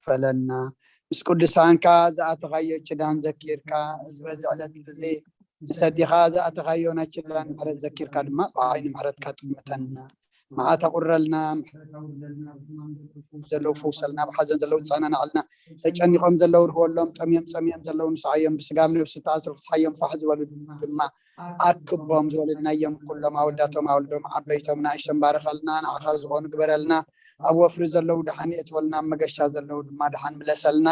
ክፈለና። ምስ ቅዱሳንካ ዝኣተኻዮ ኪዳን ዘኪርካ፣ እዚ በዚ ዕለት እዚ ሰዲኻ ዝኣተኻዮ ናይ ኪዳን ምሕረት ዘኪርካ ድማ ብዓይኒ ምሕረትካ ጥምተና። መዓት ኣቑረልና፣ ዘለዉ ፈውሰልና፣ ብሓዘን ዘለዉ ጸናናዕልና፣ ተጨኒቖም ዘለዉ ርህወሎም፣ ጠምዮም ጸሚኦም ዘለዉ ንስዓዮም፣ ብስጋ ብነብሲ ተኣስሩ ፍትሓዮም፣ ፋሕ ዝበሉ ድማ ኣክቦም። ዝወለድናዮም ኩሎም ኣወዳቶም ኣወልዶም ዓበይቶም ንኣሽቶም ባርኸልና፣ ንዓኻ ዝኾኑ ግበረልና። ኣብ ወፍሪ ዘለዉ ደሓን የእትወልና፣ ኣብ መገሻ ዘለዉ ድማ ደሓን ምለሰልና።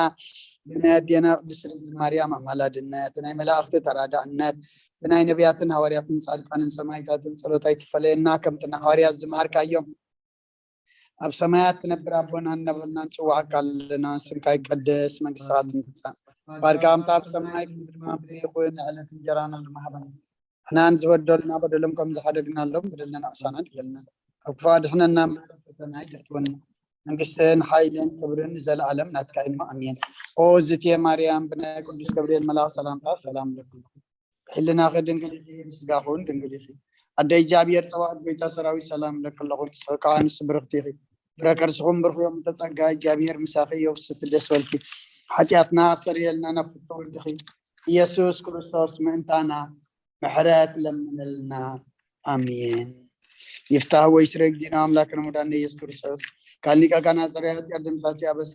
ብናይ ኣዴና ቅድስት ድንግል ማርያም ኣማላድነት፣ ብናይ መላእኽቲ ተራዳእነት፣ ብናይ ነቢያትን ሃዋርያትን ጻድቃንን ሰማዕታትን ጸሎት ኣይትፈለየና። ከምቲ ንሃዋርያት ዝመሃርካዮም፣ ኣብ ሰማያት ትነብር ኣቦና እናበልና ንጽውዓካ ኣለና። ስምካ ይቀደስ፣ መንግስትኻ ትምጻእ፣ ፍቓድካ ከምቲ ኣብ ሰማይ ከምኡ ድማ ምድሪ ይኹን። ዕለት እንጀራና ሃበና። ንሕና ንዝበደሉና በደሎም ከም ዝሓደግናሎም በደልና ንኣሳና ድገልና። ካብ ክፉእ ኣድሕነና፣ እምበር ናብ ፈተና ኣይተእትወና። መንግስትን ሓይልን ክብርን ንዘለኣለም ናትካ እዩ። ኣሜን። ኦ ዝቴ ማርያም፣ ብናይ ቅዱስ ገብርኤል መልኣኽ ሰላምታ ሰላም እለኪ። ሕልናኺ ድንግል ኢኺ፣ ስጋኹን ድንግል ኢኺ። ኣደ እግዚኣብሔር ጸባኦት፣ ጎይታ ሰራዊት፣ ሰላም እለኪ ኣለኹ። ንስኺ ከኣ ኣንስቲ ብርኽቲ ኢኺ፣ ፍረ ከርስኹም ብሩኽ እዩ። እመ ጸጋ፣ እግዚኣብሔር ምሳኺ እዩ። ውስቲ ደስ በልኪ፣ ሓጢኣትና ኣሰርየልና፣ ናብ ፍቶ ወልድኺ ኢየሱስ ክርስቶስ ምእንታና ምሕረት ለምነልና። ኣሜን። ይፍታህ ወይ ስረ ጊዜና ኣምላክ ረመዳን ኢየሱስ ክርስቶስ ካልኒቀ ካና ጽሬ ኃጢአት ደምሳሴ አበሳ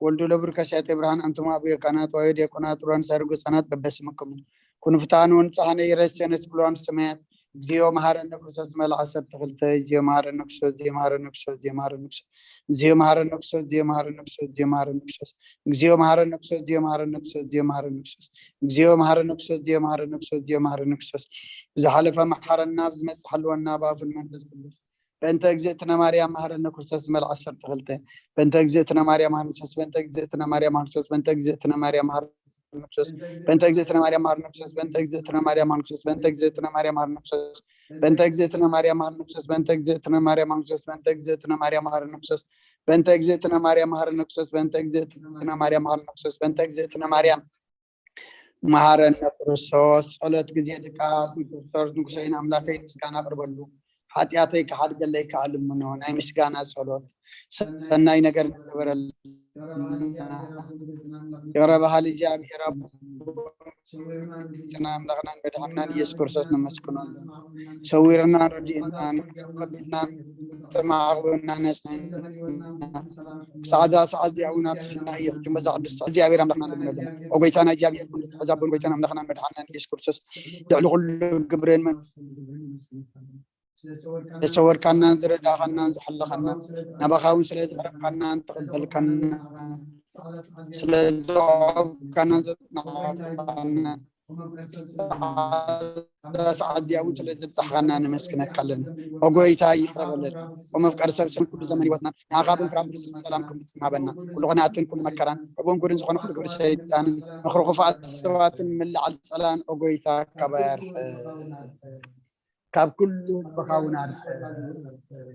ወልዱ ለብሩ ከሲያቴ ብርሃን። አንትሙ አብዮ ካህናት ወአዮ ዲያቆናት ሩዋን ሳርጎ ህጻናት በበስምክሙ ኩኑ ፍትሐነ ወንጽሐነ ኢረስየነ ስብሎ መንግስተ ሰማያት። እግዚኦ መሐረነ ክርስቶስ መልአ ዐሰርተ ክልተ። እግዚኦ መሐረነ ክርስቶስ፣ እግዚኦ መሐረነ ክርስቶስ፣ እግዚኦ መሐረነ ክርስቶስ፣ እግዚኦ መሐረነ ክርስቶስ፣ እግዚኦ መሐረነ ክርስቶስ፣ እግዚኦ መሐረነ ክርስቶስ፣ እግዚኦ መሐረነ ክርስቶስ፣ እግዚኦ መሐረነ ክርስቶስ፣ እግዚኦ መሐረነ ክርስቶስ፣ እግዚኦ መሐረነ ክርስቶስ፣ እግዚኦ መሐረነ ክርስቶስ። ዝሓለፈ መሐረና፣ ኣብ ዝመጽእ ሓልወና፣ ብኣፉን መንፈስ ቅዱስ። በእንተ እግዝእትነ ማርያም መሐረነ ክርስቶስ መልአ ዐሰርተ ክልተ። በእንተ እግዝእትነ ማርያም መሐረነ ክርስቶስ፣ በእንተ እግዝእትነ ማርያም መሐረነ ክርስቶስ፣ በእንተ እግዝእትነ ማርያም መሐረነ ክርስቶስ፣ በእንተ እግዝእትነ ማርያም መሐረነ ክርስቶስ፣ በእንተ እግዝእትነ ማርያም መሐረነ ክርስቶስ፣ በእንተ እግዝእትነ ማርያም መሐረነ ክርስቶስ፣ በእንተ እግዝእትነ ማርያም መሐረነ ክርስቶስ፣ በእንተ እግዝእትነ ማርያም መሐረነ ክርስቶስ፣ በእንተ እግዝእትነ ማርያም መሐረነ ክርስቶስ፣ በእንተ እግዝእትነ ማርያም መሐረነ ክርስቶስ፣ በእንተ እግዝእትነ ማርያም መሐረነ ክርስቶስ። ጸሎት ግዜ ድቃስ ንክርስቶስ ንጉሰይን ኣምላኸይ ምስጋና ኣቕርበሉ። ሓጢኣተይ ክሓድገለይ ከኣ ልምኖ። ናይ ምስጋና ጸሎት። ሰናይ ነገር ንዝገበረልና ይቕረ በሃሊ እግዚኣብሔር ኣቦና ኣምላኽናን መድሓንናን ኢየሱስ ክርስቶስ ነመስግነሉ። ሰዊርናን ረዲእናን ረዲእናን ተማዕቑብናን ኣጽኒዕና ክሳዕ እዛ ሰዓት እዚኣ እውን ኣብጽሕና ኢየሱስ ጅመዛ ቅዱስ እግዚኣብሔር ኣምላኽና ንለምነሉ። ኦ ጎይታና እግዚኣብሔር ኩሉ ትሕዝ ኣቦን ጎይታን ኣምላኽናን መድሓንናን ኢየሱስ ክርስቶስ ልዕሊ ኩሉ ግብርን መን- ስለዝሰወርካናን ዝረዳእኻናን ዝሓለኻናን ናባኻ እውን ስለ ዝቐረብካናን ተቐበልካና ስለ ዘዕቆብካናን ዘጽናዕካና ሰዓት እዚኣ እውን ስለ ዘብጻሕኻና ነመስግነካ ኣለና። ኦ ጎይታ ይቕረ በለልና። ኦ መፍቀሪ ሰብ ስም ኩሉ ዘመን ህይወትና ንዓኻ ብምፍራድ ብፍጹም ሰላም ክንፍጽም ሃበና። ኩሉ ቕንኣትን ኩሉ መከራን ዕቡን ጉድን ዝኾነ ኩሉ ግብሪ ሰይጣንን ምኽሪ ክፉኣት ሰባትን ምልዓል ጸላን ኦ ጎይታ ካባይ ኣርሕቕ። ካብ ኩሉ ልብኻ እውን ኣርሕቕ።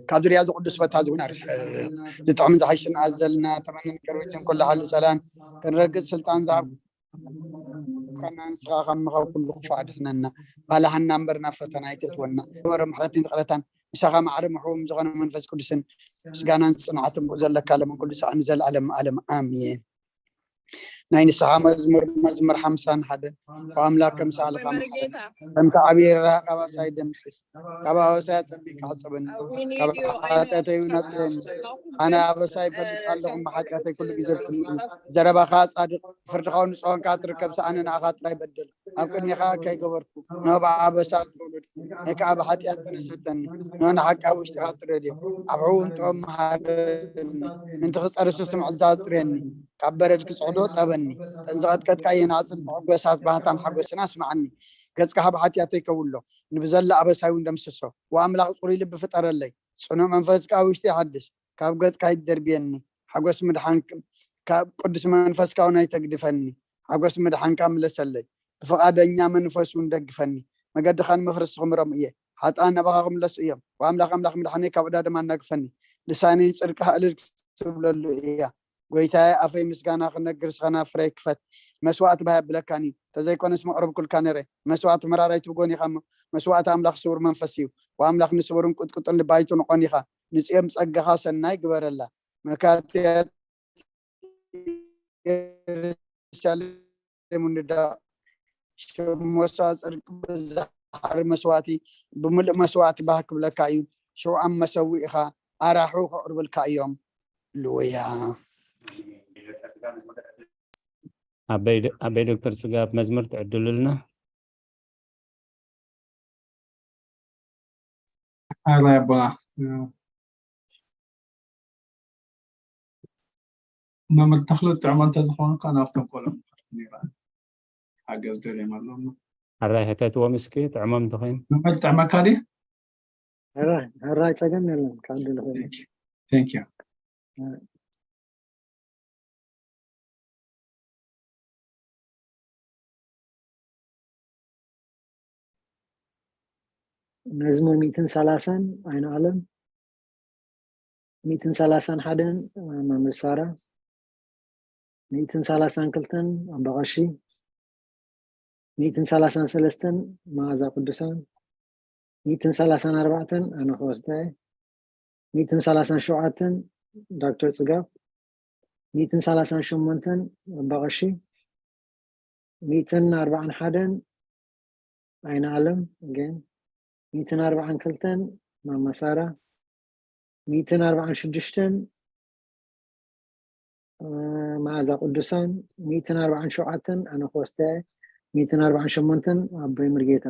ካብ ዙርያ እዚ ቅዱስ ቦታ እዚ እውን ኣርሕቕ። ዝጥዕምን ዝሓይሽን ኣዘልና ተመንን ቅርብትን ኩሉ ሓሊ ጸላን ክንረግጽ ስልጣን ዝሃብ ኮና ንስኻ ካብ ምኻብ ኩሉ ክፉእ ኣድሕነና። ባልሃና እምበር ናብ ፈተና ኣይተእትወና። በሮ ምሕረትን ይቕረታን ምሳኻ ማዕረ ምሕቡም ዝኾነ መንፈስ ቅዱስን ምስጋናን ጽንዓትን ብኡ ዘለካ ለምን ኩሉ ሰዓት ንዘለኣለም ዓለም ኣሜን። ናይ ንስኻ መዝሙር መዝሙር ሓምሳን ሓደ። ኣምላክ ከም ሳልኻ መሓረኒ፣ ከምቲ ዓብዪ ርህራሄኻ ኣባሳይ ደምስስ። ካብ ኣበሳይ ኣጸቢቕካ ሕጸበኒ፣ ካብ ሓጢኣተይ እውን ኣጽርየኒ። ኣነ ኣበሳይ ይፈልጥ ኣለኹ፣ እሞ ሓጢኣተይ ኩሉ ግዜ ርክኒ እዩ። ዘረባኻ ጻድቕ፣ ፍርድኻ እውን ንጹህ ኮንካ ትርከብ፣ ሰኣነ ንኣኻ ጥራይ በደል ኣብ ቅድሜኻ ከይገበርኩ፣ ንሆ ብኣበሳ ዝተወለድኩ፣ ንከኣ ብሓጢኣት ተነሰተኒ፣ ንሆ ንሓቂ ኣብ ውሽጥኻ ትረድዮ፣ ኣብ ሕቡን ጥበብ መሃረኒ፣ ምእንቲ ክጸርፍ ስስምዕ እዛ ኣጽርየኒ፣ ካብ በረድ ክጽዕዶ ጸበኒ፣ እተን ዝቐጥቀጥካየን ኣጽንቲ ሕጎሳት ባህታን ሓጎስን ኣስምዓኒ፣ ገጽካ ካብ ሓጢኣተይ ከውሎ፣ ንብዘላ ኣበሳይ እውን ደምስሶ፣ ወኣምላኽ ጽሩይ ልቢ ፍጠረለይ፣ ጽኑዕ መንፈስ ከኣ ኣብ ውሽጠይ ሓድስ፣ ካብ ገጽካ ኣይትደርብየኒ፣ ሓጎስ ምድሓንክ-፣ ካብ ቅዱስ መንፈስካ እውን ኣይተግድፈኒ፣ ሓጎስ ምድሓንካ ምለሰለይ፣ ብፍቓደኛ መንፈስ እውን ደግፈኒ፣ መገድኻ ንመፍረስቲ ክምረሙ እየ፣ ሓጥኣን ናባኻ ክምለሱ እዮም፣ ወኣምላኽ ኣምላኽ ምድሓነይ ካብ ዕዳ ድማ ኣናግፈኒ፣ ልሳነይ ንጽድቅኻ እልል ክትብለሉ እያ፣ ጎይታየ ኣፈይ ምስጋና ክነግር ስኸና ፍረይ ክፈት፣ መስዋእቲ ባህ የብለካን እዩ፣ ተዘይኮነስ መቕረብኩልካ ነይረ፣ መስዋእቲ መራራይቱ ብጎኒ ኢኻ እሞ፣ መስዋእቲ ኣምላኽ ስውር መንፈስ እዩ፣ ወኣምላኽ ንስውርን ቁጥቁጥን ልቢ ኣይትንቆን ኢኻ፣ ንጽዮን ብጸጋኻ ሰናይ ግበረላ። መካትያት ኢየሩሳሌም ንዳ። ሽሞሳ ጽድቂ ብዝሓሪ መስዋእቲ፣ ብምሉእ መስዋእቲ ባህ ክብለካ እዩ። ሽውዓም መሰዊእኻ ኣራሑ ከቕርብልካ እዮም። ሃሌሉያ። ኣበይ ዶ- ኣበይ ዶክተር ስጋብ መዝሙር ትዕድሉልና? ኣራይ ኣባ መምህር ተኽለ ጥዕሞ እንተዝኸውን እኳ ናብቶም ቆልዑ ምኸድኩ ነይረ። ሓገዝ ደልዮም ኣለዉ። ኣራይ ሕተትዎም እስኪ ጥዕሞም እንተኾይኑ። መምህር ጥዕመካ ድዩ? ሕራይ ሕራይ ጸገም የለን ክዕድል ይኽእል። Thank you. መዝሙር ሚእትን ሰላሳን ኣይነ ኣለም፣ ሚእትን ሰላሳን ሓደን መምህር ሳራ፣ ሚእትን ሰላሳን ክልተን ኣባ ቀሺ፣ ሚእትን ሰላሳን ሰለስተን መዓዛ ቅዱሳን፣ ሚእትን ሰላሳን ኣርባዕተን ኣነ ክወስዳ እየ፣ ሚእትን ሰላሳን ሸውዓተን ዶክተር ጽጋብ፣ ሚእትን ሰላሳን ሸሞንተን ኣባ ቀሺ፣ ሚእትን ኣርባዓን ሓደን ኣይነ ኣለም፣ ግን ሚእትን ኣርባዓን ክልተን ማማ ሳራ፣ ሚእትን ኣርባዓን ሽዱሽተን መዓዛ ቅዱሳን፣ ሚእትን ኣርባዓን ሸውዓተን ኣነ ኮስተ፣ ሚእትን ኣርባዓን ሸሞንተን ኣቦይ ምርጌታ።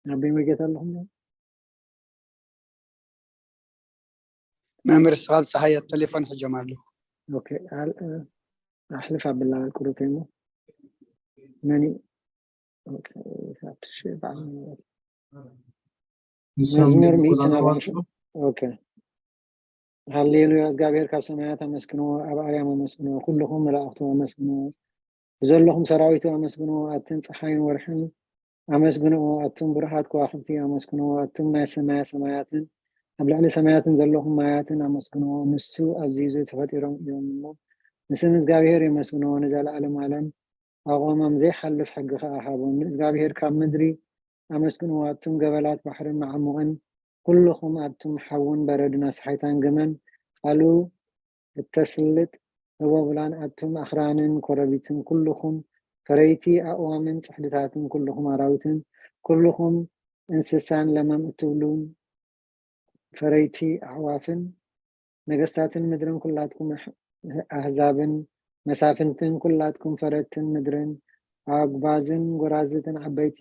ኣቦይ ምርጌታ ኣለኹም? መምህር ስኻብ ፀሃየ ቴሌፎን ሕጆም ኣለኹ። ኦኬ፣ ኣል- ኣሕልፍ ኣብላ ቁሩተይ እሞ መን እዩ? ኦኬ፣ ኣብቲ ሺ በዓል ንሶም መዝሙር ድምፂ ሚእትን ወዳዘዋል ኣርባዕተ። ኦኬ። ሃሌሉያ፣ እግዚኣብሔር ካብ ሰማያት ኣመስግንዎ፣ ኣብ ኣርያም ኣመስግንዎ፣ ኩልኹም መላእኽቱ ኣመስግንዎ፣ ብዘለኹም ሰራዊቱ ኣመስግንዎ፣ ኣትን ፀሓይን ወርሕን ኣመስግንዎ፣ ኣቱም ብሩሃት ከዋኽብቲ ኣመስግንዎ፣ ኣቱም ናይ ሰማያ ሰማያትን ኣብ ልዕሊ ሰማያትን ዘለኹም ማያትን ኣመስግንዎ። ንሱ ኣዚዙ ተፈጢሮም እዮም እሞ ንስም እግዚኣብሔር የመስግንዎ ንዘለዓለም ዓለም። ኣቕዋሞም ዘይሓልፍ ሕጊ ኸዓ ሃቦም። ንእግዚኣብሄር ካብ ምድሪ ኣመስግንዎ፣ ኣቱም ገበላት ባሕርን መዓሙቕን፣ ኩልኹም ኣቱም ሓውን በረድን ኣስሓይታን ግመን፣ ቃሉ እተስልጥ ህቦብላን፣ ኣቱም ኣኽራንን ኮረቢትን፣ ኩልኹም ፈረይቲ ኣእዋምን ጽሕድታትን፣ ኩልኹም ኣራዊትን፣ ኩልኹም እንስሳን ለመም እትብሉን ፈረይቲ ኣዕዋፍን፣ ነገስታትን ምድርን፣ ኩላትኩም ኣሕ- ኣህዛብን መሳፍንትን፣ ኩላትኩም ፈረድትን ምድርን፣ ኣጉባዝን ጎራዝትን፣ ዓበይቲ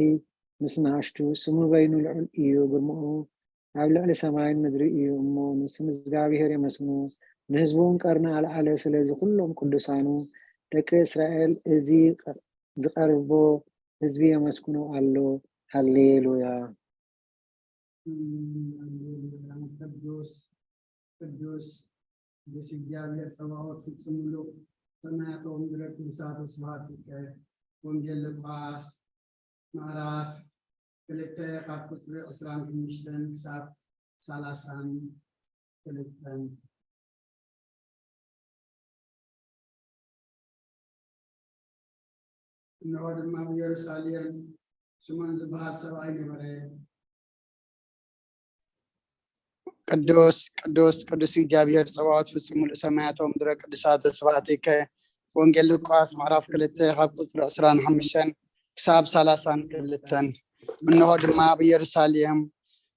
ምስ ንኣሽቱ፣ ስሙ በይኑ ልዑል እዩ፣ ግርምኡ ኣብ ልዕሊ ሰማይን ምድሪ እዩ እሞ፣ ንስም እግዚኣብሄር የመስግኑ፣ ንህዝቡ እውን ቀርኒ ኣልዓለ። ስለዚ ኩሎም ቅዱሳኑ ደቂ እስራኤል፣ እዚ ዝቐርቦ ህዝቢ የመስግኖ ኣሎ። ሃሌሉያ። ቅዱስ ቅዱስ ቅዱስ እግዚኣብሔር ጸባኦት ፍጹም ምሉእ ሰማያት ወምድረ ቅዱሳት ስብሐት ይከ ወንጌል ሉቃስ ምዕራፍ ክልተ ካብ ቁጽሪ ዕስራን ሓሙሽተን ክሳብ ሰላሳን ክልተን። እንሆ ድማ ብኢየሩሳሌም ስምዖን ዝበሃል ሰብኣይ ነበረ። ቅዱስ ቅዱስ ቅዱስ እግዚኣብሔር ጸባኦት ፍጹም ምሉእ ሰማያት ወምድረ ቅዱሳት ስብሐት ይከ። ወንጌል ሉቃስ ምዕራፍ ክልተ ካብ ቁጽሪ ዕስራን ሓሙሽተን ክሳብ ሰላሳን ክልተን። እንሆ ድማ ኣብ ኢየሩሳሌም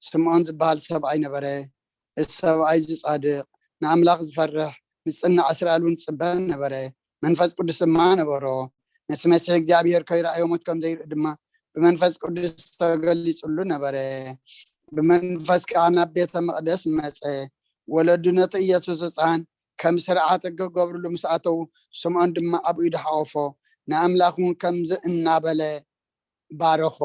ስምዖን ዝበሃል ሰብኣይ ነበረ። እቲ ሰብኣይ እዚ ጻድቕ፣ ንኣምላኽ ዝፈርሕ፣ ንጽናዕ እስራኤል እውን ዝጽበ ነበረ። መንፈስ ቅዱስ ድማ ነበሮ። ነቲ መሲሕ እግዚኣብሔር ከይረኣዮ ሞት ከም ዘይርኢ ድማ ብመንፈስ ቅዱስ ተገሊጹሉ ነበረ። ብመንፈስ ከዓ ናብ ቤተ መቕደስ መጸ። ወለዱ ነቲ ኢየሱስ ህፃን ከም ስርዓት ሕጊ ክገብርሉ ምስ ኣተዉ፣ ስምዖን ድማ ኣብ ኢዱ ሓቆፎ፣ ንኣምላኽ እውን ከምዚ እናበለ ባረኾ።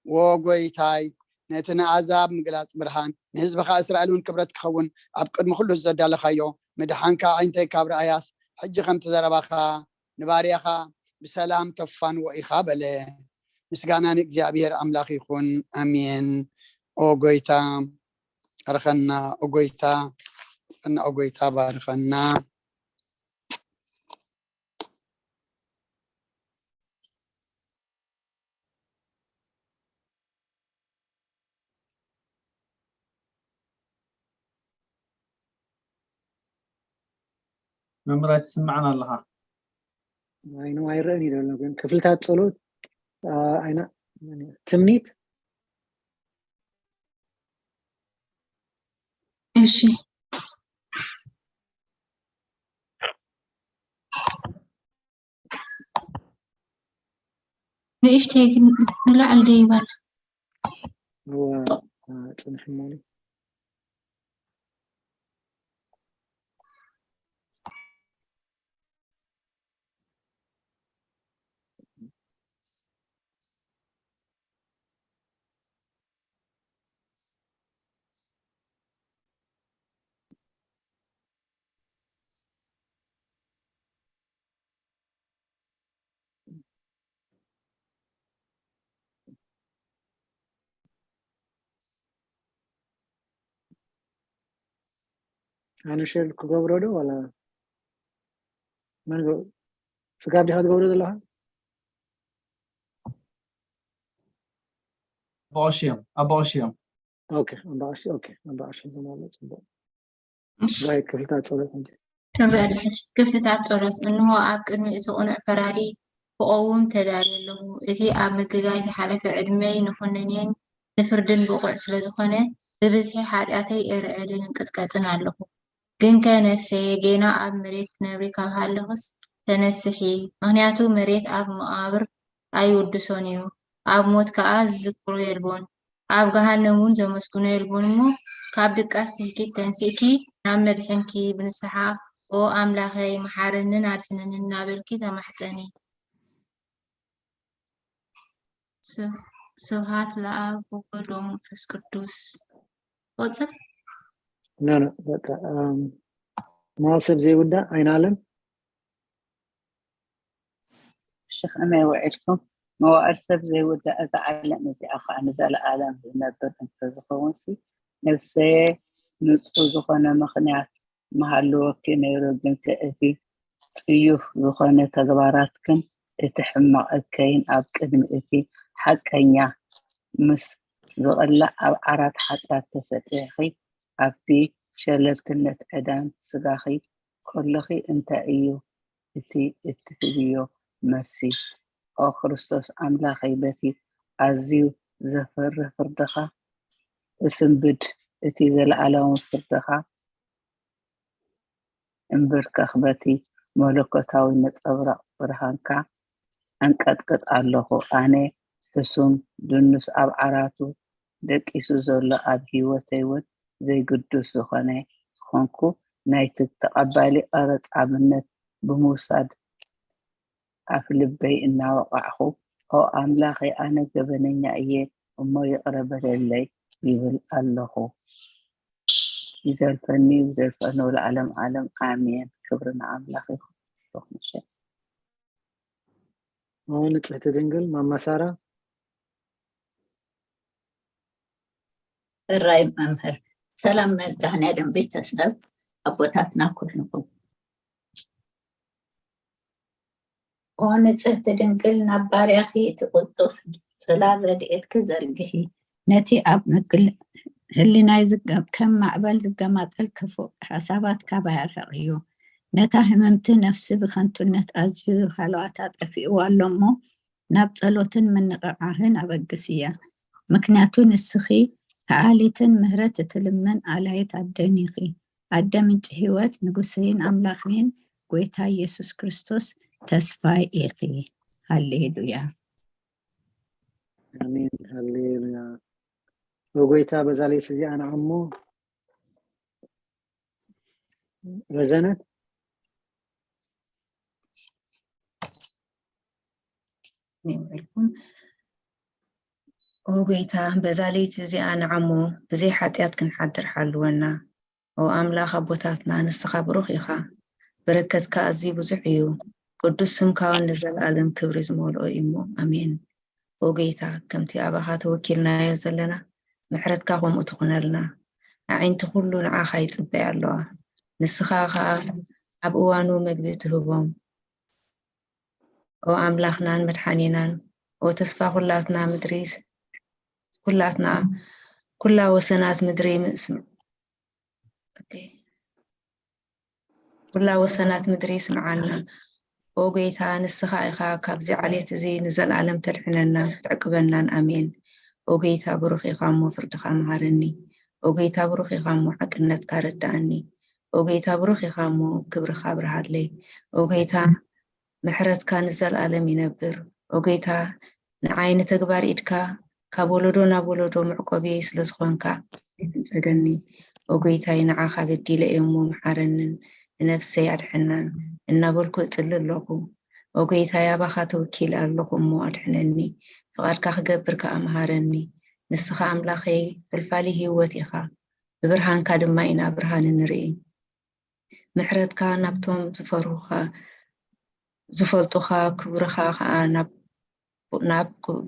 ዎ ጎይታይ፣ ነቲ ንኣዛብ ምግላጽ ብርሃን፣ ንህዝብኻ እስራኤል እውን ክብረት ክኸውን ኣብ ቅድሚ ኩሉ ዘዳለኻዮ ምድሓንካ ኣዒንተይ ካብ ረኣያስ፣ ሕጂ ከምቲ ዘረባኻ ንባርያኻ ብሰላም ተፋንዎ ኢኻ በለ። ምስጋና ንእግዚኣብሔር ኣምላኽ ይኹን። ኣሜን። ኦ ጎይታ፣ ባርኸና፣ ኦ ጎይታ፣ ኦ ጎይታ፣ ባርኸና። መምህር ኣይትስምዓን ኣለኻ። ኣይኑ ኣይረአን እዩ ዘሎ ግን ክፍልታት ጸሎት ኣይና ትምኒት እሺ ንእሽተይ ግን ንላዕሊ ደይባል ጽንሕ ሞኒ ኣነ ሸር ክገብሮ ዶ ዋላ መን ስጋብ ዲኻ ትገብሮ ዘለኻ ኣባቕሽዮም ኣባቕሽዮም ኦኬ ኣባቕሽ ኦኬ ኣባቕሽ ዘማለ ጽቡቅ እሺ ባይ ክፍልታት ጸሎት እንጂ ትረአ ኣለሽ። ክፍልታት ጸሎት። እንሆ ኣብ ቅድሚ እቲ ቅኑዕ ፈራዲ ክቐውም ተዳልየ ኣለኹ። እቲ ኣብ ምግጋይ ዝሓለፈ ዕድመይ ንኹነኔን ንፍርድን ብቑዕ ስለ ዝኾነ፣ ብብዝሒ ሓጢኣተይ እርዕድን እንቅጥቀጥን ኣለኹ። ግንከ ነፍሰየ ጌና ኣብ መሬት ትነብሪ ካብ ሃለኽስ ተነስሒ፣ ምኽንያቱ መሬት ኣብ መቓብር ኣይውድሶን እዩ፣ ኣብ ሞት ከኣ ዝዝክሮ የልቦን። ኣብ ገሃነም እውን ዘመስግኖ የልቦን እሞ፣ ካብ ድቃስ ትህኪት ተንሲእኪ ናብ መድሕንኪ ብንስሓ ኦ ኣምላኸይ መሓረንን ኣድሕነንን እናበልኪ ተማሕጸኒ። ስብሃት ለኣብ ወወልድ ወመንፈስ ቅዱስ። ቆጽል ኖ ኖ በቃ ማል ሰብ ዘይውዳእ ኣይናለም እሺ ከመይ ውዒልኩም? መዋእል ሰብ ዘይውዳእ እዛ ዓለም እዚኣ ኸዓ ንዘለኣለም ዝነብር እንተዝኸውን ሲ ነፍሰየ ንጹህ ዝኾነ ምኽንያት ምሃልወኪ ነይሩ ግንከ እቲ ጽዩፍ ዝኾነ ተግባራትክን እቲ ሕማቕ እከይን ኣብ ቅድሚ እቲ ሓቀኛ ምስ ዝቕላዕ ኣብ ዓራት ሓጢኣት ተሰጢሕኺ ኣብቲ ሸለልትነት ዕዳን ስጋኺ ከለኺ እንታይ እዩ እቲ እትህብዮ መልሲ? ኦ ክርስቶስ ኣምላኸይ በቲ ኣዝዩ ዘፍርህ ፍርድኻ እስንብድ፣ እቲ ዘለኣለማዊ ፍርድኻ እንብርከኽ፣ በቲ መለኮታዊ ነጸብራቕ ብርሃንካ ኣንቀጥቅጥ ኣለኹ። ኣነ ሕሱም ድኑስ ኣብ ዓራቱ ደቂሱ ዘሎ ኣብ ህይወተይ እውን ዘይግዱስ ዝኾነ ኾንኩ ናይቲ ተቐባሊ ቀረጽ ኣብነት ብምውሳድ ኣፍ ልበይ እናወቓዕኹ ኦ ኣምላኸይ ኣነ ገበነኛ እየ እሞ ይቕረ በለለይ ይብል ኣለኹ። ይዘልፈኒ ይዘልፈኒ ለዓለም ዓለም ኣሜን። ክብሪ ንኣምላኽ ይኹን። ሮክ ምሸት ኦ ንጽሕቲ ድንግል ማማ ሳራ እራይ መምህር ሰላም መድኃኔዓለም ቤተሰብ ኣቦታትና ኩልኩም ኦ ንጽሕቲ ድንግል ናብ ባርያኺ እቲ ቅልጡፍ ጽላል ረድኤትኪ ዘርግሒ ነቲ ኣብ ምግል ህሊናይ ዝገ- ከም ማዕበል ዝገማጠል ክፉእ ሓሳባት ካባይ ኣርሕቕዮ። ነታ ህምምቲ ነፍሲ ብኸንቱነት ኣዝዩ ሃለዋታ ጠፊእዋ ኣሎ እሞ ናብ ጸሎትን ምንቕቓሕን ኣበግስያ። ምክንያቱ ንስኺ ከኣሊትን ምህረት እትልምን ኣላይት ኣደን ኢኺ። ኣደ ምንጪ ህይወት ንጉሰይን ኣምላኸይን ጐይታ ኢየሱስ ክርስቶስ ተስፋይ ኢኺ። ሃሌሉያ። ኣሜን ሃሌሉያ። በጎይታ በዛ ሌት እዚኣ ንዓሞ ረዘነት ይውዕልኩም። ኦ ጎይታ፣ በዛ ለይቲ እዚኣ ንዓሞ ብዘይ ሓጢኣት ክንሓድር ሓልወና። ኦ ኣምላኽ ኣቦታትና፣ ንስኻ ብሩኽ ኢኻ። በረከትካ ኣዝዩ ብዙሕ እዩ። ቅዱስ ስምካ እውን ንዘለኣለም ክብሪ ዝመልኦ እዩ እሞ፣ ኣሜን። ኦ ጎይታ፣ ከምቲ ኣባኻ ተወኪልናዮ ዘለና፣ ምሕረትካ ከምኡ ትኹነልና። ኣዒንቲ ኩሉ ንዓኻ ይጽበያ ኣለዋ። ንስኻ ኸኣ ኣብ እዋኑ መግቢ ትህቦም። ኦ ኣምላኽናን መድሓኒናን፣ ኦ ተስፋ ኩላትና ምድሪ፣ ኩላትና፣ ኩላ ወሰናት ምድሪ ምስ፣ ኦኬ። ኩላ ወሰናት ምድሪ ስምዓና። ኦ ጎይታ፣ ንስኻ ኢኻ ካብዚ ዓሌት እዚ ንዘለኣለም ተድሕነናን ትዕቅበናን። ኣሜን። ኦ ጎይታ፣ ብሩኽ ኢኻ እሞ ፍርድኻ መሃረኒ። ኦ ጎይታ፣ ብሩኽ ኢኻ እሞ ሓቅነትካ ረዳኣኒ። ኦ ጎይታ፣ ብሩኽ ኢኻ እሞ ክብርኻ ኣብርሃለይ። ኦ ጎይታ፣ ምሕረትካ ንዘለኣለም ይነብር። ኦ ጎይታ፣ ንዓይ ንተግባር ኢድካ ካብ ወለዶ ናብ ወለዶ መዕቆብየይ ስለ ዝኾንካ ኣይትንጸገኒ። ኦ ጎይታይ፣ ንዓኻ በዲለ እየ እሞ መሓረንን ንነፍሰይ ኣድሕናን እናበልኩ እጽሊ ኣለኹ። ኦ ጎይታይ፣ ኣባኻ ተወኪለ ኣለኹ እሞ ኣድሕነኒ። ፍቓድካ ክገብር ከኣ መሃረኒ። ንስኻ ኣምላኸይ፣ ፈልፋሊ ህይወት ኢኻ። ብብርሃንካ ድማ ኢና ብርሃን እንርኢ። ምሕረትካ ናብቶም ዝፈርሁኻ፣ ዝፈልጡኻ፣ ክብርኻ ኸኣ ናብ፣ ናብ ቁ-፣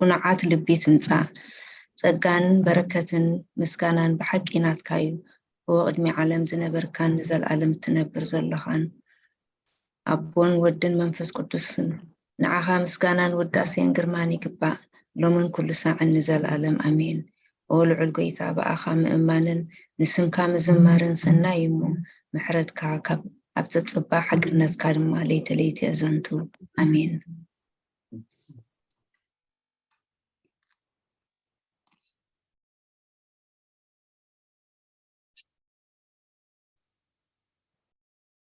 ቁኑዓት ልቢ ትምጻእ። ጸጋን በረከትን ምስጋናን ብሓቂ ናትካ እዩ። እወ፣ ቅድሚ ዓለም ዝነበርካን ንዘለኣለም እትነብር ዘለኻን። ኣቦን ወድን መንፈስ ቅዱስን፣ ንዓኻ ምስጋናን ውዳሴን ግርማን ይግባእ፣ ሎምን ኩሉ ሳዕን ንዘለኣለም ኣሜን። ኦ ልዑል ጎይታ፣ ብኣኻ ምእማንን ንስምካ ምዝማርን ሰናይ እዩ እሞ፣ ምሕረትካ ካብ ኣብ ዘጽባ ሓቅነትካ ድማ ለይቲ ለይቲ የዘንቱ። ኣሜን።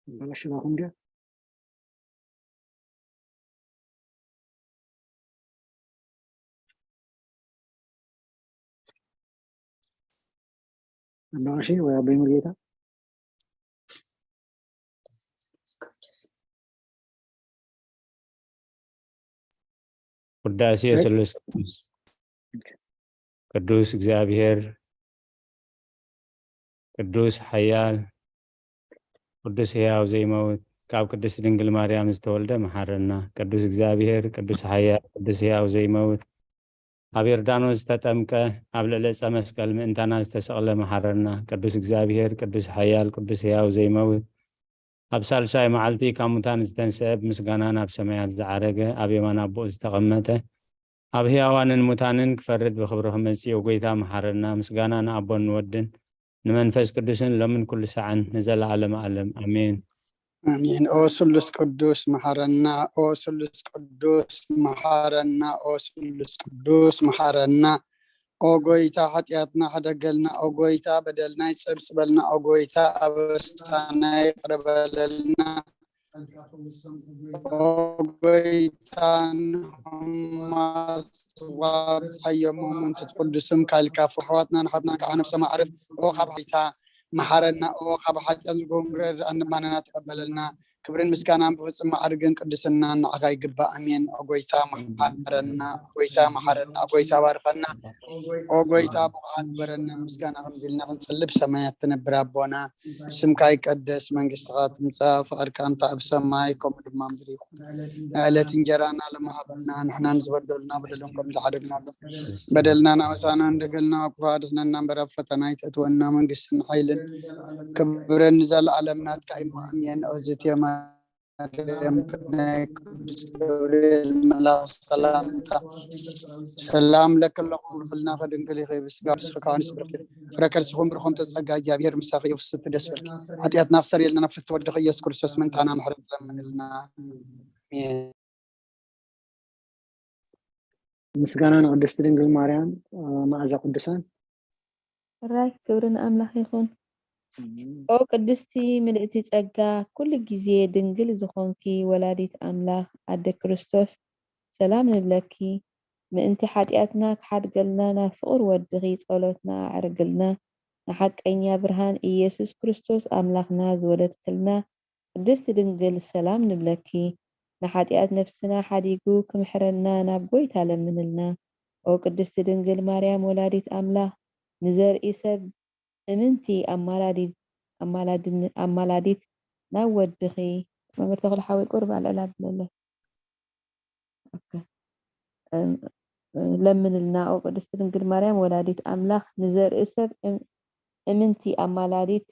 በላሽባኹም ድያ? ኣባጋሺ ወይ ኣቦይ ሙሉጌታ? ውዳሴ ወይ? ስሉስ ቅዱስ። ቅዱስ እግዚኣብሔር፣ ቅዱስ ሓያል፣ ቅዱስ ሕያው ዘይመውት፣ ካብ ቅድስት ድንግል ማርያም ዝተወልደ መሓረና። ቅዱስ እግዚኣብሔር፣ ቅዱስ ሓያል፣ ቅዱስ ሕያው ዘይመውት፣ ኣብ ዮርዳኖስ ዝተጠምቀ፣ ኣብ ልዕሊ ዕፀ መስቀል ምእንታና ዝተሰቕለ መሓረና። ቅዱስ እግዚኣብሔር፣ ቅዱስ ሓያል፣ ቅዱስ ሕያው ዘይመውት፣ ኣብ ሳልሳይ መዓልቲ ካብ ሙታን ዝተንስአ፣ ብምስጋና ናብ ሰማያት ዝዓረገ፣ ኣብ የማን ኣቦኡ ዝተቐመጠ፣ ኣብ ሕያዋንን ሙታንን ክፈርድ ብኽብሪ ክመጽእ፣ ኦ ጎይታ መሓረና። ምስጋና ንኣቦን ንወድን ንመንፈስ ቅዱስን ሎምን ኩሉ ሳዕን ንዘለዓለመ ዓለም። ኣሜን። ኣሜን። ኦ ስሉስ ቅዱስ መሓረና፣ ኦ ስሉስ ቅዱስ መሓረና፣ ኦ ስሉስ ቅዱስ መሓረና። ኦ ጎይታ፣ ሓጢኣትና ሕደገልና። ኦ ጎይታ፣ በደልና ይጸብጽበልና። ኦ ጎይታ፣ ኣበሳና ይቕረ በለልና። ኦ ጎይታ፣ ንሕማስ ዋብጽሓዮ፣ እሞ ምእንቲ ትቕዱስ ስምካ ኢልካ፣ ኣሕዋትና ንሓትና ከዓ ነፍሶም ኣዕርፍ። ኦ ካብ ሓጢኣት መሓረና፣ ኦ ካብ ሓጢኣት ዝጎንገር ኣንባንና ተቐበለልና። ክብርን ምስጋናን ብፍጹም ማዕርግን ቅድስናን ንዓኻ ይግባእ። ኣሜን። ኦ ጎይታ መሓረና፣ ኦ ጎይታ መሓረና፣ ኦ ጎይታ ባርኸና፣ ኦ ጎይታ ብቑዓት ግበረና። ምስጋና ከምዚ ኢልና ክንጽሊ፣ ብሰማያት ትነብር ኣቦና፣ ስምካ ይቀደስ፣ መንግስትኻ ትምጻእ፣ ፍቓድካ እንተ ኣብ ሰማይ ከምኡ ድማ ምድሪ ይኹን። ናይ ዕለት እንጀራና ሎሚ ሃበና፣ ንሕና ንዝበደሉና በደሎም ከም ዝሓደግናሎም በደልና ናውሳና እንደገልና፣ ክፉ ኣድሕነና እምበር ኣብ ፈተና ኣይተእትወና፣ መንግስትን ሓይልን ክብርን ንዘለኣለም ናትካ እዩ። ኣሜን። ኦ ዝእቲ ማርያም ናይ ቅዱስ ገብርኤል መልኣኽ ሰላምታ፣ ሰላም ለኪ ኣለኹ፣ ምሉእ ፍልናኸ ድንግል ኢኺ፣ ብስጋ ወድስኺ ከዋንስ ብርኪ፣ ፍረ ከርስኹም ብርኹም ተጸጋ፣ እግዚኣብሔር ምሳኺ እዩ፣ ፍስቲ ደስ በልኪ፣ ሓጢኣትና ክሰርየልና፣ ናብ ፍስቲ ወድኺ ኢየሱስ ክርስቶስ ምእንታና ምሕረት ለምንልና። ኣሜን። ምስጋና ንቅድስቲ ድንግል ማርያም፣ መዓዛ ቅዱሳን። ሕራይ ክብሪ ንኣምላኽ ይኹን። ኦ ቅድስቲ ምልእቲ ጸጋ፣ ኩሉ ግዜ ድንግል ዝኾንኪ ወላዲት ኣምላኽ ኣደ ክርስቶስ፣ ሰላም ንብለኪ። ምእንቲ ሓጢኣትና ክሓድገልና ናብ ፍቑር ወድኺ ጸሎትና ኣዕርግልና። ንሓቀኛ ብርሃን ኢየሱስ ክርስቶስ ኣምላኽና ዝወለድክልና ቅድስቲ ድንግል ሰላም ንብለኪ። ንሓጢኣት ነፍስና ሓዲጉ ክምሕረና ናብ ጎይታ ለምንልና። ኦ ቅድስቲ ድንግል ማርያም ወላዲት ኣምላኽ፣ ንዘርኢ ሰብ እምንቲ ኣማላዲት፣ ኣማላድን-፣ ኣማላዲት ናብ ወድኺ። መምህር ተኽለ ሓወይ ቁሩብ ኣልዕል ኣብለለይ። ኦኬ። እም፣ ለምንልና ኦ ቅድስቲ ድንግል ማርያም ወላዲት ኣምላኽ፣ ንዘርኢ ሰብ እም-፣ እምንቲ ኣማላዲት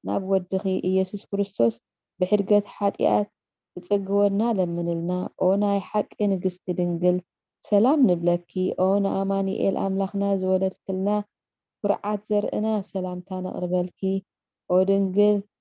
ናብ ወድኺ ኢየሱስ ክርስቶስ ብሕድገት ሓጢኣት ትጽግወና ለምንልና። ኦ ናይ ሓቂ ንግስቲ ድንግል ሰላም ንብለኪ። ኦ ንኣማኑኤል ኣምላኽና ዝወለድክልና ኩርዓት ዘርእና ሰላምታ ነቕርበልኪ። ኦ ድንግል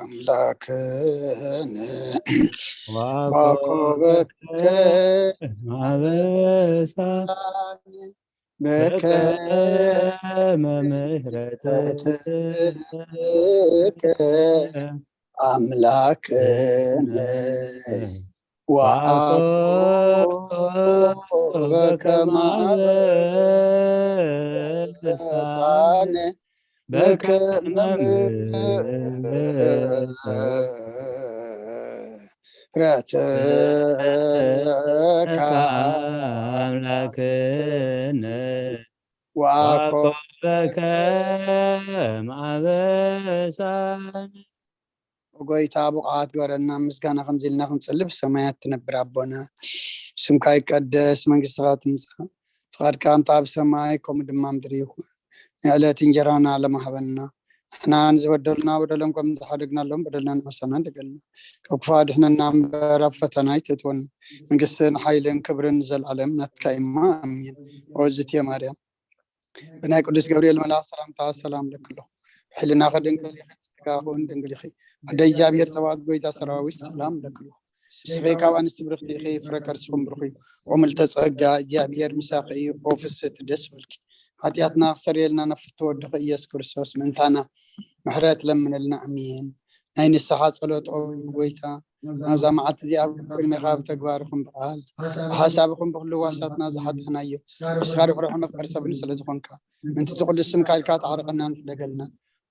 ኣምላክነ ዋኮበከ ማበሳ በከመ ምሕረትከ ኣምላክነ ዋኮበከ ማበሳነ በከመ ምሕረትከ ኣምላክነ ዋኮበከ ማበሳነ። ጎይታ ብቑዓት ግበረና፣ ምስጋና ከምዚ ኢልና ክንጽሊ፣ ብሰማያት ትነብር ኣቦና፣ ስምካ ይቀደስ፣ መንግስትኻ ትምጻእ፣ ፍቓድካ ከምታ ኣብ ሰማይ ከምኡ ድማ ምድሪ ይኹን። ንዕለት እንጀራና ሎሚ ሃበና፣ ንሕና ንዝበደሉና በደሎም ከም ዝሓደግናሎም በደልና ንሕሰና ደገልና፣ ካብ ክፉእ ኣድሕነና እምበር ኣብ ፈተና ኣይተእትወና፣ መንግስትን ሓይልን ክብርን ንዘለኣለም ናትካ እማ፣ ኣሜን። ኦዝትየ ማርያም፣ ብናይ ቅዱስ ገብርኤል መልኣኽ ሰላምታ ሰላም እለኪ ኣለኹ። ሕልናኺ ድንግል ኢኺ፣ ስጋኺ እውን ድንግል ኢኺ። ኣደ እግዚኣብሔር ጸባኦት፣ ጎይታ ሰራዊት፣ ሰላም እለኪ ኣለኹ። ንስኺ ካብ ኣንስቲ ብርኽቲ ኢኺ፣ ፍረ ከርስኹም ብሩኽ እዩ። ኦ ምልዕተ ጸጋ፣ እግዚኣብሔር ምሳኺ እዩ። ኦ ፍስሕቲ ደስ ይበልኪ፣ ሓጢኣትና ክሰርየልና ነፍቶ ወድኺ ኢየሱስ ክርስቶስ ምእንታና ምሕረት ለምነልና። ኣሜን። ናይ ንስሓ ጸሎት፣ ኦ ጎይታ፣ ናብዛ መዓልቲ እዚኣ ኣብ ቅድሜኻ ብተግባር ይኹን ብቃል፣ ብሓሳብ ይኹን ብኩሉ ዋሳትና ዝሓጣናዮ፣ ንስኻ ርሕሩሕ መፍቀሪ ሰብን ስለ ዝኾንካ፣ ምእንቲ እቲ ቅዱስ ስምካ ኢልካ ተዓረቐናን ፍደገልና።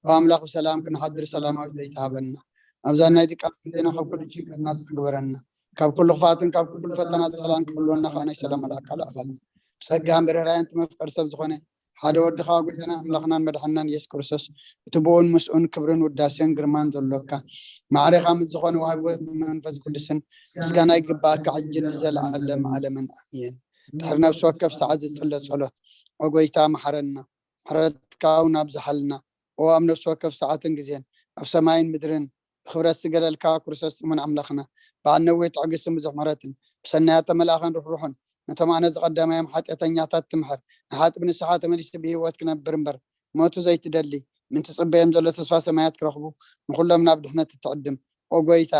ኦ ኣምላኽ፣ ብሰላም ክንሓድር ሰላማዊት ለይቲ ሃበና። ኣብዛ ናይ ድቃስ ግዜና ካብ ኩሉ ጭንቀት ናጻ ግበረና። ካብ ኩሉ ክፍኣትን ካብ ኩሉ ፈተና ጸላእን ክሕልወና ከኣ ናይ ሰላም መልኣካ ልኣኸልና። ብጸጋን ብርህራሄን እቲ መፍቀሪ ሰብ ዝኾነ ሓደ ወድኻ ጎይታና ኣምላኽናን መድሓንናን ኢየሱስ ክርስቶስ፣ እቲ ብኡን ምስኡን ክብርን ውዳሴን ግርማን ዘሎካ፣ ማዕሬኻ ምስ ዝኾነ ወሃቢ ሕይወት መንፈስ ቅዱስን ምስጋና ይግባኣካ፣ ሕጂ ንዘለኣለም ዓለምን ኣሜን። ድሕሪ ነፍሲ ወከፍ ሰዓት ዝጽለ ጸሎት፣ ኦ ጎይታ መሓረና፣ ምሕረትካ እውን ኣብዝሓልና። ኦ ኣብ ነፍሲ ወከፍ ሰዓትን ግዜን፣ ኣብ ሰማይን ምድርን ብኽብረት ዝገለልካ ክርስቶስ እሙን ኣምላኽና፣ በዓል ነዊሕ ትዕግስትን ብዙሕ ምሕረትን፣ ብሰናያት ተመልኣኸን ርሕሩሕን፣ ነቶም ኣነ ዝቐደማዮም ሓጢኣተኛታት ትምሕር፣ ንሓጥእ ብንስሓ ተመሊሱ ብህይወት ክነብር እምበር፣ ሞቱ ዘይትደሊ፣ ምን ትጽበዮም ዘሎ ተስፋ ሰማያት ክረኽቡ፣ ንኹሎም ናብ ድሕነት እትዕድም። ኦ ጎይታ፣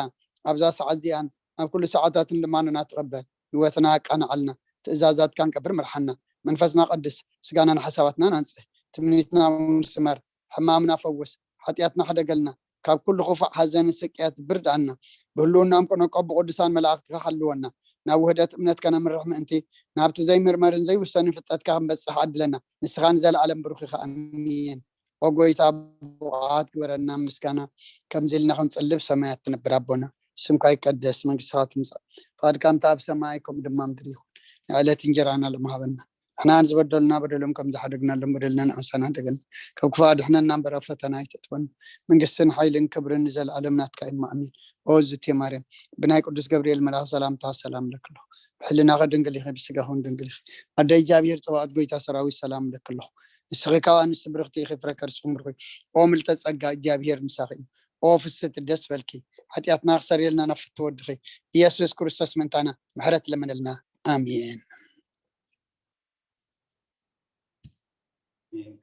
ኣብዛ ሰዓት እዚኣን ኣብ ኩሉ ሰዓታትን ልማኖና ትቐበል፣ ህይወትና ኣቃንዓልና፣ ትእዛዛትካ ንቀብር ምርሓና፣ መንፈስና ቀድስ፣ ስጋናን ሓሳባትናን ኣንጽህ፣ ትምኒትና እውን ስመር፣ ሕማምና ፈውስ፣ ሓጢኣትና ሕደገልና፣ ካብ ኩሉ ክፉእ ሓዘንን ስቅያት ብርድኣና፣ ብህልውናኦም ክነቆ ብቅዱሳን መላእኽትካ ሓልወና፣ ናብ ውህደት እምነት ከነምርሕ ምእንቲ፣ ናብቲ ዘይምርመርን ዘይውሰንን ፍልጠትካ ክንበጽሕ ዓድለና። ንስኻ ንዘለኣለም ብሩኽ ኢኻ። ኣሜን። ኦ ጎይታ፣ ብቑዓት ግበረና ምስጋና፣ ከምዚ ኢልና ክንጽሊ ብሰማያት ትነብር ኣቦና፣ ስምካ ይቀደስ፣ መንግስትኻ ትምጻእ፣ ፍቓድካ ከምታ ኣብ ሰማይ ከምኡ ድማ ምድሪ ይኹን። ንዕለት እንጀራና ሎሚ ሃበና። ንሕና ንዝበደሉና በደሎም ከም ዝሓደግናሎም በደልና ንዕሰና ደገልና። ካብ ክፉእ ኣድሕነና እምበር ኣብ ፈተና ኣይተእትወና። መንግስትን ሓይልን ክብርን ንዘለኣለም ናትካ እዩ። ኣሜን። ኦ ዝቴ ማርያም፣ ብናይ ቅዱስ ገብርኤል መልኣኽ ሰላምታ ሰላም እለኪ ኣለኹ። ብሕልናኺ ድንግል ኢኺ፣ ብስጋኺ እውን ድንግል ኢኺ። ኣደ እግዚኣብሔር ጸባኦት፣ ጎይታ ሰራዊት፣ ሰላም እለኪ ኣለኹ። ንስኺ ካብ ኣንስቲ ብርኽቲ ኢኺ፣ ፍረ ከርስኹም ብሩኽ እዩ። ኦ ምልዕተ ጸጋ፣ እግዚኣብሔር ምሳኺ እዩ። ኦ ፍስሕቲ ደስ በልኪ፣ ሓጢኣትና ክሰርየልና ናብ ፍትው ወድኺ ኢየሱስ ክርስቶስ ምእንታና ምሕረት ለምነልና። ኣሜን።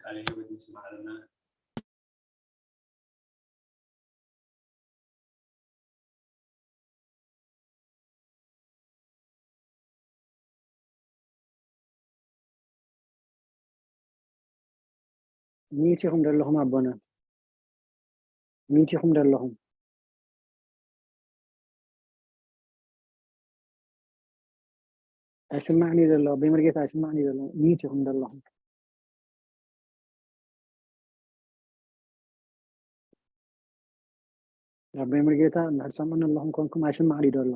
ቃለ ሕይወት ይስማዕልና። ሚዩት ኢኹም ዘለኹም ኣቦና፣ ሚዩት ኢኹም ዘለኹም። ኣይስማዕን እዩ ዘሎ፣ ኣቦይ መርጌታ ኣይስማዕን እዩ ዘሎ። ሚዩት ኢኹም ዘለኹም። ኣቦይ መርጌታ፣ እንድሕር ትሰምዑኒ ኣለኹም ኮንኩም፣ ኣይስማዕን እዩ ዘሎ።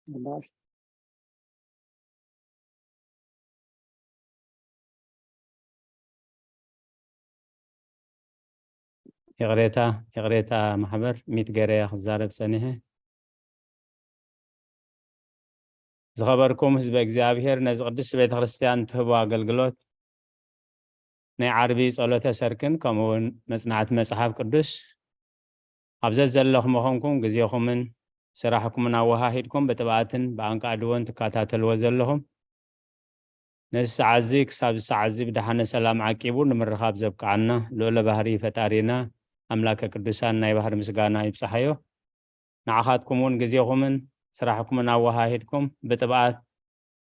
እምበኣር፣ ይቕሬታ፣ ይቕሬታ ማሕበር፣ ሚዩት ገይረያ ክዛረብ ጸኒሐ። ዝኸበርኩም ህዝበ እግዚኣብሔር፣ ነዚ ቅድስቲ ቤተ ክርስቲያን ትህቦ ኣገልግሎት ናይ ዓርቢ ጸሎተ ሰርክን ከምኡ እውን መጽናዕቲ መጽሓፍ ቅዱስ ኣብ ዘዘለኹም ኮንኩም ግዜኹምን ስራሕኩምን ኣወሃሂድኩም ብጥብኣትን ብኣንቃዕድዎን ትከታተልዎ ዘለኹም ነዚ ሰዓት እዚ ክሳብ እዚ ሰዓት እዚ ብደሓነ ሰላም ዓቂቡ ንምርኻብ ዘብቅዓና ልዑለ ባህሪ ፈጣሪና ኣምላከ ቅዱሳን ናይ ባህሪ ምስጋና ይብጽሓዮ። ንዓኻትኩም እውን ግዜኹምን ስራሕኩምን ኣወሃሂድኩም ብጥብኣት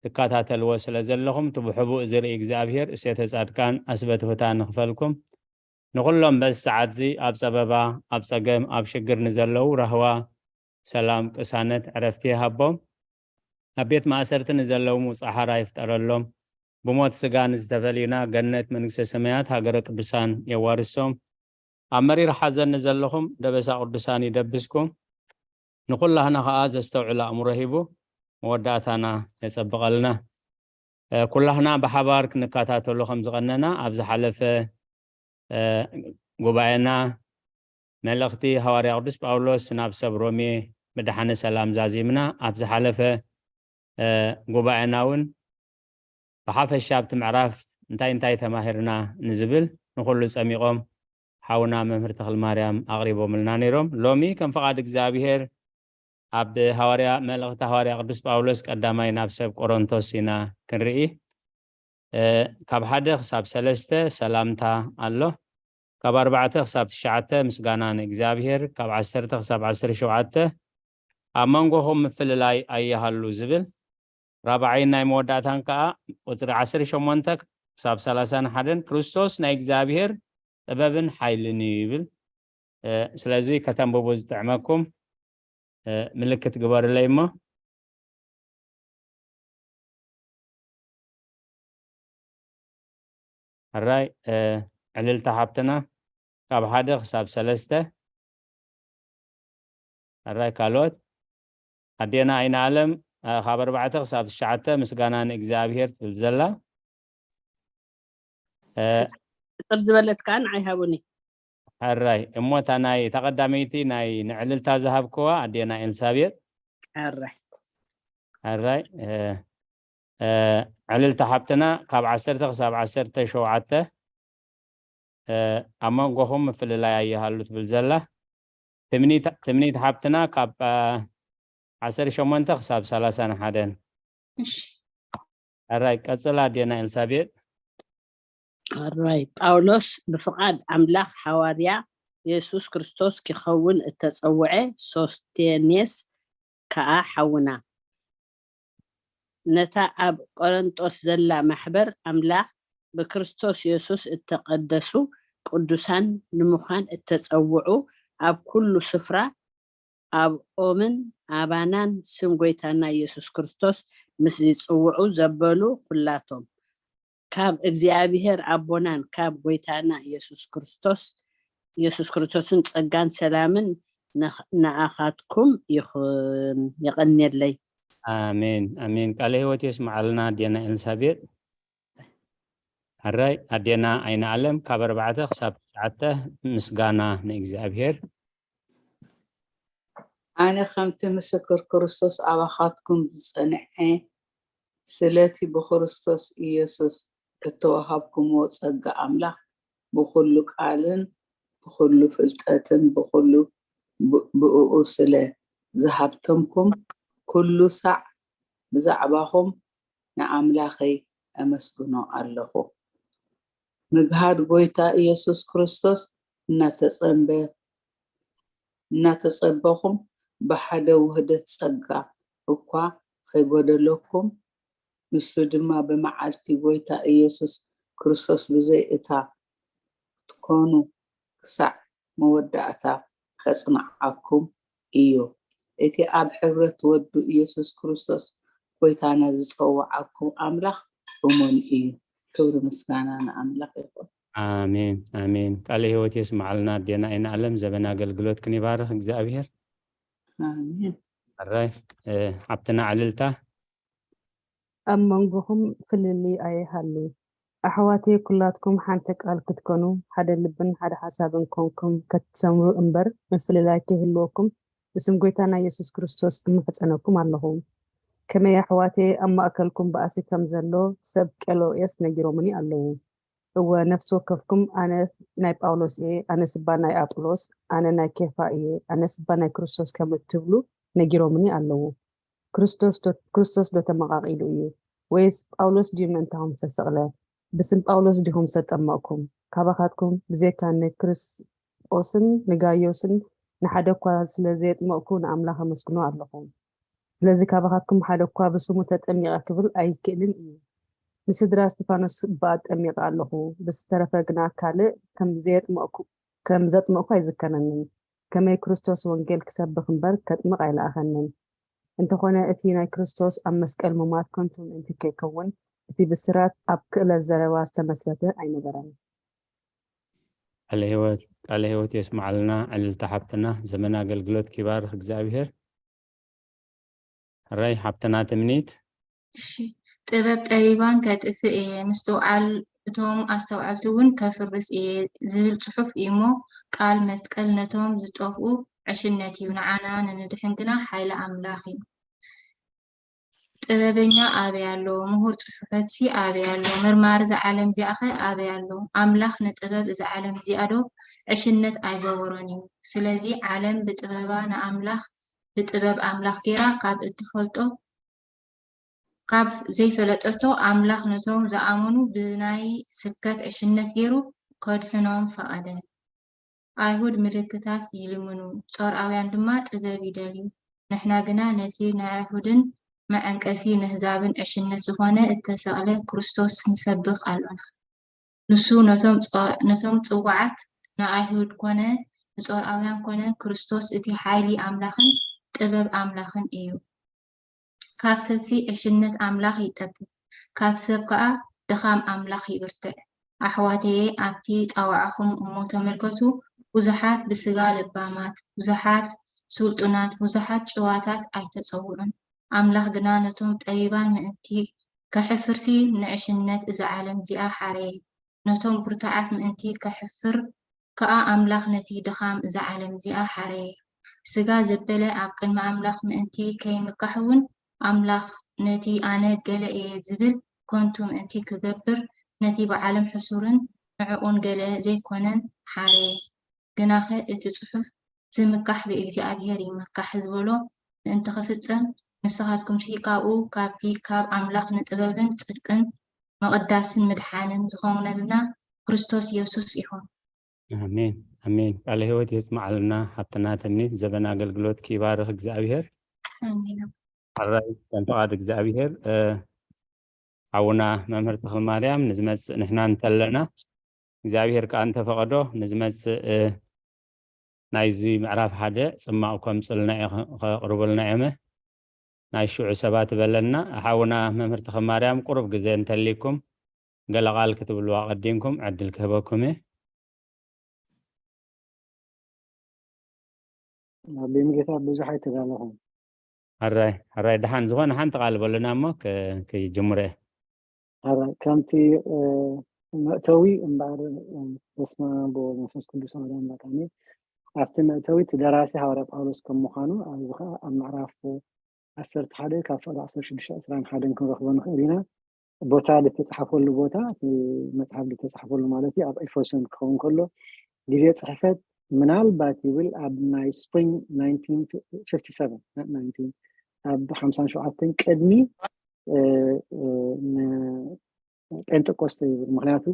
ትከታተልዎ ስለ ዘለኹም፣ እቲ ብሕቡእ ዝርኢ እግዚኣብሔር እሴተ ጻድቃን ኣስበ ትሑታን ንኽፈልኩም፣ ንኹሎም በዚ ሰዓት እዚ ኣብ ጸበባ፣ ኣብ ጸገም፣ ኣብ ሽግር ንዘለዉ ራህዋ፣ ሰላም፣ ቅሳነት፣ ዕረፍቲ ይሃቦም። ኣብ ቤት ማእሰርቲ ንዘለዉ ሙጻ ሓራ ይፍጠረሎም። ብሞት ስጋ ንዝተፈልዩና ገነት መንግስተ ሰማያት ሃገረ ቅዱሳን የዋርሶም። ኣብ መሪር ሓዘን ንዘለኹም ደበሳ ቅዱሳን ይደብስኩም። ንኹላህና ኸኣ ዘስተውዕል ኣእምሮ ሂቡ መወዳእታና የጸብቐልና። እ፣ ኩላህና ብሓባር ክንከታተሎ ከም ዝቐነና ኣብ ዝሓለፈ፣ እ፣ ጉባኤና መልእኽቲ ሃዋርያ ቅዱስ ጳውሎስ ናብ ሰብ ሮሜ ብደሓነ ሰላም ዛዚምና። ኣብ ዝሓለፈ፣ እ፣ ጉባኤና እውን ብሓፈሻ ኣብቲ ምዕራፍ እንታይ እንታይ ተማሂርና ንዝብል ንኹሉ ጸሚቖም ሓውና መምህር ተኽለ ማርያም ኣቕሪቦምልና ነይሮም። ሎሚ ከም ፍቓድ እግዚኣብሔር ኣብ ሃዋርያ፣ መልእኽቲ ሃዋርያ ቅዱስ ጳውሎስ ቀዳማይ ናብ ሰብ ቆሮንቶስ ኢና ክንርኢ። እ፣ ካብ ሓደ ክሳብ ሰለስተ ሰላምታ ኣሎ። ካብ ኣርባዕተ ክሳብ ትሽዓተ ምስጋና ንእግዚኣብሔር፣ ካብ ዓሰርተ ክሳብ ዓሰርተ ሸውዓተ ኣብ መንጎኹም ምፍልላይ ኣይሃሉ ዝብል፣ ራብዓይን ናይ መወዳእታን ከኣ ቁጽሪ ዓሰርተ ሸሞንተ ክሳብ ሰላሳን ሓደን ክርስቶስ ናይ እግዚኣብሔር ጥበብን ሓይልን እዩ ይብል። እ፣ ስለዚ ከተንብቡ ዝጥዕመኩም፣ እ፣ ምልክት ግበሩለይ እሞ። ሕራይ፣ እ፣ ዕልልታ ሓብትና ካብ ሓደ ክሳብ ሰለስተ። ሕራይ ካልኦት። ኣዴና ኣይነ ኣለም፣ እ፣ ካብ ኣርባዕተ ክሳብ ትሽዓተ ምስጋና ንእግዚኣብሔር ትብል ዘላ። እ፣ ቅር ዝበለት ከኣ ንዓይ ሃቡኒ። ሕራይ እሞ እታ ናይ፣ እታ ቀዳመይቲ ናይ ንዕልልታ ዝሃብክዋ ኣዴና ኤልሳቤጥ። ሕራይ። ሕራይ፣ እ፣ እ፣ ዕልልታ ሓብትና ካብ ዓሰርተ ክሳብ ዓሰርተ ሸውዓተ፣ እ፣ ኣብ መንጎኹም ምፍልላይ ኣይሃሉ ትብል ዘላ። ትምኒት፣ ትምኒት ሓብትና ካብ፣ እ፣ ዓሰርተ ሸሞንተ ክሳብ ሰላሳን ሓደን። እሺ። ሕራይ ቀጽላ ኣዴና ኤልሳቤጥ። ሕራይ ጳውሎስ ብፍቓድ ኣምላኽ ሓዋርያ የሱስ ክርስቶስ ኪኸውን እተጸውዐ ሶስቴኔስ ከኣ ሓውና፣ ነታ ኣብ ቆረንጦስ ዘላ ማሕበር ኣምላኽ ብክርስቶስ የሱስ እተቐደሱ ቅዱሳን ንምዃን እተጸውዑ ኣብ ኩሉ ስፍራ ኣብ ኦምን ኣባናን ስም ጐይታና ኢየሱስ ክርስቶስ ምስ ዝጽውዑ ዘበሉ ኹላቶም፣ ካብ እግዚኣብሔር ኣቦናን ካብ ጐይታና ኢየሱስ ክርስቶስ፣ ኢየሱስ ክርስቶስን ጸጋን ሰላምን ንኽ-፣ ንኣኻትኩም ይኹን። የቐንየለይ። ኣሜን፣ ኣሜን። ቃለ ህይወት የስምዓልና ኣዴና ኤልሳቤጥ። ሕራይ ኣዴና ኣይነ ኣለም ካብ ኣርባዕተ ክሳብ ትሽዓተ ምስጋና ንእግዚኣብሔር። ኣነ ከምቲ ምስክር ክርስቶስ ኣባኻትኩም ዝጸንዐ፣ ስለቲ ብክርስቶስ ኢየሱስ እተዋሃብኩምዎ ጸጋ ኣምላኽ ብኹሉ ቃልን ብኹሉ ፍልጠትን ብኹሉ ብ-፣ ብእኡ ስለ ዝሃብተምኩም፣ ኩሉ ሳዕ ብዛዕባኹም ንኣምላኸይ ኣመስግኖ ኣለኹ። ምግሃድ ጐይታ ኢየሱስ ክርስቶስ እናተጸንበ-፣ እናተጸበኹም፣ ብሓደ ውህደት ጸጋ እኳ ኸይጎደለኩም፣ ንሱ ድማ ብመዓልቲ ጐይታ ኢየሱስ ክርስቶስ ብዘይ እታ ክትኮኑ ክሳዕ መወዳእታ ኸጽንዓኩም እዩ። እቲ ኣብ ሕብረት ወዱ ኢየሱስ ክርስቶስ ጐይታና ዝጸውዓኩም ኣምላኽ እሙን እዩ። ክብሪ ምስጋና ንኣምላኽ ይኹን። ኣሜን፣ ኣሜን። ቃለ ህይወት የስምዓልና ኣዴና ኣይነ ኣለም፣ ዘበን ኣገልግሎትክን ይባርኽ እግዚኣብሔር። ኣሜን። ሕራይ፣ እ፣ ሓብትና ዕልልታ። ኣብ መንጎኹም ፍልልይ ኣይሃሉ። ኣሕዋተይ፣ ኩላትኩም ሓንቲ ቃል ክትኮኑ፣ ሓደ ልብን ሓደ ሓሳብን ኮንኩም ከትሰምሩ እምበር፣ ምፍልላይ ከይህልወኩም፣ ብስም ጐይታና ኢየሱስ ክርስቶስ እምሕጸነኩም ኣለኹ። ከመይ ኣሕዋተይ፣ ኣብ ማእከልኩም ባእሲ ከም ዘሎ ሰብ ቀሎኤስ ነጊሮምኒ ኣለዉ። እወ፣ ነፍሲ ወከፍኩም፣ ኣነ ናይ ጳውሎስ እየ፣ ኣነስ እባ ናይ ኣጵሎስ፣ ኣነ ናይ ኬፋ እየ፣ ኣነስ እባ ናይ ክርስቶስ ከም እትብሉ ነጊሮምኒ ኣለዉ። ክርስቶስ ዶ፣ ክርስቶስ ዶ ተመቓቒሉ እዩ? ወይስ ጳውሎስ ድዩ ምእንታኹም ዝተሰቕለ? ብስም ጳውሎስ ዲኹም ዝተጠመቕኩም? ካባኻትኩም ብዘይካ ንክርስጦስን ንጋይዮስን ንሓደ እኳ ስለ ዘየጥመቕኩ ንኣምላኽ ኣመስግኖ ኣለኹ። ስለዚ ካባኻትኩም ሓደ እኳ ብስሙ ተጠሚቐ ክብል ኣይክእልን እዩ። ንስድራ እስጢፋኖስ እባ ኣጠሚቐ ኣለኹ፣ ብዝተረፈ ግና ካልእ ከም ዘየጥመቕኩ ከም ዘጥመቕኩ ኣይዝከረንን። ከመይ ክርስቶስ ወንጌል ክሰብኽ እምበር ከጥምቕ ኣይለኣኸንን። እንተኾነ እቲ ናይ ክርስቶስ ኣብ መስቀል ምሟት ከንቱ ምእንቲ ከይከውን እቲ ብስራት ኣብ ክእለት ዘረባ ዝተመስረተ ኣይነበረን። ቃለ ህይወት ቃለ ህይወት የስምዓልና ዕልልቲ ሓብትና፣ ዘመን ኣገልግሎት ኪባርኽ እግዚኣብሔር። ሕራይ ሓብትና ትምኒት። እሺ፣ ጥበብ ጠቢባን ከጥፍእ እየ፣ ምስትውዓል እቶም ኣስተውዓልቲ እውን ከፍርስ እየ ዝብል ጽሑፍ እዩሞ፣ ቃል መስቀል ነቶም ዝጠፍኡ ዕሽነት እዩ፣ ንዓና ንንድሕን ግና ሓይሊ ኣምላኽ እዩ። ጥበበኛ ኣበይ ኣሎ? ምሁር ጽሑፈትሲ ኣበይ ኣሎ? መርማሪ እዛ ዓለም እዚኣኸ ኣበይ ኣሎ? ኣምላኽ ንጥበብ እዛ ዓለም እዚኣ ዶ ዕሽነት ኣይገበሮን እዩ? ስለዚ ዓለም ብጥበባ ንኣምላኽ ብጥበብ ኣምላኽ ጌራ ካብ እትፈልጦ ካብ ዘይፈለጠቶ ኣምላኽ ነቶም ዝኣመኑ ብናይ ስብከት ዕሽነት ጌሩ ከድሕኖም ፈቐደ። ኣይሁድ ምልክታት ይልምኑ፣ ጾርኣውያን ድማ ጥበብ ይደልዩ። ንሕና ግና ነቲ ንኣይሁድን መዐንቀፊ ንህዛብን ዕሽነት ዝኾነ እተሰቕለ ክርስቶስ ንሰብኽ ኣሎና። ንሱ ነቶም ጽዋዓት ንኣይሁድ ኮነ ንጾርኣውያን ኮነ ክርስቶስ እቲ ሓይሊ ኣምላኽን ጥበብ ኣምላኽን እዩ። ካብ ሰብሲ ዕሽነት ኣምላኽ ይጠብብ፣ ካብ ሰብ ከኣ ድኻም ኣምላኽ ይብርትዕ። ኣሕዋተየ ኣብቲ ጻውዓኹም እሞ ተመልከቱ፣ ብዙሓት ብስጋ ለባማት፣ ብዙሓት ስልጡናት፣ ብዙሓት ጭዋታት ኣይተጸውዑን። ኣምላኽ ግና ነቶም ጠቢባን ምእንቲ ከሕፍርሲ ንዕሽነት እዛ ዓለም እዚኣ ሓረየ። ነቶም ብርቱዓት ምእንቲ ከሕፍር ከኣ ኣምላኽ ነቲ ድኻም እዛ ዓለም እዚኣ ሓረየ። ስጋ ዘበለ ኣብ ቅድሚ ኣምላኽ ምእንቲ ከይምካሕ እውን ኣምላኽ ነቲ ኣነ ገለ እየ ዝብል ከንቱ ምእንቲ ክገብር ነቲ ብዓለም ሕሱርን ንዕኡን ገለ ዘይኮነን ሓረየ። ግናኸ እቲ ጽሑፍ ዝምካሕ ብእግዚኣብሔር ይመካሕ ዝበሎ ምእንቲ ክፍጸም ንስኻትኩምሲ ካብኡ ካብቲ ካብ ኣምላኽ ንጥበብን ጽድቅን ምቕዳስን ምድሓንን ዝኾነልና ክርስቶስ የሱስ ኢኹም። ኣሜን ኣሜን። ቃለ ህይወት የስምዓልና ሓብትና ትምኒት። ዘበን ኣገልግሎት ይባርኽ እግዚኣብሔር። ኣሜን። ሕራይ ከም ፍቓድ እግዚኣብሔር ሓውና መምህር ተኽለ ማርያም ንዝመፅእ ንሕና እንተለና እግዚኣብሔር ከዓ እንተፈቐዶ ንዝመፅእ ናይዚ ምዕራፍ ሓደ ፅማቕ ከምፅልና ከቕርበልና እዮም። ናይ ሽዑ ሰባት በለና ሓውና መምህር ተኽለ ማርያም ቁሩብ ግዜ እንተሊኩም ገለ ቃል ክትብልዋ ቀዲምኩም ዕድል ክህበኩም እየ። ኣቤም ጌታ ብዙሕ ኣይተዳለኹም። ሕራይ ሕራይ ደሓን ዝኾነ ሓንቲ ቃል በሉና እሞ ክጅምሮ እየ። ሕራይ ከምቲ መእተዊ እምበኣር በስመ ኣብ ወወልድ ወመንፈስ ቅዱስ ኣሐዱ ኣምላክ ኣሜን። ኣብቲ መእተዊ እቲ ደራሲ ሃዋርያ ጳውሎስ ከም ምዃኑ ኣብዚ ከዓ ኣብ ምዕራፍ ዓሰርተ ሓደ ካብ ፍቕዲ ዓሰርተ ሽዱሽተ ዕስራን ሓደን ክንረኽቦ ንኽእል ኢና። ቦታ ዝተፃሓፈሉ ቦታ መፅሓፍ ዝተፃሓፈሉ ማለት እዩ ኣብ ኤፌሶን ክኸውን ከሎ ግዜ ፅሕፈት ምናልባት ይብል ኣብ ናይ spring nineteen fifty seven ኣብ ሓምሳን ሸውዓተን ቅድሚ ጴንጠቆስተ ይብል ምክንያቱ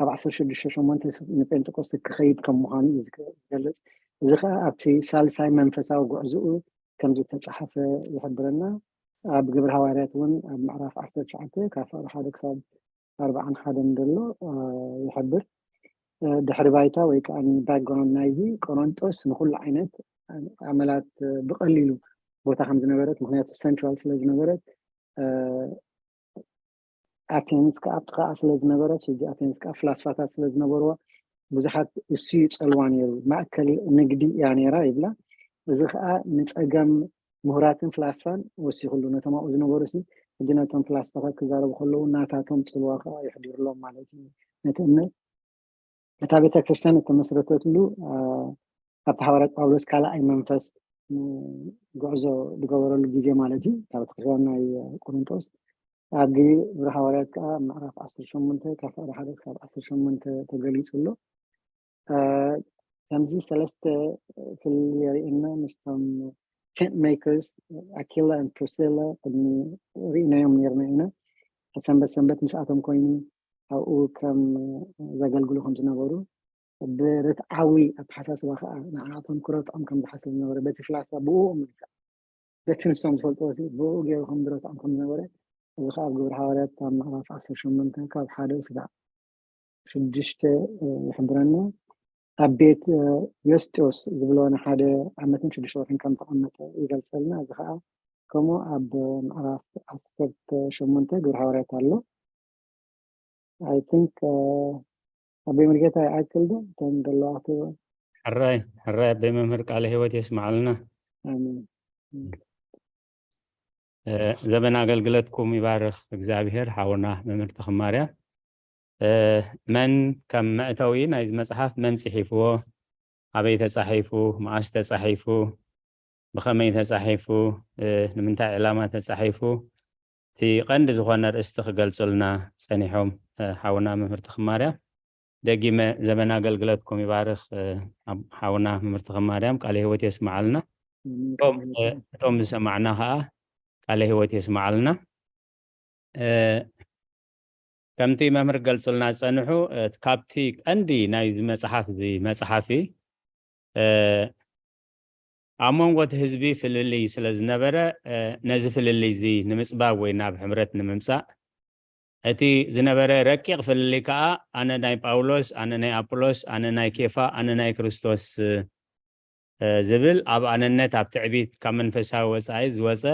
ኣብ ዓሰርተ ሽዱሽተ ሸሞንተ ንጴንጠቆስተ ክኸይድ ከም ምዃኑ እዩ ዝገልፅ። እዚ ከዓ ኣብቲ ሳልሳይ መንፈሳዊ ጉዕዝኡ ከም ዝተፃሓፈ ይሕብረና። ኣብ ግብሪ ሃዋርያት እውን ኣብ ምዕራፍ ዓሰርተ ትሽዓተ ካብ ፍቕሪ ሓደ ክሳብ ኣርባዓን ሓደን ዘሎ ይሕብር። ድሕሪ ባይታ ወይ ከዓ ባክግራውንድ ናይዚ ቆሮንጦስ ንኩሉ ዓይነት ኣመላት ብቀሊሉ ቦታ ከም ዝነበረት ምክንያቱ ሰንትራል ስለ ዝነበረት ኣቴንስ ከዓ ኣብቲ ከዓ ስለ ዝነበረት ሕጂ ኣቴንስ ከዓ ፍላስፋታት ስለ ዝነበርዎ ብዙሓት እሱ ይፀልዋ ነይሩ። ማእከል ንግዲ እያ ነይራ ይብላ። እዚ ከዓ ንፀገም ምሁራትን ፍላስፋን ወሲኹሉ ነቶም ኣብኡ ዝነበሩ ሲ ሕጂ ነቶም ፍላስፋታት ክዛረቡ ከለዉ ናታቶም ፅልዋ ከዓ የሕዲሩሎም ማለት እዩ። ነቲ እምነት እታ ቤተ ክርስቲያን እተመስረተትሉ ኣብቲ ሃዋርያ ጳውሎስ ካልኣይ መንፈስ ጉዕዞ ዝገበረሉ ግዜ ማለት እዩ። እታ ቤተክርስትያን ናይ ቆሮንጦስ ኣብ ግብሪ ሃዋርያት ከዓ ምዕራፍ ዓሰርተ ሸሞንተ ካብ ፍቕሪ ሓደ ክሳብ ዓሰርተ ሸሞንተ ተገሊፁ ኣሎ። ከምዚ ሰለስተ ክልል የርእየና ምስቶም ቴንት ሜከርስ ኣኪላ ን ፕሪስላ ቅድሚ ርኢናዮም ነርና ኢና። ሰንበት ሰንበት ምስኣቶም ኮይኑ ኣብኡ ከም ዘገልግሉ ከም ዝነበሩ፣ ብርትዓዊ ኣተሓሳስባ ከዓ ንዓኣቶም ክረትዖም ከም ዝሓስብ ዝነበረ፣ በቲ ፍላስፋ ብኡ መልክዕ፣ በቲ ንሶም ዝፈልጥዎ ብኡ ገይሩ ከም ዝረትዖም ከም ዝነበረ፣ እዚ ከዓ ኣብ ግብረ ሃዋርያት ኣብ ምዕራፍ ዓሰርተ ሸሞንተ ካብ ሓደ ስጋዕ ሽዱሽተ ይሕብረና። ኣብ ቤት ዮስጢዮስ ዝብሎ ንሓደ ዓመትን ሽዱሽተ ወርሕን ከም ተቐመጠ ይገልጸልና። እዚ ከዓ ከምኡ ኣብ ምዕራፍ ዓሰርተ ሸሞንተ ግብረ ሃዋርያት ኣሎ። I think ኣቦይ ሙሉጌታ ይኣክል ዶ እተን ዘለዋ ክትብሎ? ሕራይ ሕራይ ኣቦይ መምህር ቃለ ህይወት የስምዓልና። ኣሜን። ዘበን ኣገልግለትኩም ይባርኽ እግዚኣብሔር። ሓውና መምህር ተኽማርያ፣ መን ከም መእተዊ ናይዚ መጽሓፍ መን ጽሒፍዎ፣ ኣበይ ተጻሒፉ፣ መኣስ ተጻሒፉ፣ ብኸመይ ተጻሒፉ፣ ንምንታይ ዕላማ ተጻሒፉ፣ እቲ ቀንዲ ዝኾነ ርእስቲ ክገልጹልና ጸኒሖም ሓውና መምህር ተኽማርያ። ደጊመ ዘበን ኣገልግለትኩም ይባርኽ። ሓውና መምህር ተኽማርያም ቃለ ህይወት የስምዓልና። እቶም ዝሰማዕና ከዓ ቃለ ህይወት የስምዓልና። ከምቲ መምህር ገልጹልና ዝጸንሑ፣ ካብቲ ቀንዲ ናይዚ መጽሓፍ እዚ መጽሓፊ ኣብ መንጎ እቲ ህዝቢ ፍልልይ ስለ ዝነበረ፣ ነዚ ፍልልይ እዚ ንምጽባብ ወይ ናብ ሕብረት ንምምጻእ፣ እቲ ዝነበረ ረቂቕ ፍልልይ ከኣ ኣነ ናይ ጳውሎስ፣ ኣነ ናይ ኣጵሎስ፣ ኣነ ናይ ኬፋ፣ ኣነ ናይ ክርስቶስ ዝብል ኣብ ኣነነት ኣብ ትዕቢት ካብ መንፈሳዊ ወጻኢ ዝወጸ፣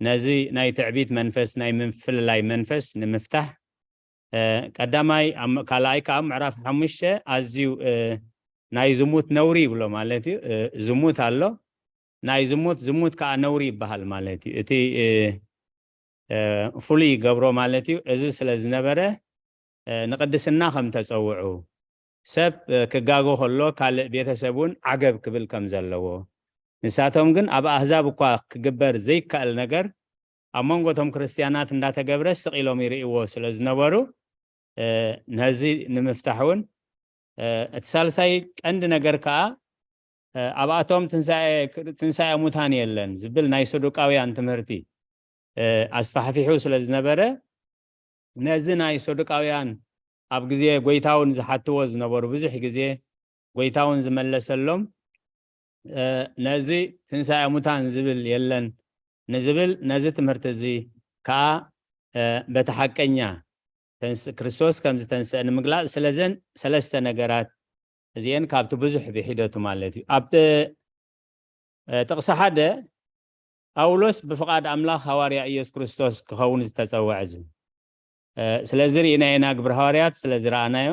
ነዚ ናይ ትዕቢት መንፈስ ናይ ምፍልላይ መንፈስ ንምፍታሕ ቀዳማይ ካልኣይ ከዓ ምዕራፍ ሓሙሽተ ኣዝዩ ናይ ዝሙት ነውሪ ይብሎ ማለት እዩ። ዝሙት ኣሎ፣ ናይ ዝሙት ዝሙት ከዓ ነውሪ ይበሃል ማለት እዩ። እቲ ፍሉይ ይገብሮ ማለት እዩ። እዚ ስለ ዝነበረ ንቅድስና ከም ተጸውዑ፣ ሰብ ክጋጎ ከሎ ካልእ ቤተሰብ እውን ዓገብ ክብል ከም ዘለዎ፣ ንሳቶም ግን ኣብ ኣህዛብ እኳ ክግበር ዘይከኣል ነገር ኣብ መንጎ እቶም ክርስትያናት እንዳተገብረ ስቕ ኢሎም ይርእይዎ ስለ ዝነበሩ፣ ነዚ ንምፍታሕ እውን እቲ ሳልሳይ ቀንዲ ነገር ከዓ ኣብኣቶም ትንሳኤ ሙታን የለን ዝብል ናይ ሰዱቃውያን ትምህርቲ ኣስፋሕፊሑ ስለ ዝነበረ፣ ነዚ ናይ ሰዱቃውያን ኣብ ግዜ ጎይታውን ዝሓትዎ ዝነበሩ ብዙሕ ግዜ ጎይታውን ዝመለሰሎም፣ ነዚ ትንሳኤ ሙታን ዝብል የለን ንዝብል፣ ነዚ ትምህርቲ እዚ ከዓ በቲ ሓቀኛ ክርስቶስ ከም ዝተንስአ ንምግላጽ ስለዘን ሰለስተ ነገራት እዚአን ካብቲ ብዙሕ ብሒደቱ ማለት እዩ። ኣብ ጥቕሲ ሓደ ጳውሎስ ብፍቓድ ኣምላኽ ሃዋርያ ኢየሱስ ክርስቶስ ክኸውን ዝተጸውዐ እዚ። ስለዚ ርኢና ኢና ግብሪ ሃዋርያት፣ ስለዚ ረኣናዮ።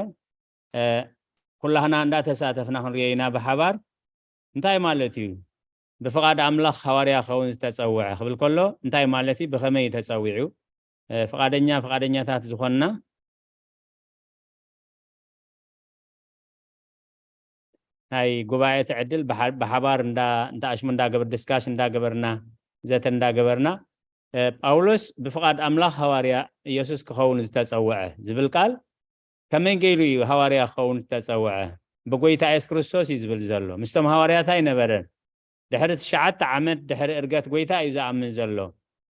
ኩላህና እንዳተሳተፍና ክንሪኦ ኢና ብሓባር። እንታይ ማለት እዩ? ብፍቓድ ኣምላኽ ሃዋርያ ክኸውን ዝተጸውዐ ክብል ከሎ እንታይ ማለት እዩ? ብኸመይ እዩ ተጸዊዑ? ፍቓደኛ ፍቓደኛታት ዝኾንና ናይ ጉባኤ ትዕድል ብሓባር እንዳ እንተኣሽሙ እንዳገበር ዲስካሽ እንዳገበርና ዘተ እንዳገበርና፣ ጳውሎስ ብፍቓድ ኣምላኽ ሃዋርያ ኢየሱስ ክኸውን ዝተጸውዐ ዝብል ቃል ከመይ ገይሩ እዩ ሃዋርያ ክኸውን ዝተጸውዐ? ብጎይታ የሱስ ክርስቶስ እዩ ዝብል ዘሎ። ምስቶም ሃዋርያት ኣይነበረን። ድሕሪ ትሽዓተ ዓመት ድሕሪ እርገት ጎይታ እዩ ዝኣምን ዘሎ።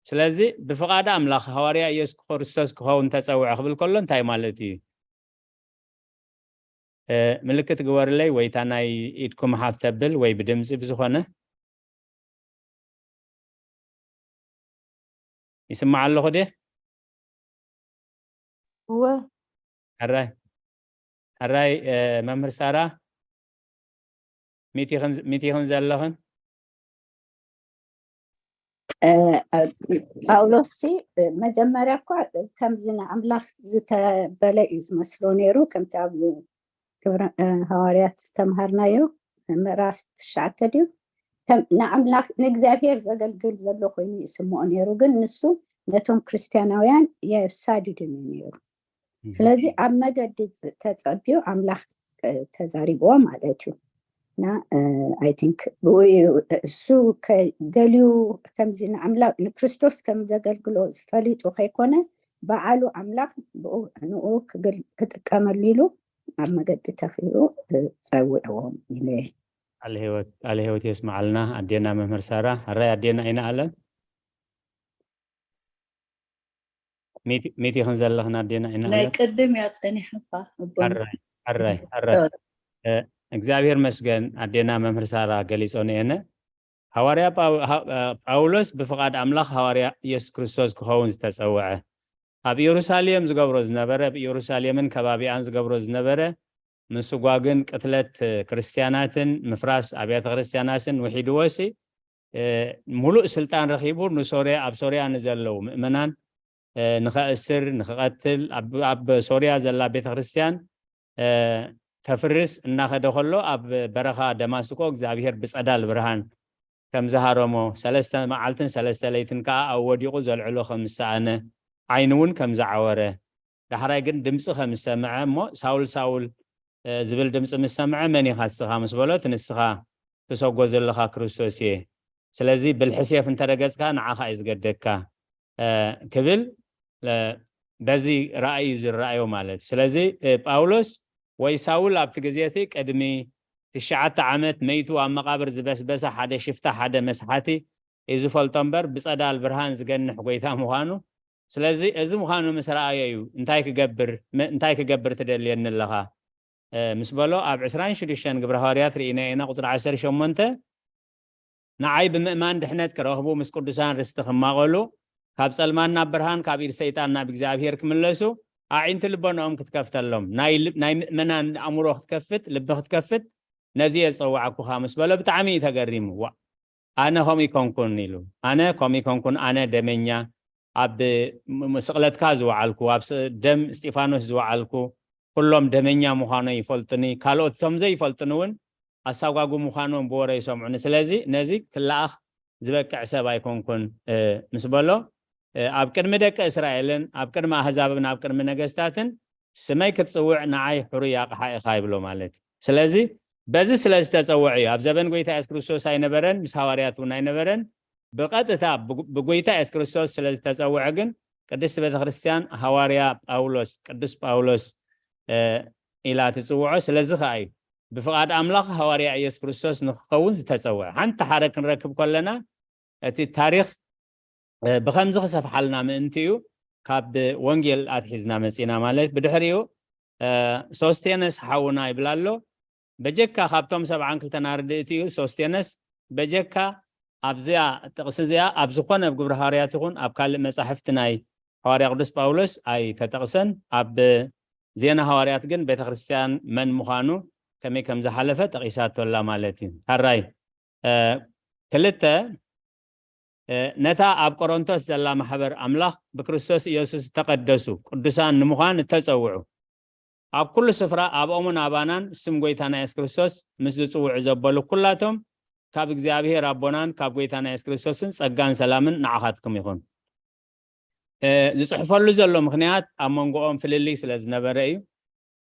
ስለዚ ብፍቓድ ኣምላኽ ሃዋርያ ኢየሱስ ክርስቶስ ክኸውን ተጸውዐ ክብል ከሎ እንታይ ማለት እዩ? ምልክት ግበርለይ ወይ እታ ናይ ኢድኩም ሓፍ ተብል ወይ ብድምፂ ብዝኾነ። ይስማዕ ኣለኹ ድየ? እወ። ሕራይ ሕራይ መምህር ሳራ ሚቲኽን ዘለኽን? ጳውሎስ ሲ መጀመርያ እኳ ከምዚ ንኣምላኽ ዝተበለ እዩ ዝመስሎ ነይሩ። ከምቲ ኣብ ግብረ ሃዋርያት ዝተምሃርናዮ ምዕራፍ ትሽዓተ ድዩ? ንኣምላኽ ንእግዚኣብሔር ዘገልግል ዘሎ ኮይኑ ይስምዖ ነይሩ። ግን ንሱ ነቶም ክርስትያናውያን የሳድድን እዩ ነይሩ። ስለዚ ኣብ መገዲ ተጸቢዩ ኣምላኽ ተዛሪብዎ ማለት እዩ። እና I think ብኡ እዩ እሱ ደልዩ ከምዚ ንኣምላኽ ንክርስቶስ ከም ዘገልግሎ ዝፈሊጡ ከይኮነ በዓሉ ኣምላኽ ንኡ ክጥቀመሉ ኢሉ ኣብ መገዲ ተኺኡ ጸውዕዎም ኢሉ። ቃለ ህይወት የስምዓልና ኣዴና መምህር ሳራ። ሕራይ ኣዴና ኣይንኣለም። ሚቲ ክንዘለኽን ኣዴና ኢና ናይ ቅድም እያ ጸኒሓ እኳ ኣቦና። ኣራይ ኣራይ ኣራይ እ፣ እግዚኣብሔር መስገን ኣዴና መምህር ሳራ ገሊጾ ነየነ ሃዋርያ ጳው- ሃ- እ፣ ጳውሎስ ብፍቓድ ኣምላኽ ሃዋርያ ኢየሱስ ክርስቶስ ክኸውን ዝተጸውዐ ኣብ ኢየሩሳሌም ዝገብሮ ዝነበረ ኣብ ኢየሩሳሌምን ከባቢኣን ዝገብሮ ዝነበረ ምስጓግን ቅትለት እ፣ ክርስትያናትን ምፍራስ ኣብያተ ክርስትያናትን ውሒድዎሲ እ፣ ሙሉእ ስልጣን ረኺቡ ንሶርያ ኣብ ሶርያ ንዘለዉ ምእመናን እ፣ ንኸእስር ንኽቐትል ኣብ- ኣብ ሶርያ ዘላ ቤተ ክርስትያን እ፣ ከፍርስ እናኸደ ከሎ ኣብ በረኻ ደማስቆ እግዚኣብሔር ብጸዳል ብርሃን ከም ዝሃረሞ ሰለስተ መዓልትን ሰለስተ ለይትን ከዓ ኣብ ወዲቑ ዘልዕሎ ከም ዝሰኣነ ዓይኑ እውን ከም ዝዓወረ ዳሕራይ ግን ድምፂ ከም ዝሰምዐ እሞ ሳውል ሳውል እ፣ ዝብል ድምፂ ምስ ሰምዐ መን ኢኻ ንስኻ ምስ በሎ እቲ ንስኻ ትሰጎ ዘለኻ ክርስቶስ እየ ስለዚ ብልሒ ሴፍ እንተረገፅካ ንዓኻ እዩ ዝገደካ እ፣ ክብል እ፣ በዚ ራእይ እዩ ዝረኣዮ ማለት እዩ ስለዚ እ፣ ጳውሎስ ወይ ሳውል ኣብቲ ግዜ እቲ ቅድሚ ትሽዓተ ዓመት መይቱ ኣብ መቓብር ዝበስበሰ ሓደ ሽፍታ ሓደ መስሓቲ እዩ ዝፈልጦ እምበር ብፀዳል ብርሃን ዝገንሕ ጎይታ ምዃኑ ስለዚ እዚ ምዃኑ ምስ ረኣዮ እዩ እንታይ ክገብር ም- እንታይ ክገብር ትደልየኒ ኣለኻ እ፣ ምስ በሎ ኣብ ዕስራን ሽዱሽተን ግብረ ሃዋርያት ርኢና ኢና ቁፅሪ ዓሰርተ ሸሞንተ ንዓይ ብምእማን ድሕነት ክረኽቡ ምስ ቅዱሳን ርስቲ ክማቐሉ ካብ ጸልማን ናብ ብርሃን ካብ ኢድ ሰይጣን ናብ እግዚኣብሔር ክምለሱ ኣዒንቲ ልቦናኦም ክትከፍተሎም ናይ ል- ናይ ምእመናን ኣእምሮ ክትከፍት ልቢ ክትከፍት ነዚ እየ ዝጸዋዕኩኻ ምስ በሎ ብጣዕሚ እዩ ተገሪሙ ዋ ኣነ ከምኡ ይኮንኩን ኢሉ ኣነ ከምኡ ይኮንኩን ኣነ ደመኛ ኣብ ም- ም- ስቕለትካ ዝወዓልኩ ኣብ ስ- ደም እስጢፋኖስ ዝወዓልኩ ኩሎም ደመኛ ምዃኖ ይፈልጡኒ ካልኦት እቶም ዘይፈልጡኒ እውን ኣሳጓጉ ምዃኖም ብወረ ይሰምዑኒ ስለዚ ነዚ ክለኣኽ ዝበቅዕ ሰብ ኣይኮንኩን እ፣ ምስ በሎ እ፣ ኣብ ቅድሚ ደቂ እስራኤልን ኣብ ቅድሚ ኣህዛብን ኣብ ቅድሚ ነገስታትን ስመይ ክትፅውዕ ንዓይ ሕሩይ ኣቕሓ ኢኻ ይብሎ ማለት እዩ ስለዚ በዚ ስለ ዝተፀውዐ እዩ ኣብ ዘበን ጎይታ የሱስ ክርስቶስ ኣይነበረን ምስ ሃዋርያት እውን ኣይነበረን ብቐጥታ ብጉ- ብጎይታ የሱስ ክርስቶስ ስለ ዝተፀውዐ ግን ቅድስቲ ቤተክርስትያን ሃዋርያ ጳውሎስ ቅዱስ ጳውሎስ እ፣ ኢላ ትፅውዖ ስለዚ ከዓ እዩ ብፍቓድ ኣምላኽ ሃዋርያ ኢየሱስ ክርስቶስ ንክኸውን ዝተፀውዐ ሓንቲ ሓደ ክንረክብ ከለና እቲ ታሪክ እ፣ ብከምዚ ክሰፍሓልና ምእንቲ እዩ ካብ ወንጌል ኣትሒዝና መፂና ማለት ብድሕሪኡ እ፣ ሶስቴነስ ሓውና ይብላ ኣሎ በጀካ ካብቶም ሰብዓን ክልተን ኣርድእቲ እዩ ሶስቴነስ በጀካ ኣብዚኣ ጥቕሲ እዚኣ ኣብ ዝኾነ ኣብ ግብሪ ሃዋርያት ይኹን ኣብ ካልእ መጻሕፍቲ ናይ ሃዋርያ ቅዱስ ጳውሎስ ኣይተጠቕሰን ኣብ ዜና ሃዋርያት ግን ቤተክርስትያን መን ምዃኑ ከመይ ከም ዝሓለፈ ጠቒሳቶላ ማለት እዩ ታራይ እ፣ ክልተ እ፣ ነታ ኣብ ቆሮንቶስ ዘላ ማሕበር ኣምላኽ ብክርስቶስ ኢየሱስ ዝተቐደሱ ቅዱሳን ንምዃን እተጸውዑ ኣብ ኩሉ ስፍራ ኣብኦምን ኣባናን ስም ጎይታና የሱስ ክርስቶስ ምስ ዝጽውዑ ዘበሉ ኩላቶም ካብ እግዚኣብሔር ኣቦናን ካብ ጎይታና የሱስ ክርስቶስን ጸጋን ሰላምን ንዓኻትኩም ይኹን እ፣ ዝጽሕፈሉ ዘሎ ምኽንያት ኣብ መንጎኦም ፍልልይ ስለ ዝነበረ እዩ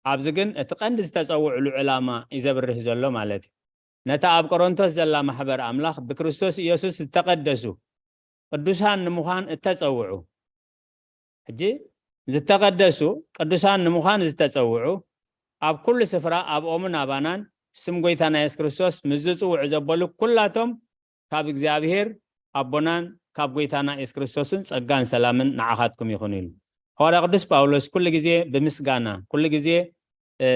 ኣብዚ ግን እቲ ቀንዲ ዝተጸውዕሉ ዕላማ እዩ ዘብርህ ዘሎ ማለት እዩ ነታ ኣብ ቆሮንቶስ ዘላ ማሕበር ኣምላኽ ብክርስቶስ ኢየሱስ ዝተቐደሱ ቅዱሳን ንምዃን እተጸውዑ ሕጂ ዝተቐደሱ ቅዱሳን ንምዃን ዝተጸውዑ ኣብ ኩሉ ስፍራ ኣብኦምን ኣባናን ስም ጎይታና የሱስ ክርስቶስ ምስ ዝጽውዑ ዘበሉ ኩላቶም ካብ እግዚኣብሔር ኣቦናን ካብ ጎይታና የሱስ ክርስቶስን ጸጋን ሰላምን ንዓኻትኩም ይኹን ኢሉ ሃዋርያ ቅዱስ ጳውሎስ ኩሉ ግዜ ብምስጋና ኩሉ ግዜ እ፣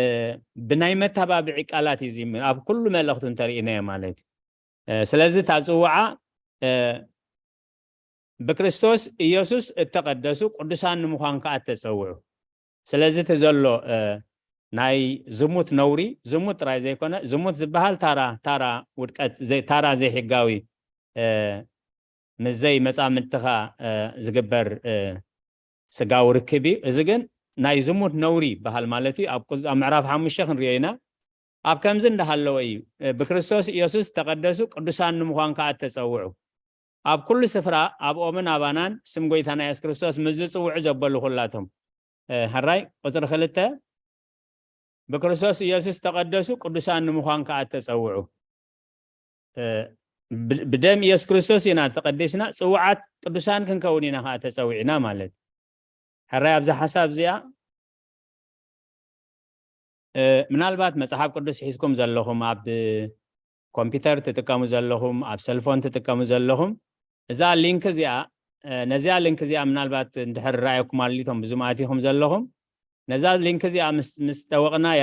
ብናይ መተባብዒ ቃላት እዩ ዝም ኣብ ኩሉ መልእኽቱ እንተርኢናዮ ማለት እዩ እ፣ ስለዚ እታ ጽውዓ እ፣ ብክርስቶስ ኢየሱስ እተቐደሱ ቅዱሳን ንምዃን ከዓ እተጸውዑ ስለዚ እቲ ዘሎ እ፣ ናይ ዝሙት ነውሪ ዝሙት ጥራይ ዘይኮነ ዝሙት ዝበሃል ታራ ታራ ውድቀት ዘይ- ታራ ዘይሕጋዊ እ፣ ምስ ዘይ መጻምድትኻ እ፣ ዝግበር እ፣ ስጋዊ ርክብ እዩ እዚ ግን ናይ ዝሙት ነውሪ ይበሃል ማለት እዩ ኣብ ቁዝ- ኣብ ምዕራፍ ሓሙሽተ ክንሪኦ ኢና ኣብ ከምዚ እንዳሃለወ እዩ እ፣ ብክርስቶስ ኢየሱስ ተቐደሱ ቅዱሳን ንምዃን ከዓ እተጸውዑ ኣብ ኩሉ ስፍራ ኣብኦምን ኣባናን ስም ጎይታና የሱስ ክርስቶስ ምስ ዝጽውዑ ዘበሉ ኩላቶም እ፣ ሕራይ ቁፅሪ ክልተ ብክርስቶስ ኢየሱስ ተቐደሱ ቅዱሳን ንምዃን ከዓ እተጸውዑ እ፣ ብ- ብደም ኢየሱስ ክርስቶስ ኢና ተቐዲስና ጽውዓት ቅዱሳን ክንከውን ኢና ከዓ ተጸዊዕና ማለት ሕራይ ኣብዛ ሓሳብ እዚኣ እ፣ ምናልባት መጽሓፍ ቅዱስ ሒዝኩም ዘለኹም ኣብ ኮምፒውተር ትጥቀሙ ዘለኹም ኣብ ሰልፎን ትጥቀሙ ዘለኹም እዛ ሊንክ እዚኣ ነዚኣ ሊንክ እዚኣ ምናልባት እንድሕር ራእየኩም ኣሊቶም ብዙም ኣቲኹም ዘለኹም፣ ነዛ ሊንክ እዚኣ ምስ ጠወቕናያ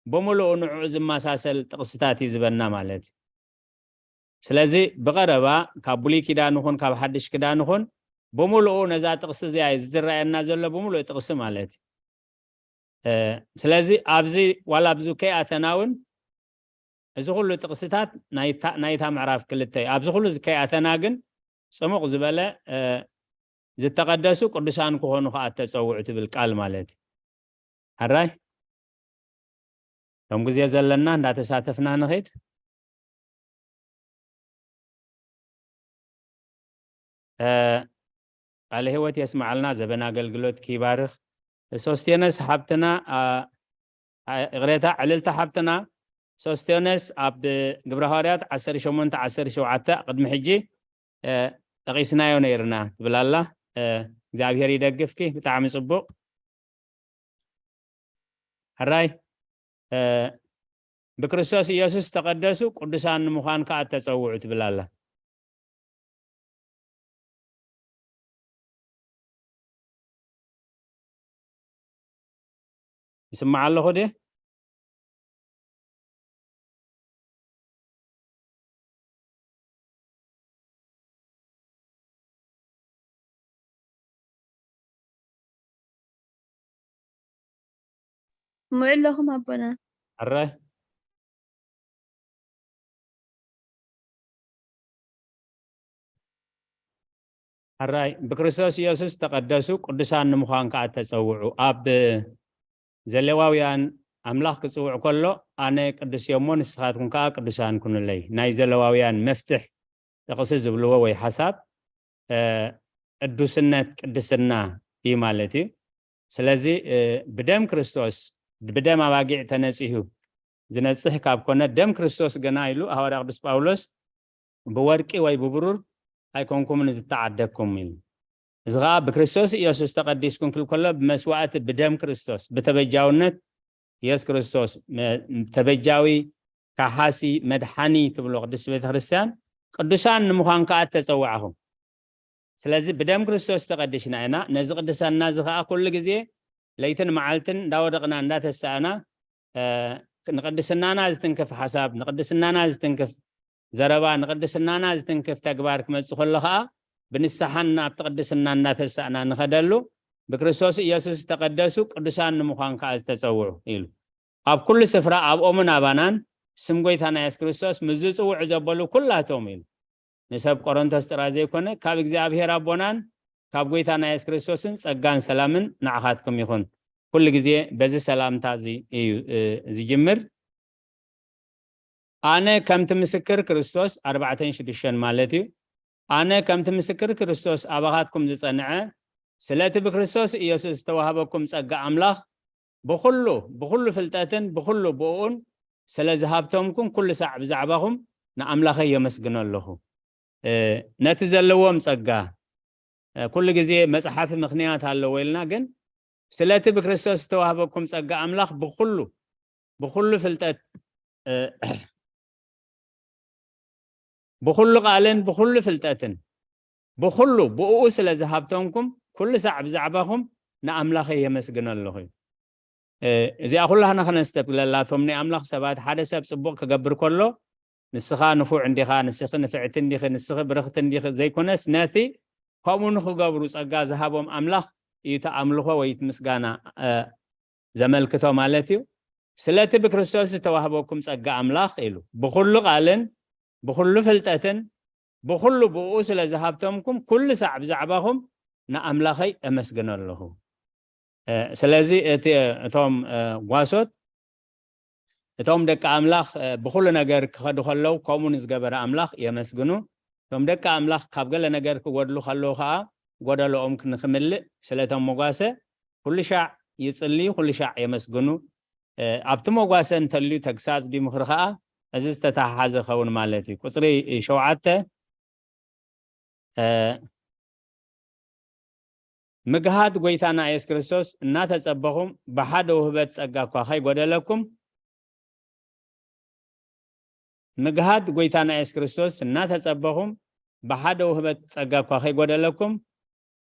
ብምሉኡ ንዕኡ ዝመሳሰል ጥቕስታት እዩ ዝበና ማለት እዩ። ስለዚ ብቐረባ ካብ ብሉይ ኪዳን ይኹን ካብ ሓድሽ ኪዳን ይኹን ብምሉኡ ነዛ ጥቕሲ እዚኣ እዩ ዝረኣየና ዘሎ ብምሉኡ ጥቕሲ ማለት እዩ። ስለዚ ኣብዚ ዋላ ኣብዚ ከይኣተና እውን እዚ ኩሉ ጥቕስታት ናይታ ምዕራፍ ክልተ እዩ። ኣብዚ ኩሉ ከይኣተና ግን ጽሙቕ ዝበለ ዝተቐደሱ ቅዱሳን ክኾኑ ከዓ ተጸውዑ ትብል ቃል ማለት እዩ። ሕራይ እቶም ግዜ ዘለና እንዳተሳተፍና ንኸይድ። ቃለ ህይወት የስማዓልና፣ ዘበን ኣገልግሎት ይባርኽ። ሶስቴነስ ሓብትና፣ ይቕሬታ፣ ዕልልታ ሓብትና ሶስቴነስ ኣብ ግብረ ሃዋርያት ዓሰርተ ሸሞንተ ዓሰርተ ሸውዓተ ቅድሚ ሕጂ ጠቒስናዮ ነይርና ትብል ኣላ። እግዚኣብሔር ይደግፍኪ። ብጣዕሚ ጽቡቕ። ሕራይ ብክርስቶስ ኢየሱስ ተቐደሱ ቅዱሳን ንምዃን ከኣ ተጸውዑ ትብል ኣላ። ይስማዕ ኣለኹ ድየ? ምዑ ኣለኹም ኣቦና። ሕራይ ሕራይ ብክርስቶስ ኢየሱስ ተቐደሱ ቅዱሳን ንምዃን ከኣ ተጸውዑ። ኣብ ዘሌዋውያን ኣምላኽ ክጽውዕ ከሎ ኣነ ቅዱስ እየ እሞ ንስኻትኩም ከኣ ቅዱሳን ኩኑለይ። ናይ ዘሌዋውያን መፍትሕ ጥቕሲ ዝብልዎ ወይ ሓሳብ ቅዱስነት ቅድስና እዩ ማለት እዩ። ስለዚ ብደም ክርስቶስ ብደም ኣባጊዕ ተነጺሁ ዝነጽህ ካብ ኮነ ደም ክርስቶስ ገና ኢሉ ሃዋርያ ቅዱስ ጳውሎስ ብወርቂ ወይ ብብሩር ኣይኮንኩምን ዝተዓደግኩም ኢሉ። እዚ ኸዓ ብክርስቶስ ኢየሱስ ተቐዲስኩም ክብል ከሎ ብመስዋእቲ ብደም ክርስቶስ ብተበጃውነት ኢየሱስ ክርስቶስ ተበጃዊ ካሓሲ መድሓኒ ትብሎ ቅድስቲ ቤተ ክርስቲያን ቅዱሳን ንምዃን ከኣ ተጸዋዕኹም። ስለዚ ብደም ክርስቶስ ተቐዲሽና ኢና። ነዚ ቅድስና እዚ ኸዓ ኩሉ ግዜ ለይትን መዓልትን እንዳወደቕና እንዳተሳእና ንቅድስናና ዝትንክፍ ሓሳብ፣ ንቅድስናና ዝትንክፍ ዘረባ፣ ንቅድስናና ዝትንክፍ ተግባር ክመጽእ ከሎ ኸዓ ብንስሓን ናብቲ ቅድስና እንዳተሳእና ንኸደሉ ብክርስቶስ ኢየሱስ ዝተቐደሱ ቅዱሳን ንምዃን ከኣ ዝተጸውዑ ኢሉ። ኣብ ኩሉ ስፍራ ኣብኦምን ኣባናን ስም ጎይታና የሱስ ክርስቶስ ምስ ዝጽውዑ ዘበሉ ኩላቶም ኢሉ። ንሰብ ቆሮንቶስ ጥራይ ዘይኮነ ካብ እግዚኣብሔር ኣቦናን ካብ ጎይታና የሱስ ክርስቶስን ጸጋን ሰላምን ንዓኻትኩም ይኹን። ኩሉ ግዜ በዚ ሰላምታ እዚ እዩ ዝጅምር። ኣነ ከምቲ ምስክር ክርስቶስ ኣርባዕተን ሽዱሽተን ማለት እዩ። ኣነ ከምቲ ምስክር ክርስቶስ ኣባኻትኩም ዝጸንዐ ስለቲ ብክርስቶስ ኢየሱስ ዝተዋህበኩም ጸጋ ኣምላኽ ብኹሉ ብኹሉ ፍልጠትን ብኹሉ ብእኡን ስለ ዝሃብተምኩም ኩሉ ሳዕ ብዛዕባኹም ንኣምላኸይ የመስግኖ ኣለኹ። ነቲ ዘለዎም ጸጋ ኩሉ ግዜ መጽሓፊ ምኽንያት ኣለዎ ኢልና ግን ስለቲ ብክርስቶስ ዝተዋህበኩም ጸጋ ኣምላኽ ብኹሉ ብኹሉ ፍልጠት ብኹሉ ቃልን ብኹሉ ፍልጠትን ብኹሉ ብእኡ ስለ ዝሃብተምኩም ኩሉ ሳዕ ብዛዕባኹም ንኣምላኸይ የመስግኖ ኣለኹ። እዚኣ ኩላህና ከነስተብለላ እቶም ናይ ኣምላኽ ሰባት ሓደ ሰብ ጽቡቕ ክገብር ከሎ ንስኻ ንፉዕ እንዲኻ፣ ንስኺ ንፍዕቲ እንዲኺ፣ ንስኺ ብርኽቲ እንዲኺ ዘይኮነስ ነቲ ከምኡ ንኽገብሩ ጸጋ ዝሃቦም ኣምላኽ እዩ እቲ ኣምልኾ ወይ እቲ ምስጋና ዘመልክቶ ማለት እዩ። ስለቲ ብክርስቶስ ዝተዋህበኩም ጸጋ ኣምላኽ ኢሉ ብኹሉ ቃልን ብኹሉ ፍልጠትን ብኹሉ ብኡ ስለ ዝሃብተምኩም ኩሉ ሳዕ ብዛዕባኹም ንኣምላኸይ እመስግኖ ኣለኹ። ስለዚ እቲ እቶም ጓሶት እቶም ደቂ ኣምላኽ ብኹሉ ነገር ክኸዱ ከለዉ ከምኡ ንዝገበረ ኣምላኽ የመስግኑ። እቶም ደቂ ኣምላኽ ካብ ገለ ነገር ክጎድሉ ከለዉ ከዓ ጎደሎኦም ንክምልእ ስለቶም መጓሰ ኩሉ ሻዕ ይጽልዩ፣ ኩሉ ሻዕ የመስግኑ። ኣብቲ መጓሰ እንተልዩ ተግሳጽ ድዩ ምኽሪ ከዓ እዚ ዝተተሓሓዘ ኸውን ማለት እዩ። ቁጽሪ ሸውዓተ ምግሃድ ጎይታና የሱስ ክርስቶስ እናተጸበኹም ብሓደ ውህበት ጸጋ እኳ ከይጎደለኩም ምግሃድ ጎይታና የሱስ ክርስቶስ እናተጸበኹም ብሓደ ውህበት ጸጋ እኳ ከይጎደለኩም፣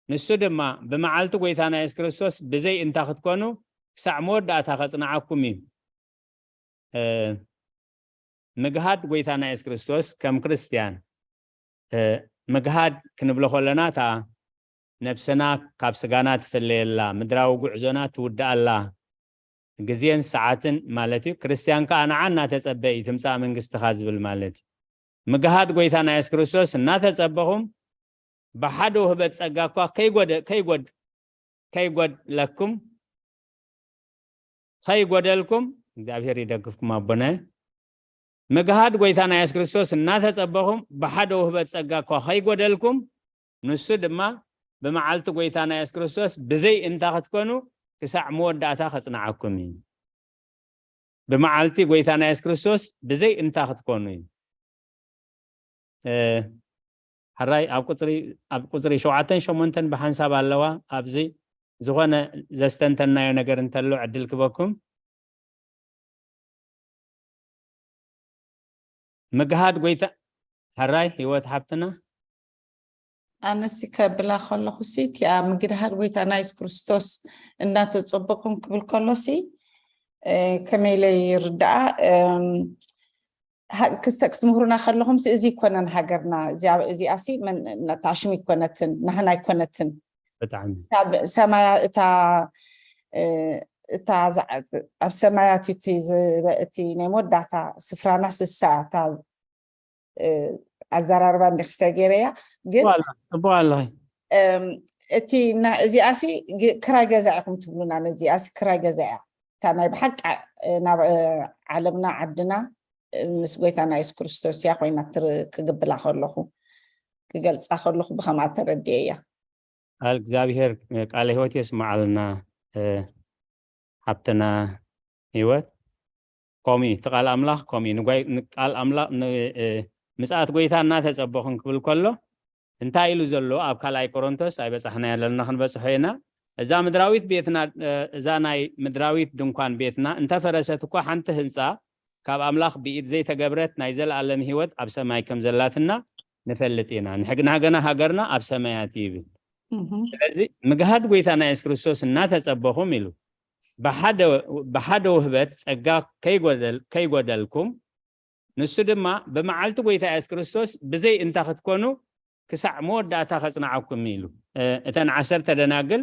ንሱ ድማ ብመዓልቲ ጐይታና የሱስ ክርስቶስ ብዘይ እንታ ክትኮኑ ክሳዕ መወዳእታ ከጽንዓኩም እዩ። እ፣ ምግሃድ ጐይታና የሱስ ክርስቶስ ከም ክርስትያን፣ እ፣ ምግሃድ ክንብሎ ከለና እታ ነብስና ካብ ስጋና ትፍለየላ፣ ምድራዊ ጉዕዞና ትውድኣላ ግዜን ሰዓትን ማለት እዩ። ክርስትያን ከኣ ንዓ እናተጸበ እዩ ትምጻእ መንግስትኻ ዝብል ማለት እዩ። ምግሃድ ጐይታና የሱስ ክርስቶስ እናተጸበኹም ብሓደ ውህበት ጸጋ እኳ ከይጎደ-፣ ከይጎድ-፣ ከይጎድለኩም፣ ከይጎደልኩም፣ እግዚኣብሔር ይደግፍኩም ኣቦናይ። ምግሃድ ጐይታና የሱስ ክርስቶስ እናተጸበኹም ብሓደ ውህበት ጸጋ እኳ ከይጎደልኩም፣ ንሱ ድማ ብመዓልቲ ጐይታና የሱስ ክርስቶስ ብዘይ እንታ ክትኮኑ ክሳዕ መወዳእታ ከጽንዓኩም እዩ። ብመዓልቲ ጐይታና የሱስ ክርስቶስ ብዘይ እንታ ክትኮኑ እዩ። እ፣ ሕራይ ኣብ ቁጽሪ፣ ኣብ ቁጽሪ ሸውዓተን ሸሞንተን ብሓንሳብ ኣለዋ። ኣብዚ ዝኾነ ዘስተንተናዮ ነገር እንተሎ ዕድል ክበኩም። ምግሃድ ጐይታ፣ ሕራይ ህይወት ሓብትና። ኣነሲ ከብላ ከለኹ ሲ፣ እቲኣ ምግድሃድ ጐይታና የሱስ ክርስቶስ እናተጸበኹም ክብል ከሎ ሲ፣ እ፣ ከመይ ኢለ ይርድኣ? እም፣ ሃ-፣ ክስተ-፣ ክትምህሩና ከለኹም ሲ፣ እዚ ኣይኮነን ሃገርና፣ እዚኣ፣ እዚኣ ሲ መን-፣ እታ ሽም ኣይኮነትን፣ ናህና ኣይኮነትን። ብጣዕሚ። እታ ብ-፣ ሰማያ-፣ እታ፣ እ፣ እታ ዝዓ-፣ ኣብ ሰማያት እቲ ዝ-፣ እቲ ናይ መወዳእታ ስፍራና ስሳ፣ እታ፣ እ፣ ኣዘራርባ እንዲኽስተ ገይረያ። ግን ጽቡቕ ኣለ-፣ ጽቡቕ ኣለኺ። እም፣ እቲ ና-፣ እዚኣሲ ግ-፣ ክራይ ገዛ ኢኹም ትብሉና፣ ነዚኣሲ ክራይ ገዛ እያ። እታ ናይ ብሓቂ ዓ-፣ ናብ፣ እ፣ ዓለምና፣ ዓድና፣ እ፣ ምስ ጐይታና የሱስ ክርስቶስ እያ ኮይና ትር-፣ ክግብላ ከለኹ፣ ክገልጻ ከለኹ ብኸምኣ ተረድኤያ። ቃል እግዚኣብሔር ቃለ ሕይወት የስምዓልና፣ እ፣ ሓብትና ሕይወት። ከምኡ እዩ፣ እቲ ቃል ኣምላኽ ከምኡ እዩ። ንጓይ-፣ ንቃል ኣምላኽ፣ ን-፣ እ፣ ምጽኣት ጐይታ እናተጸበኹም ክብል ከሎ፣ እንታይ ኢሉ ዘሎ ኣብ ካልኣይ ቆሮንቶስ ኣይበጻሕናዮ ኣለና፣ ክንበጽሖ ኢና። እዛ ምድራዊት ቤትና፣ እ፣ እዛ ናይ ምድራዊት ድንኳን ቤትና እንተፈረሰት እኳ፣ ሓንቲ ህንጻ ካብ ኣምላኽ ብኢድ ዘይተገብረት ናይ ዘለኣለም ህይወት ኣብ ሰማይ ከም ዘላትና ንፈልጥ ኢና። ንሕግና ገና ሃገርና ኣብ ሰማያት እዩ ይብል። እህ። ስለዚ ምግሃድ ጐይታና የሱስ ክርስቶስ እናተጸበኹም ኢሉ፣ ብሓደ፣ ብሓደ ውህበት ጸጋ ከይጎደል-፣ ከይጎደልኩም፣ ንሱ ድማ ብመዓልቲ ጐይታ የሱስ ክርስቶስ ብዘይ እንታ ክትኮኑ ክሳዕ መወዳእታ ከጽንዓኩም ኢሉ። እ፣ እተን ዓሰርተ ደናግል፣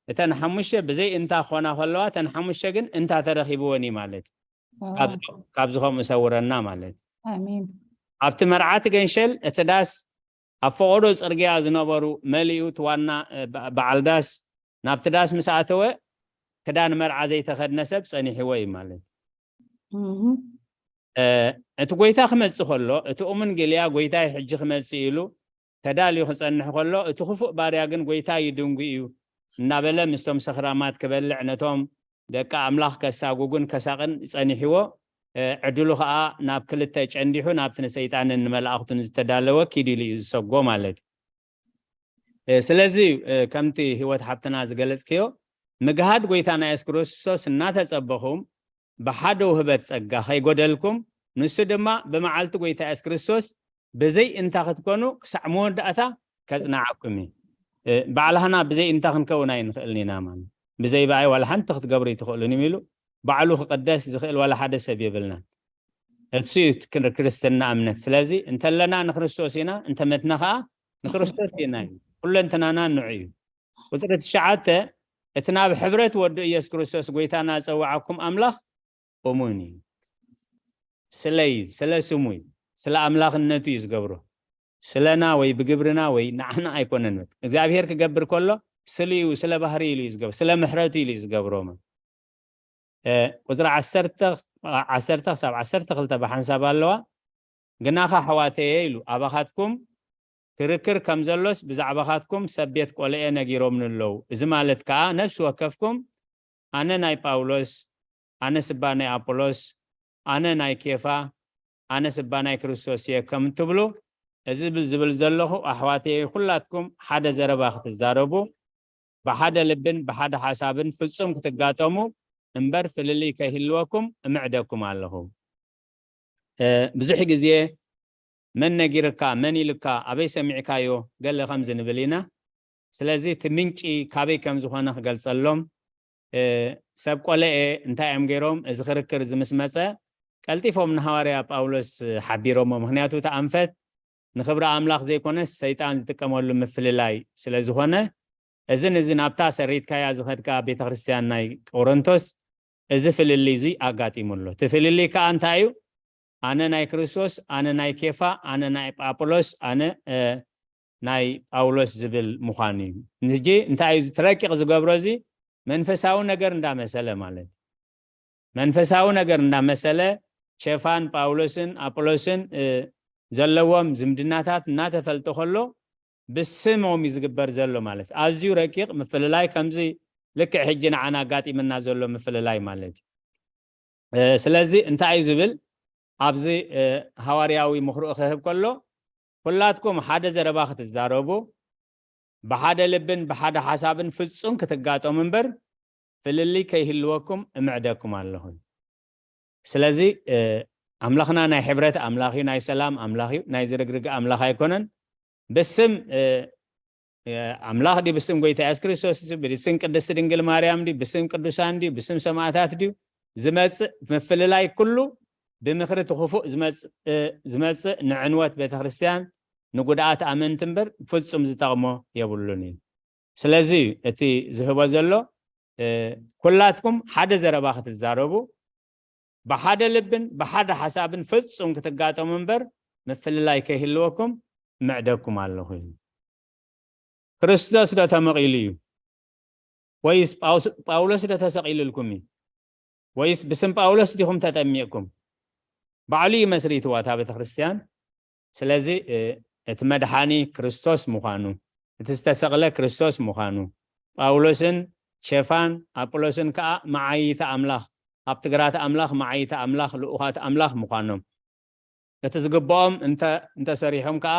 እተን ሓሙሽተ ብዘይ እንታ ክኾና ከለዋ፣ እተን ሓሙሽተ ግን እንታ ተረኺብወን እዩ ማለት እዩ። ዋው። ካብዚ፣ ካብዚ ከምኡ ሰውረና ማለት እዩ። ኣሜን። ኣብቲ መርዓቲ ገንሸል እቲ ዳስ ኣብ ፈቐዶ ጽርግያ ዝነበሩ መሊኡ፣ እቲ ዋና፣ እ፣ በ-፣ በዓል ዳስ ናብቲ ዳስ ምስ ኣተወ፣ ክዳን መርዓ ዘይተኸድነ ሰብ ጸኒሕዎ እዩ ማለት እዩ። እህ። እ፣ እቲ ጐይታ ክመጽእ ከሎ፣ እቲ እሙን ግልያ፣ "ጐይታይ፣ ሕጂ ክመጽእ" ኢሉ ተዳልዩ ክጸንሕ ከሎ፣ እቲ ክፉእ ባርያ ግን፣ "ጐይታይ፣ ይድንጉ እዩ" እናበለ ምስቶም ሰኽራማት ክበልዕ፣ ነቶም ደቂ ኣምላኽ ከሳጉጉን ከሳቕን ጸኒሕዎ፣ እ፣ ዕድሉ ኸኣ ናብ ክልተ ጨንዲሑ፣ ናብቲ ንሰይጣንን ንመላእኽቱን ዝተዳለወ ኪድ ኢሉ እዩ ዝሰጎ ማለት እዩ። እ፣ ስለዚ እዩ፣ እ፣ ከምቲ ህይወት ሓብትና ዝገለጽክዮ፣ ምግሃድ ጐይታና የሱስ ክርስቶስ እናተጸበኹም ብሓደ ውህበት ጸጋ ከይጎደልኩም፣ ንሱ ድማ ብመዓልቲ ጐይታ የሱስ ክርስቶስ ብዘይ እንታ ክትኮኑ ክሳዕ መወዳእታ ከጽንዓኩም እዩ። እ፣ ባዕላህና ብዘይ እንታ ክንከውን ኣይንኽእልን ኢና ማለት። ብዘይ ብኣይ ዋላ ሓንቲ ክትገብሩ ኣይትኽእሉን እዮም ኢሉ፣ ባዕሉ ክቕደስ ዝኽእል ዋላ ሓደ ሰብ የብልናን። እሱ እዩ እቲ ክር-፣ ክርስትና እምነት። ስለዚ እንተለና ንክርስቶስ ኢና፣ እንተመትና ኸኣ ንክርስቶስ ኢና እዩ። ኩለንትናና ንዑ እዩ። ቁጽሪ ትሽዓተ፣ እቲ ናብ ሕብረት ወዱ ኢየሱስ ክርስቶስ ጐይታና ዝጸውዓኩም ኣምላኽ እሙን እዩ። ስለይ፣ ስለ ስሙ እዩ። ስለ ኣምላኽነቱ እዩ ዝገብሮ። ስለና ወይ ብግብርና ወይ ንዓና ኣይኮነን። እግዚኣብሔር ክገብር ከሎ ስለ እዩ፣ ስለ ባህሪ ኢሉ እዩ ዝገብሮ፣ ስለ ምሕረቱ ኢሉ እዩ ዝገብሮ። እ፣ ቁጽሪ ዓሰርተ፣ ዓሰርተ ክሳብ ዓሰርተ ክልተ ብሓንሳብ ኣለዋ። ግናኸ ኣሕዋተየ ኢሉ፣ ኣባኻትኩም ክርክር ከም ዘሎስ ብዛዕባኻትኩም ሰብ ቤት ቆልኤ ነጊሮምኒ ኣለዉ። እዚ ማለት ከኣ ነፍሲ ወከፍኩም ኣነ ናይ ጳውሎስ፣ ኣነ ስባ ናይ ኣፖሎስ፣ ኣነ ናይ ኬፋ፣ ኣነ ስባ ናይ ክርስቶስ እየ ከም እትብሉ፣ እዚ ብ-፣ ዝብል ዘለኹ ኣሕዋተየ ኩላትኩም ሓደ ዘረባ ክትዛረቡ፣ ብሓደ ልብን ብሓደ ሓሳብን ፍጹም ክትጋጠሙ እምበር ፍልልይ ከይህልወኩም እምዕደኩም ኣለኹ። እ፣ ብዙሕ ግዜ መን ነጊርካ፣ መን ኢልካ፣ ኣበይ ሰሚዕካዮ፣ ገለ ከምዚ ንብል ኢና። ስለዚ እቲ ምንጪ ካበይ ከም ዝኾነ ክገልጸሎም፣ እ፣ ሰብ ቆለኤ እንታይ እዮም ገይሮም? እዚ ክርክር እዚ ምስ መጸ፣ ቀልጢፎም ንሃዋርያ ጳውሎስ ሓቢሮሞ። ምኽንያቱ እቲ ኣንፈት ንኽብሪ ኣምላኽ ዘይኮነስ ሰይጣን ዝጥቀመሉ ምፍልላይ ስለ ዝኾነ፣ እዝን እዚ ናብታ ሰሪትካያ ዝኸድካ ቤተ ክርስቲያን ናይ ቆሮንቶስ፣ እዚ ፍልልይ እዚ ኣጋጢሙ ኣሎ። እቲ ፍልልይ ከኣ እንታይ እዩ? ኣነ ናይ ክርስቶስ፣ ኣነ ናይ ኬፋ፣ ኣነ ናይ ጳውሎስ፣ ኣነ፣ እ፣ ናይ ጳውሎስ ዝብል ምዃኑ እዩ። ንጂ እንታይ እዩ እቲ ረቂቕ ዝገብሮ? እዚ መንፈሳዊ ነገር እንዳመሰለ ማለት እዩ። መንፈሳዊ ነገር እንዳመሰለ ኬፋን ጳውሎስን ኣጵሎስን፣ እ፣ ዘለዎም ዝምድናታት እናተፈልጠ ከሎ ብስሞም እዩ ዝግበር ዘሎ ማለት እዩ። ኣዝዩ ረቂቕ ምፍልላይ፣ ከምዚ ልክዕ ሕጂ ንዓና ኣጋጢምና ዘሎ ምፍልላይ ማለት እዩ። እ፣ ስለዚ እንታይ እዩ ዝብል? ኣብዚ፣ እ፣ ሃዋርያዊ ምኽርኡ ክህብ ከሎ፣ "ኩላትኩም ሓደ ዘረባ ክትዛረቡ፣ ብሓደ ልብን ብሓደ ሓሳብን ፍጹም ክትጋጠሙ እምበር፣ ፍልልይ ከይህልወኩም እምዕደኩም ኣለኹ።" ስለዚ፣ እ፣ ኣምላኽና ናይ ሕብረት ኣምላኽ እዩ፣ ናይ ሰላም ኣምላኽ እዩ፣ ናይ ዝርግርግ ኣምላኽ ኣይኮነን። ብስም፣ እ፣ እ፣ ኣምላኽ ድዩ? ብስም ጎይታ የሱስ ክርስቶስ ድዩ? ብስም ቅድስቲ ድንግል ማርያም ድዩ? ብስም ቅዱሳን ድዩ? ብስም ሰማእታት ድዩ? ዝመጽእ ምፍልላይ ኩሉ ብምኽሪ እቲ ክፉእ ዝመጽእ፣ እ፣ ዝመጽእ ንዕንወት ቤተ ክርስቲያን፣ ንጉድኣት ኣመንቲ እምበር ፍጹም ዝጠቕሞ የብሉን እዩ። ስለዚ እዩ እቲ ዝህቦ ዘሎ፣ እ፣ ኩላትኩም ሓደ ዘረባ ክትዛረቡ፣ ብሓደ ልብን ብሓደ ሓሳብን ፍጹም ክትጋጠሙ እምበር፣ ምፍልላይ ከይህልወኩም እምዕደኩም ኣለኹ እዩ። ክርስቶስ ዶ ተመቒሉ እዩ? ወይስ ጳውስ-፣ ጳውሎስ ዶ ተሰቒሉልኩም እዩ? ወይስ ብስም ጳውሎስ ዲኹም ተጠሚቕኩም? ባዕሉ እዩ መስሪትዋ እታ ቤተ ክርስቲያን። ስለዚ፣ እ፣ እቲ መድሓኒ ክርስቶስ ምዃኑ፣ እቲ ዝተሰቕለ ክርስቶስ ምዃኑ፣ ጳውሎስን ኬፋን ኣጵሎስን ከኣ መዓይይቲ ኣምላኽ፣ ሃብቲ ግራት ኣምላኽ፣ መዓይይቲ ኣምላኽ፣ ልኡኻት ኣምላኽ ምዃኖም፣ እቲ ዝግብኦም እንተ-፣ እንተሰሪሖም ከኣ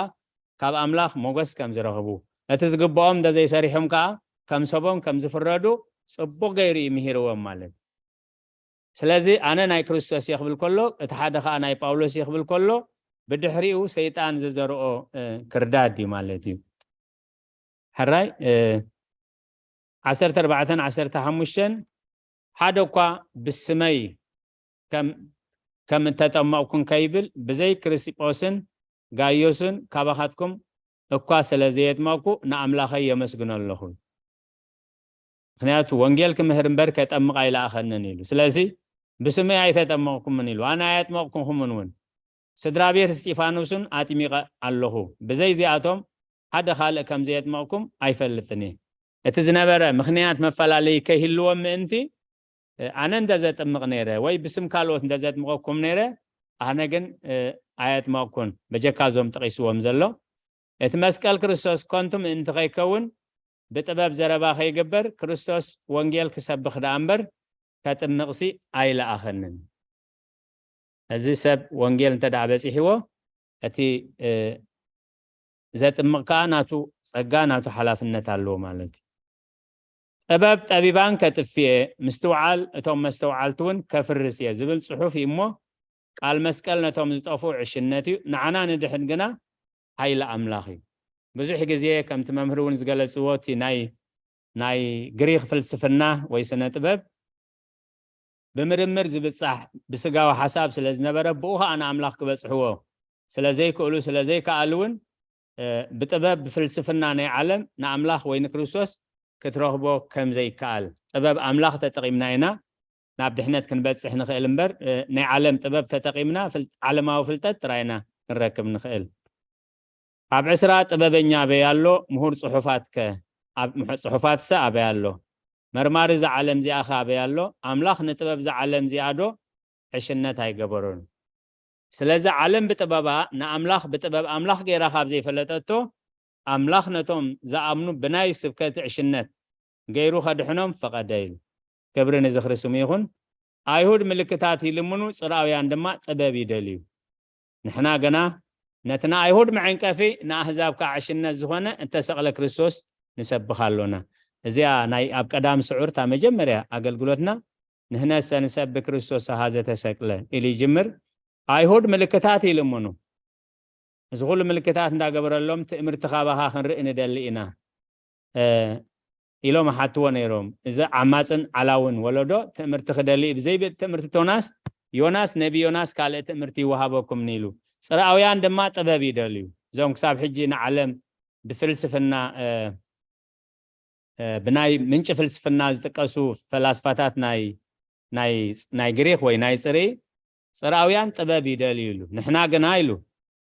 ካብ ኣምላኽ ሞገስ ከም ዝረኽቡ፣ እቲ ዝግብኦም እንተዘይሰሪሖም ከኣ ከም ሰቦም ከም ዝፍረዱ ጽቡቕ ገይሩ እዩ ምሂርዎም ማለት እዩ። ስለዚ ኣነ ናይ ክርስቶስ እየ ክብል ከሎ፣ እቲ ሓደ ከኣ ናይ ጳውሎስ እየ ክብል ከሎ፣ ብድሕሪኡ ሰይጣን ዝዘርኦ፣ እ፣ ክርዳድ እዩ ማለት እዩ። ሕራይ፣ እ፣ ዓሰርተ ኣርባዕተን ዓሰርተ ሓሙሽተን፣ "ሓደ እኳ ብስመይ ከም፣ ከም እተጠመቕኩን ከይብል፣ ብዘይ ክርስጶስን ጋዮስን ካባኻትኩም እኳ ስለ ዘየጥመቕኩ ንኣምላኸይ የመስግኖ ኣለኹ። ምኽንያቱ ወንጌል ክምህር እምበር ከጠምቕ ኣይለኣኸንን" ኢሉ። ስለዚ "ብስመይ ኣይተጠመቕኩምን" ኢሉ፣ "ኣነ ኣየጥመቕኩኹምን እውን፣ ስድራ ቤት እስጢፋኖስን ኣጥሚቐ ኣለኹ። ብዘይ እዚኣቶም ሓደ ካልእ ከም ዘየጥመቕኩም ኣይፈልጥን እየ።" እቲ ዝነበረ ምኽንያት መፈላለዪ ከይህልዎም ምእንቲ፣ እ፣ ኣነ እንደ ዘጥምቕ ነይረ ወይ ብስም ካልኦት እንደ ዘጥምቐኩም ነይረ፣ ኣነ ግን፣ እ፣ ኣየጥመቕኩን፣ በጀካ እዞም ጠቒስዎም ዘሎ። እቲ መስቀል ክርስቶስ ከንቱ ምእንቲ ከይከውን፣ ብጥበብ ዘረባ ከይግበር፣ ክርስቶስ ወንጌል ክሰብኽ ደኣ እምበር፣ ከጥምቕሲ ኣይለኣኸንን። እዚ ሰብ ወንጌል እንተ ደኣ በጺሕዎ፣ እቲ፣ እ፣ ዘጥምቕ ከኣ ናቱ ጸጋ፣ ናቱ ሓላፍነት ኣለዎ ማለት እዩ። "ጥበብ ጠቢባን ከጥፍኤ፣ ምስትውዓል እቶም መስተውዓልቲ እውን ከፍርስ እየ" ዝብል ጽሑፍ እዩ እሞ፣ ቃል መስቀል ነቶም ዝጠፍኡ ዕሽነት እዩ፣ ንዓና ንድሕን ግና ሓይሊ ኣምላኽ እዩ። ብዙሕ ግዜ ከምቲ መምህር እውን ዝገለጽዎ፣ እቲ ናይ፣ ናይ ግሪኽ ፍልስፍና ወይ ስነ ጥበብ ብምርምር ዝብጻሕ ብስጋዊ ሓሳብ ስለ ዝነበረ፣ ብኡ ኸኣ ንኣምላኽ ክበጽሕዎ ስለ ዘይክእሉ፣ ስለ ዘይከኣሉ እውን፣ እ፣ ብጥበብ፣ ብፍልስፍና ናይ ዓለም ንኣምላኽ ወይ ንክርስቶስ ክትረኽቦ ከም ዘይከኣል፣ ጥበብ ኣምላኽ ተጠቒምና ኢና ናብ ድሕነት ክንበጽሕ ንኽእል እምበር፣ እ፣ ናይ ዓለም ጥበብ ተጠቒምና ፍል-፣ ዓለማዊ ፍልጠት ጥራይ ኢና ክንረክብ ንኽእል። "ኣብ ዕስራ ጥበበኛ ኣበይ ኣሎ? ምሁር ጽሑፋት ከ ኣብ፣ ምሑ-፣ ጽሑፋትሰ ኣበይ ኣሎ? መርማሪ እዛ ዓለም እዚኣ ከ ኣበይ ኣሎ? ኣምላኽ ንጥበብ እዛ ዓለም እዚኣ ዶ ዕሽነት ኣይገበሮን?" ስለዚ ዓለም ብጥበባ ንኣምላኽ ብጥበብ ኣምላኽ ገይራ ካብ ዘይፈለጠቶ፣ ኣምላኽ ነቶም ዝኣምኑ ብናይ ስብከት ዕሽነት ገይሩ ከድሕኖም ፈቐደ ኢሉ። ክብሪ ንዝኽሪ ስሙ ይኹን። "ኣይሁድ ምልክታት ይልምኑ፣ ጽርኣውያን ድማ ጥበብ ይደልዩ። ንሕና ግና ነቲ ንኣይሁድ መዐንቀፊ፣ ንኣህዛብ ከዓ ዕሽነት ዝኾነ እተሰቕለ ክርስቶስ ንሰብኽ ኣሎና።" እዚኣ ናይ ኣብ ቀዳም ስዑር እታ መጀመርያ ኣገልግሎትና፣ "ንሕነሰ ንሰብክ ክርስቶስ ኣሃ ዘተሰቅለ" ኢሉ ይጅምር። "ኣይሁድ ምልክታት ይልምኑ፣ እዚ ኩሉ ምልክታት እንዳገበረሎም ትእምርቲ ካባኻ ክንርኢ ንደሊ ኢና ኢሎም ሓትዎ ነይሮም። እዚ ዓማፅን ዓላውን ወለዶ ትእምርቲ ክደሊ ብዘይቤት ትእምርቲ ቶናስ ዮናስ ነቢ ዮናስ ካልእ ትእምርቲ ይወሃበኩም ኢሉ። ፅርኣውያን ድማ ጥበብ ይደልዩ። እዞም ክሳብ ሕጂ ንዓለም ብፍልስፍና ብናይ ምንጪ ፍልስፍና ዝጥቀሱ ፈላስፋታት ናይ ግሪክ ወይ ናይ ፅርይ ፅርኣውያን ጥበብ ይደልዩ ኢሉ። ንሕና ግና ኢሉ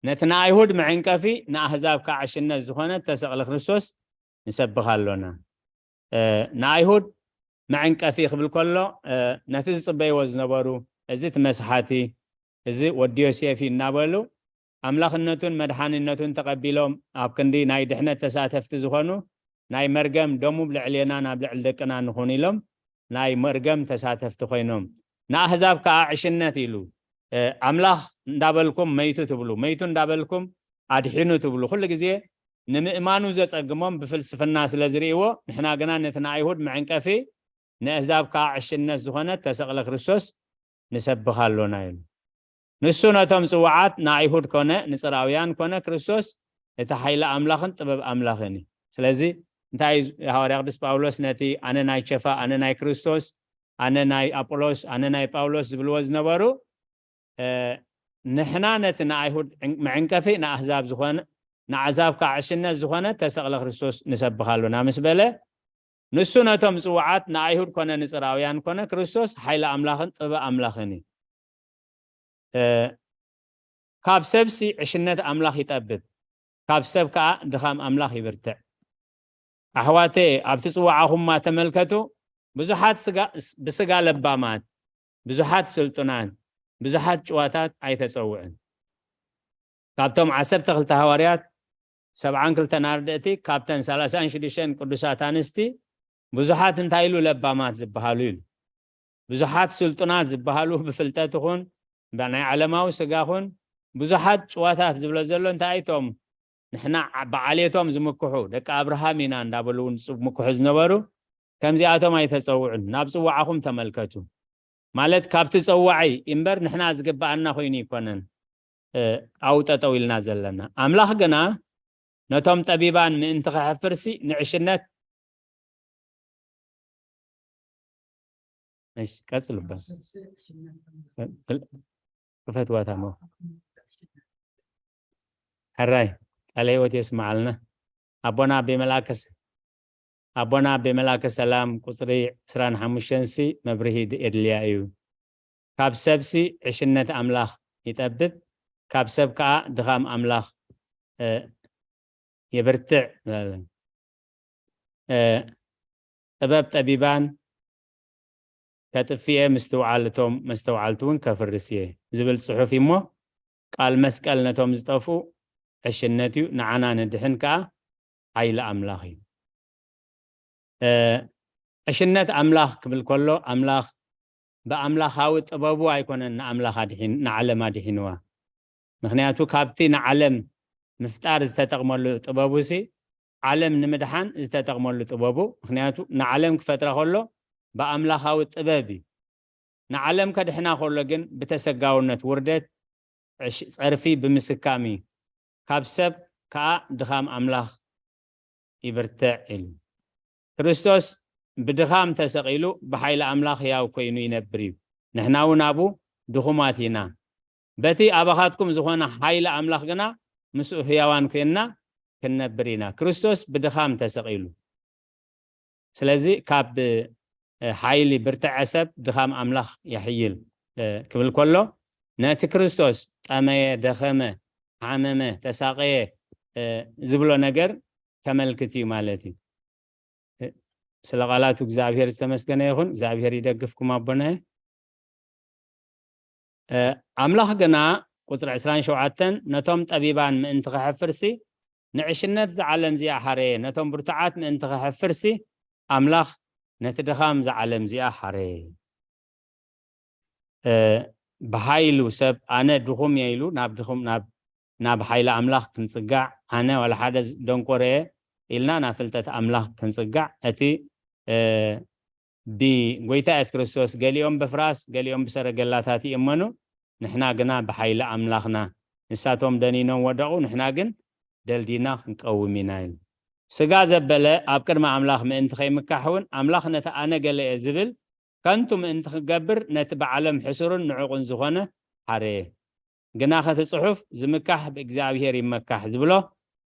ነቲ ንኣይሁድ መዐንቀፊ ንኣህዛብ ከዓ ዕሽነት ዝኾነ ተሰቕለ ክርስቶስ ንሰብኽ ኣሎና። ንኣይሁድ መዐንቀፊ ክብል ከሎ ነቲ ዝፅበይዎ ዝነበሩ እዚ እቲ መስሓቲ እዚ ወዲ ዮሴፍ እዩ እናበሉ ኣምላኽነቱን መድሓኒነቱን ተቐቢሎም ኣብ ክንዲ ናይ ድሕነት ተሳተፍቲ ዝኾኑ ናይ መርገም ደሙ ልዕሌና ናብ ልዕሊ ደቅና ንኹን ኢሎም ናይ መርገም ተሳተፍቲ ኮይኖም ንኣህዛብ ከዓ ዕሽነት ኢሉ ኣምላኽ እንዳበልኩም መይቱ ትብሉ መይቱ እንዳበልኩም ኣድሒኑ ትብሉ ኩሉ ግዜ ንምእማኑ ዘጸግሞም ብፍልስፍና ስለ ዝርእይዎ ንሕና ግና ነቲ ንኣይሁድ መዕንቀፊ ንእህዛብ ከዓ ዕሽነት ዝኾነ ተሰቕለ ክርስቶስ ንሰብኽ ኣሎና ኢሉ። ንሱ ነቶም ጽዋዓት ንኣይሁድ ኮነ ንጽራውያን ኮነ ክርስቶስ እቲ ሓይሊ ኣምላኽን ጥበብ ኣምላኽን እዩ። ስለዚ እንታይ ሃዋርያ ቅዱስ ጳውሎስ ነቲ ኣነ ናይ ቸፋ ኣነ ናይ ክርስቶስ ኣነ ናይ ኣጶሎስ ኣነ ናይ ጳውሎስ ዝብልዎ ዝነበሩ ንሕና ነቲ ንኣይሁድ መዕንቀፊ ንኣህዛብ ዝኾነ ንኣሕዛብ ከዓ ዕሽነት ዝኾነ ተሰቕለ ክርስቶስ ንሰብኽ ኣሎና ምስ በለ ንሱ ነቶም ጽዋዓት ንኣይሁድ ኮነ ንጽራውያን ኮነ ክርስቶስ ሓይሊ ኣምላኽን ጥበብ ኣምላኽን እዩ። ካብ ሰብሲ ዕሽነት ኣምላኽ ይጠብብ፣ ካብ ሰብ ከዓ ድኻም ኣምላኽ ይብርትዕ። ኣሕዋተየ ኣብቲ ጽዋዓኹማ ተመልከቱ፣ ብዙሓት ብስጋ ለባማት፣ ብዙሓት ስልጡናት፣ ብዙሓት ጭዋታት ኣይተጸውዕን። ካብቶም ዓሰርተ ክልተ ሃዋርያት ሰብዓን ክልተን ኣርድእቲ ካብተን ሰላሳን ሽዱሽተን ቅዱሳት ኣንስቲ ብዙሓት እንታይ ኢሉ ለባማት ዝበሃሉ ኢሉ ብዙሓት ስልጡናት ዝበሃሉ ብፍልጠት ይኹን ብናይ ዓለማዊ ስጋ ኹን ብዙሓት ጭዋታት ዝብሎ ዘሎ እንታይ እቶም ንሕና ብዓሌቶም ዝምክሑ ደቂ ኣብርሃም ኢና እንዳበሉ እውን ዝምክሑ ዝነበሩ ከምዚኣቶም ኣይተፀውዑን ናብ ፅዋዓኹም ተመልከቱ ማለት ካብቲ ፀዋዒ እምበር ንሕና ዝግበኣና ኮይኑ ይኮነን ኣብኡ ጠጠው ኢልና ዘለና ኣምላኽ ግና ነቶም ጠቢባን ምእንቲ ከሕፍርሲ ንዕሽነት እሺ ቀጽሉ በል ክፈትዋ ታሞ ሕራይ ቃለ ህይወት የስምዓልና ኣቦና ኣቤ መልኣከ ኣቦና ኣቤ መልኣከ ሰላም ቁጽሪ ዕስራን ሓሙሽተን ሲ መብርሂ የድልያ እዩ ካብ ሰብሲ ዕሽነት ኣምላኽ ይጠብብ ካብ ሰብ ከኣ ድኻም ኣምላኽ የብርትዕ ጥበብ ጠቢባን ከጥፍኤ ምስትውዓል እቶም መስተውዓልቲ እውን ከፍርስ እየ ዝብል ጽሑፍ እሞ ቃል መስቀል ነቶም ዝጠፍኡ ዕሽነት እዩ ንዓና ንድሕን ከኣ ሓይሊ ኣምላኽ እዩ ዕሽነት ኣምላኽ ክብል ከሎ ኣምላኽ ብኣምላኻዊ ጥበቡ ኣይኮነን ንኣምላኽ ንዓለም ኣድሒንዋ ምኽንያቱ ካብቲ ንዓለም ምፍጣር ዝተጠቕመሉ ጥበቡ ሲ ዓለም ንምድሓን ዝተጠቕመሉ ጥበቡ ምኽንያቱ ንዓለም ክፈጥራ ከሎ ብኣምላኻዊ ጥበብ እዩ ንዓለም ከድሕና ከሎ ግን ብተሰጋውነት ውርደት ጸርፊ ብምስካም እዩ ካብ ሰብ ከዓ ድኻም ኣምላኽ ይብርትዕ ኢሉ ክርስቶስ ብድኻም ተሰቒሉ ብሓይሊ ኣምላኽ ህያው ኮይኑ ይነብር እዩ ንሕና እውን ኣብኡ ድኹማት ኢና በቲ ኣባኻትኩም ዝኾነ ሓይሊ ኣምላኽ ግና ምስኡ ህያዋን ኮይንና ክንነብር ኢና ክርስቶስ ብድኻም ተሰቒሉ ስለዚ ካብ ሓይሊ ብርትዐ ሰብ ድኻም ኣምላኽ የሕይል ክብል ከሎ ነቲ ክርስቶስ ጠመየ ደኸመ ሓመመ ተሳቀየ ዝብሎ ነገር ከመልክት እዩ ማለት እዩ ስለ ቃላቱ እግዚኣብሔር ዝተመስገነ ይኹን እግዚኣብሔር ይደግፍኩም ኣቦናየ ኣምላኽ ግና ቁፅሪ ዕስራን ሸውዓተን ነቶም ጠቢባን ምእንቲ ከሕፍርሲ ንዕሽነት ዝዓለም እዚኣ ሓረየ ነቶም ብርቱዓት ምእንቲ ከሕፍርሲ ኣምላኽ ነቲ ድኻም ዝዓለም እዚኣ ሓረየ ብሓይሉ ሰብ ኣነ ድኹም እየ ኢሉ ናብ ድኹም ናብ ናብ ሓይሊ ኣምላኽ ክንጽጋዕ ኣነ ዋላ ሓደ ደንቆረ እየ ኢልና ናብ ፍልጠት ኣምላኽ ክንጽጋዕ እቲ ብጎይታ የሱስ ክርስቶስ ገሊኦም ብፍራስ ገሊኦም ብሰረገላታት ይእመኑ ንሕና ግና ብሓይሊ ኣምላኽና ንሳቶም ደኒኖም ወደቑ፣ ንሕና ግን ደልዲና ክንቀውም ኢና ኢሉ። ስጋ ዘበለ ኣብ ቅድሚ ኣምላኽ ምእንቲ ከይምካሕ እውን፣ ኣምላኽ ነቲ ኣነ ገለ እየ ዝብል ከንቱ ምእንቲ ክገብር፣ ነቲ ብዓለም ሕሱርን ንዑቕን ዝኾነ ሓረየ። ግናኸ እቲ ጽሑፍ፣ "ዝምካሕ ብእግዚኣብሄር ይመካሕ" ዝብሎ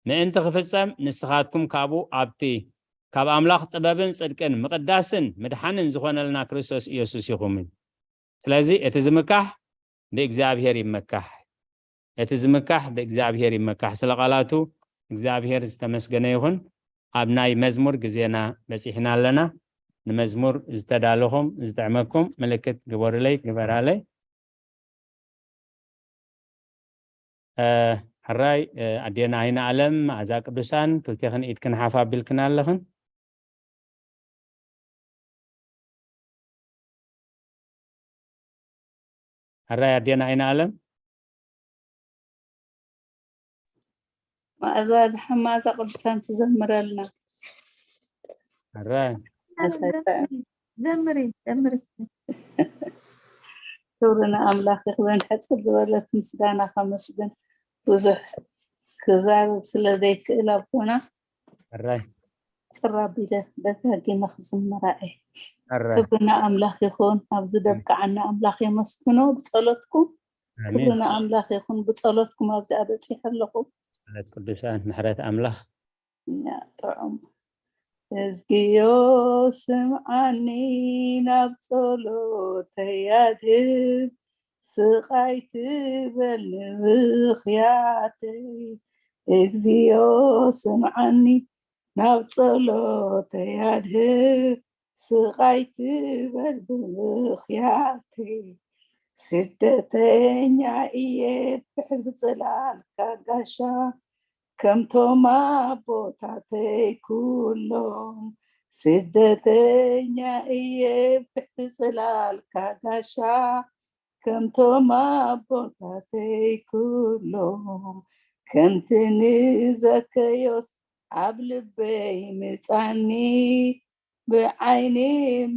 ምእንቲ ክፍጸም፣ ንስኻትኩም ካብኡ ኣብቲ ካብ ኣምላኽ ጥበብን ጽድቅን ምቕዳስን ምድሓንን ዝኾነልና ክርስቶስ ኢየሱስ ኢኹም። ስለዚ እቲ ዝምካሕ ብእግዚኣብሄር ይመካሕ። እቲ ዝምካሕ ብእግዚኣብሄር ይመካሕ። ስለ ቃላቱ እግዚኣብሄር ዝተመስገነ ይኹን። ኣብ ናይ መዝሙር ግዜና በጺሕና ኣለና። ንመዝሙር ዝተዳለኹም፣ ዝጥዕመኩም ምልክት ግበሩለይ፣ ግበራለይ። እ፣ ሕራይ፣ እ፣ ኣዴና ኣይነ ኣለም፣ መኣዛ ቅዱሳን፣ ክልቴኽን ኢድክን ሓፍ ኣቢልክን ኣለኽን። ሕራይ ኣዴና ኣይነ ኣለም። መኣዛ ድሓን መኣዛ ቅዱሳን ትዘምረልና። ሕራይ። ዘምሪ፣ ዘምሪ፣ ዘምሪ እስኪ። ክብሪ ንኣምላኽ ይኹን። ሕጽር ዝበለት ምስጋና ከመስግን ብዙሕ ክዛረብ ስለ ዘይክእል ኣቦና፣ ሕራይ። ጽር ኣቢለ ደጋጊመ ክዝምራ እየ። ሕራይ። ክብሪ ንኣምላኽ ይኹን። ኣብዚ ደብቅዓና ኣምላኽ የመስግኖ ብጸሎትኩም። ክብሪ ኣሜን። ንኣምላኽ ይኹን። ብጸሎትኩም ኣብዚኣ በጺሐ ኣለኹ። ጸሎት ቅዱሳን፣ ምሕረት ኣምላኽ። ያ ጥዑም። እዝግዮ ስምዓኒ፣ ናብ ጸሎተይ ኣድህብ፣ ስቓይ ትበል ንብኽያተይ። እዝግዮ ስምዓኒ፣ ናብ ጸሎተይ ኣድህብ፣ ስቓይ ትበል ብብኽያተይ። ስደተኛ እየ ብትሕቲ ጽላልካ ጋሻ፣ ከምቶም ኣቦታተይ ኩሎም። ስደተኛ እየ ብትሕቲ ጽላልካ ጋሻ፣ ከምቶም ኣቦታተይ ኩሎም። ከምቲ ንዘከዮስ ኣብ ልበይ ምጻኒ፣ ብዓይኒ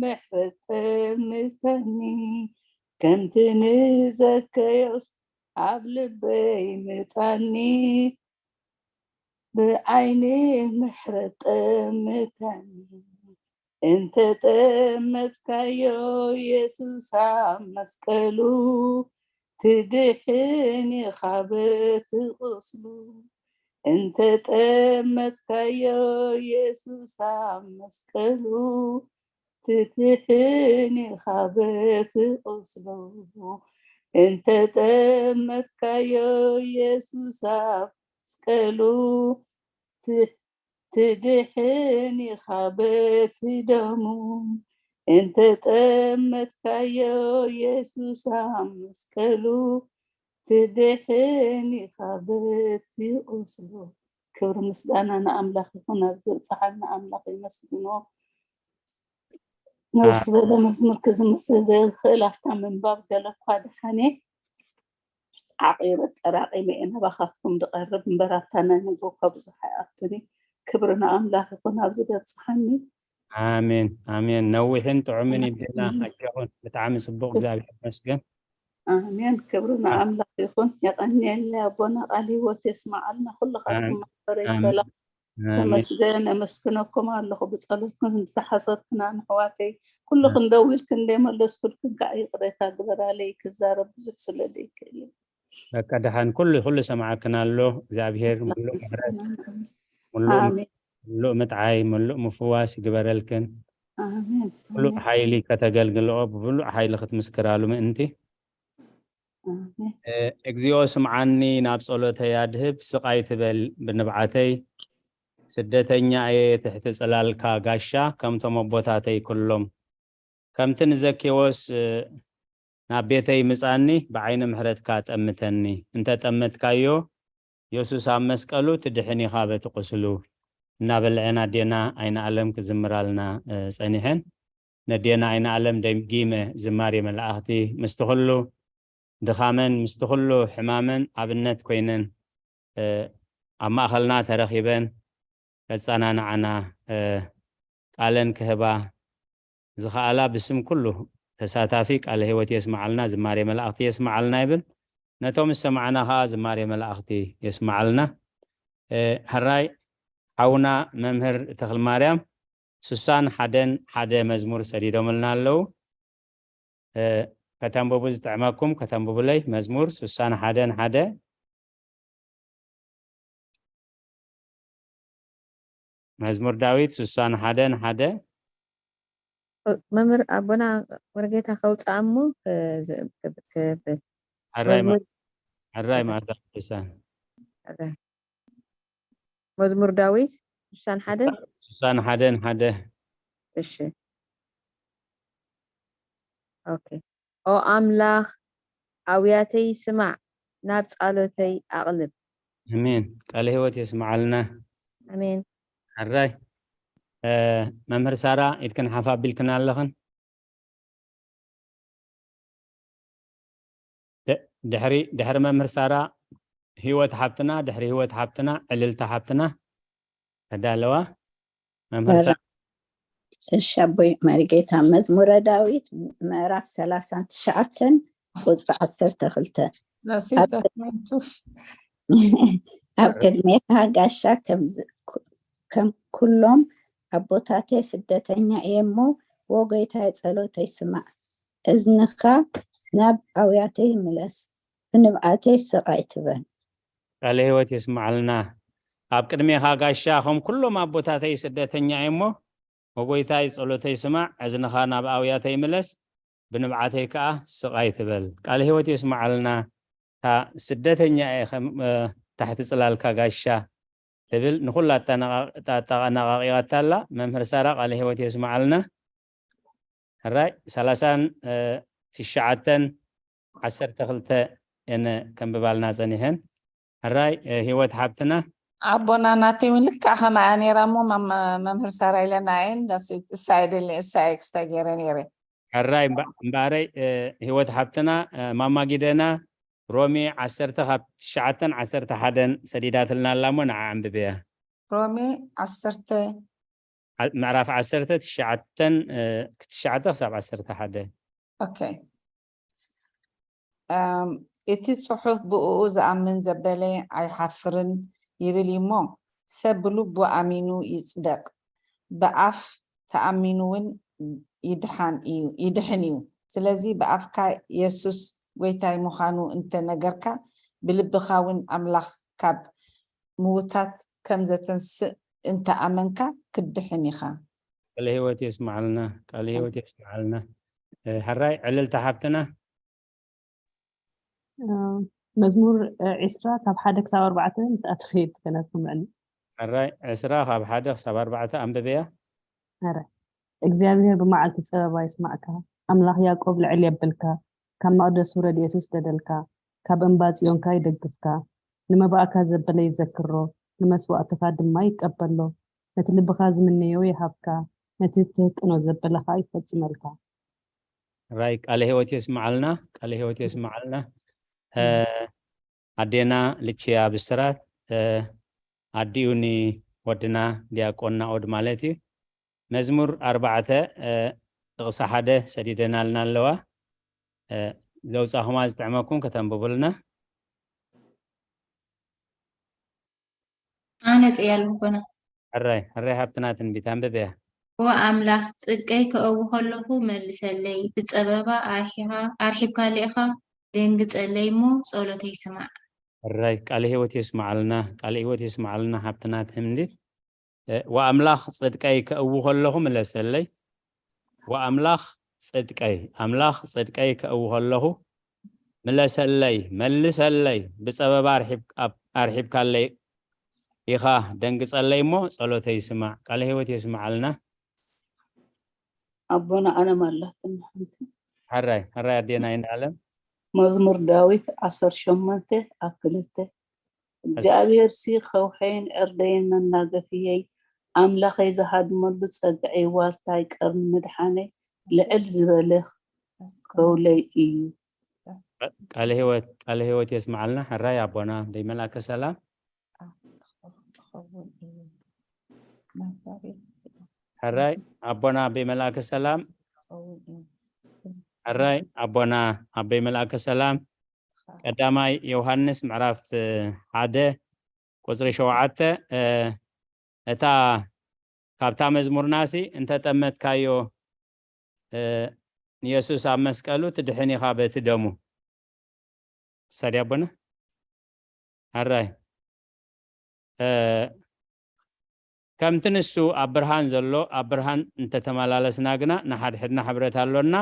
ምሕረት ጠምተኒ። ከምቲ ንዘከዮስ ኣብ ልበይ ምጻኒ፣ ብዓይኒ ምሕረት ጠምተኒ። እንተ ጠመትካዮ የሱስ ኣብ መስቀሉ፣ ትድሕን ኢኻ በቲ ቁስሉ። እንተ ጠመትካዮ የሱስ ኣብ መስቀሉ፣ ትድሕን ኢኻ በቲ ቁስሉ። እንተ ጠመትካዮ የሱስ ኣብ መስቀሉ፣ ት-፣ ትድሕን ኢኻ በቲ ደሙ። እንተ ጠመትካዮ የሱስ ኣብ መስቀሉ፣ ትድሕን ኢኻ በቲ ቁስሉ። ክብሪ ምስጋና ንኣምላኽ ይኹን። ኣብ ዘብጽሓና ኣምላኽ የመስግኖ። ነዊሕ ዝበለ መዝሙር ክዝምር ስለ ዘይኽእል፣ ኣብታ ምንባብ ገለ እኳ ደሓን እየ። ዓቒበ ጠራቒመ እየ ናባኻትኩም ዝቐርብ እምበር፣ ኣብታ ናይ ንግሆ እኳ ብዙሕ ኣይኣቱን እዩ። ክብሪ ንኣምላኽ ይኹን ኣብዚ ዘብጽሓኒ። ኣሜን፣ ኣሜን። ነዊሕን ጥዑምን ይብልና። ኣጆኹን። ብጣዕሚ ጽቡቕ፣ እግዚኣብሔር ይመስገን። ኣሜን። ክብሪ ንኣምላኽ ይኹን። የቐንየለይ ኣቦና፣ ቃል ህይወት የስምዓልና። ኩልኻትኩም ኣሜን። ማሕበረይ ኣሜን። ሰላም ኣሜን። ተመስገን። የመስግነኩም ኣለኹ። ብጸሎትኩም ዝሓሰብኩና ንሕዋተይ ኩሉ እ። ክንደውልክን እንደመለስኩልክን ከዓ ይቕሬታ ግበራለይ። ክዛረብ ብዙሕ ስለ ዘይክእል እዩ። በቃ ደሓን፣ ኩሉ፣ ኩሉ ሰማዕክን ኣሎ። እግዚኣብሔር ምሉእ ምሕረት፣ ምሉእ፣ ኣሜን። ምሉእ ምጥዓይ፣ ምሉእ ምፍዋስ ይግበረልክን። ኣሜን። ምሉእ ኣሜን። ሓይሊ ከተገልግልኦ ብምሉእ ሓይሊ ክትምስክራሉ ምእንቲ። ኣሜን። እ፣ እግዚኦ ስምዓኒ፣ ናብ ጸሎተይ ኣድህብ፣ ስቓይ ትበል ብንብዓተይ። ስደተኛ እየ ትሕቲ ጽላልካ ጋሻ፣ ከምቶም ኣቦታተይ ኩሎም። ከምቲ ንዘኬዎስ፣ እ፣ ናብ ቤተይ ምጻኒ፣ ብዓይኒ ምሕረትካ ጠምተኒ። እንተ ጠመትካዮ፣ የሱስ ኣብ መስቀሉ ትድሕን ኢኻ በቲ ቁስሉ። እናበልዐን ኣዴና ኣይነ ኣለም ክዝምራልና፣ እ፣ ጸኒሐን። ነዴና ኣይነ ኣለም ደጊመ ዝማሬ መላእኽቲ ምስቲ ኩሉ ድኻመን ምስቲ ኩሉ ሕማመን ኣብነት ኮይነን፣ እ፣ ኣብ ማእኸልና ተረኺበን ከጸናንዓና፣ እ፣ ቃለን ክህባ ዝኸኣላ ብስም ኩሉ ተሳታፊ ቃለ ህይወት የስምዓልና፣ ዝማሬ መላእኽቲ የስምዓልና ይብል። ነቶም ዝሰማዕና ኸዓ ዝማሬ መላእኽቲ የስምዓልና። እ፣ ሕራይ ሓውና መምህር ተኽልማርያም ስሳን ሓደን ሓደ መዝሙር ሰዲዶምልና ኣለዉ። እ፣ ከተንብቡ ዝጥዕመኩም ከተንብቡለይ። መዝሙር ስሳን ሓደን ሓደ። መዝሙር ዳዊት ስሳን ሓደን ሓደ። መምህር ኣቦና መርጌታ ከውፅኣ እሞ ከ-፣ ከ-፣ ከ-፣ ሕራይ ማ-፣ መዝሙር ሕራይ ማእዛ ቅዱሳን። ሕራይ። መዝሙር ዳዊት ስሳን ሓደን? ስሳን ሓደን ሓደ። እሺ። ኦኬ። ኦ ኣምላኽ፣ ኣውያተይ ስማዕ፣ ናብ ጻሎተይ ኣቕልብ። ኣሜን። ቃለ ህይወት የስምዓልና። ኣሜን። ሕራይ። እ፣ መምህር ሳራ፣ ኢድክን ሓፍ ኣቢልክን ኣለኽን። ድ-፣ ድሕሪ፣ ድሕሪ መምህር ሳራ፣ ህይወት ሓብትና፣ ድሕሪ ህይወት ሓብትና፣ ዕልልታ ሓብትና ተዳለዋ። መምህር ሳራ። እሺ፣ ኣቦይ መሪጌታ፣ መዝሙረ ዳዊት ምዕራፍ ሠላሳን ትሽዓተን ቁጽሪ ዓሰርተ ክልተ። ላሴታ ኣብ፣ ኮንቱ። ኣብ ቅድሜኻ ጋሻ ከም ዝ-፣ ኩ-፣ ከም ኩሎም ኣቦታተይ ስደተኛ እየ እሞ፣ ወ ጎይታይ ጸሎተይ ስማዕ። እዝንኻ ናብ ኣውያተይ ምለስ፣ ብንብዓተይ ስቕ ኣይትበል። ቃለ ህይወት የስምዓልና። ኣብ ቅድሜኻ ጋሻ ከም ኩሎም ኣቦታተይ ስደተኛ እየ እሞ፣ ወ ጎይታይ ጸሎተይ ስማዕ፣ እዝንኻ ናብ ኣውያተይ ምለስ፣ ብንብዓተይ ከኣ ስቕ ኣይትበል። ቃለ ህይወት የስምዓልና። እታ ስደተኛ እየ ከም፣ እ፣ ታሕቲ ጽላልካ ጋሻ ትብል ንኹላ ኣተነቓ-፣ ኣተነቓቒቓታ ኣላ። መምህር ሳራ ቃለ ህይወት የስምዓልና። ሕራይ፣ ሰላሳን፣ እ፣ ትሽዓተን ዓሰርተ ክልተ እየን ከንብባልና ጸኒሐን። ሕራይ፣ እ፣ ህይወት ሓብትና። ኣቦና ናተይ እውን ልክዕ ከማያ ነይራ እሞ መም-፣ መምህር ሳራ ኢለና እየን። ዳስ እሳ እየ ደሊ-፣ እሳ እየ ክስታይ ገይረ ነይረ። ሕራይ እምባ-፣ እምበኣረይ፣ እ፣ ህይወት ሓብትና፣ እ፣ ማማ ጊደና ሮሜ ዓሰርተ ካብ ትሽዓተን ዓሰርተ ሓደን ሰዲዳትልና ኣላ እሞ ንዓ ኣንብብያ። ሮሜ ዓሰርተ ዓ-፣ ምዕራፍ ዓሰርተ ትሽዓተን፣ እ፣ ትሽዓተ ክሳብ ዓሰርተ ሓደ። ኦኬ። እም፣ እቲ ጽሑፍ ብእኡ ዝኣምን ዘበለ ኣይሓፍርን ይብል እዩ እሞ፣ ሰብ ብልቡ ኣሚኑ ይጽደቕ፣ ብኣፍ ተኣሚኑ እውን ይድሓን እዩ፣ ይድሕን እዩ። ስለዚ ብኣፍካ የሱስ ጐይታይ ምዃኑ እንተ ነገርካ፣ ብልብኻ እውን ኣምላኽ ካብ ምዉታት ከም ዘተንስእ እንተ ኣመንካ፣ ክትድሕን ኢኻ። ቃለ ህይወት የስምዓልና፣ ቃለ ህይወት የስምዓልና። እ፣ ሕራይ ዕልልታ ሓብትና። እ፣ መዝሙር፣ እ፣ ዕስራ ካብ ሓደ ክሳብ ኣርባዕተ ምስኣ ትኸይድ ከነስምዕኒ። ሕራይ ዕስራ ካብ ሓደ ክሳብ ኣርባዕተ ኣንብብያ። ሕራይ። እግዚኣብሔር ብመዓልቲ ጸበባ ይስማዕካ፣ ኣምላኽ ያዕቆብ ልዕል የብልካ፣ ካብ መቕደሱ ረድኤቱ ይስደደልካ፣ ካብ እምባ ጽዮንካ ይደግፍካ። ንመባእካ ዘበለ ይዘክሮ፣ ንመስዋእትኻ ድማ ይቀበሎ። ነቲ ልብኻ ዝምነዮ ይሃብካ፣ ነቲ ትህቅኖ ዘበለ ኸኣ ይፈጽመልካ። ራይ ቃለ ህይወት የስምዓልና፣ ቃለ ህይወት የስምዓልና። እ፣ ኣዴና ልችያ ብስራት፣ እ፣ ኣዲኡ ንወድና ዲያቆን ናኦድ ማለት እዩ። መዝሙር ኣርባዕተ፣ እ፣ ጥቕሲ ሓደ ሰዲደናልና ኣለዋ። እ፣ ዘውጻኹማ ዝጥዕመኩም ከተንብቡልና። ኣነ ጽያ ኣለኹ ኮነ። ሕራይ፣ ሕራይ ሃብትና ትንቢት ኣንብብያ። ኦ ኣምላኽ፣ ጽድቀይ ከእዊ ከለኹ መልሰለይ፣ ብጸበባ ኣርሒኻ፣ ኣርሒብካለይ ኢኻ፣ ደንግጸለይ እሞ ጸሎተይ ስማዕ። ሕራይ፣ ቃለ ህይወት የስምዓልና፣ ቃለ ህይወት የስምዓልና ሃብትና ትንቢት። እ፣ ወኣምላኽ ጽድቀይ ከእዊ ከለኹ ምለሰለይ። ወኣምላኽ ጽድቀይ፣ ኣምላኽ ጽድቀይ ከእዊ ከለኹ ምለሰለይ፣ መልሰለይ፣ ብጸበባ ኣርሒብ-፣ ኣብ-፣ ኣርሒብካለይ ኢኻ፣ ደንግጸለይ እሞ ጸሎተይ ስማዕ። ቃለ ህይወት የስምዓልና። ኣቦና ኣለም ኣላትና ሓንቲ። ሕራይ፣ ሕራይ ኣዴና ይንኣለም። መዝሙር ዳዊት ዓሰርተ ሸሞንተ ኣብ ክልተ። እግዚኣብሔርሲ ኸውሐይን ዕርደይን መናገፍየይ፣ ኣምላኸይ ዝሃድመሉ ጸግዐይ፣ ዋልታይ፣ ቀርኒ ምድሓነይ፣ ልዕል ዝበለ ከውለይ እዩ። ቃለ ህይወት፣ ቃለ ህይወት የስምዓልና። ሕራይ ኣቦና ደይ መልኣከ ሰላም። ሕራይ ኣቦና ኣበይ መልኣከ ሰላም። ሕራይ ኣቦና ኣበይ መልኣከ ሰላም። ቀዳማይ ዮሃንስ ምዕራፍ ሓደ ቁፅሪ ሸውዓተ። እታ ካብታ መዝሙርናሲ እንተጠመትካዮ ንየሱስ ኣብ መስቀሉ ትድሕን ኢኻ በቲ ደሙ። ሳዲ ኣቦና ኣራይ ከምቲ ንሱ ኣብ ብርሃን ዘሎ ኣብ ብርሃን እንተተመላለስና ግና ንሓድሕድና ሕብረት ኣሎና።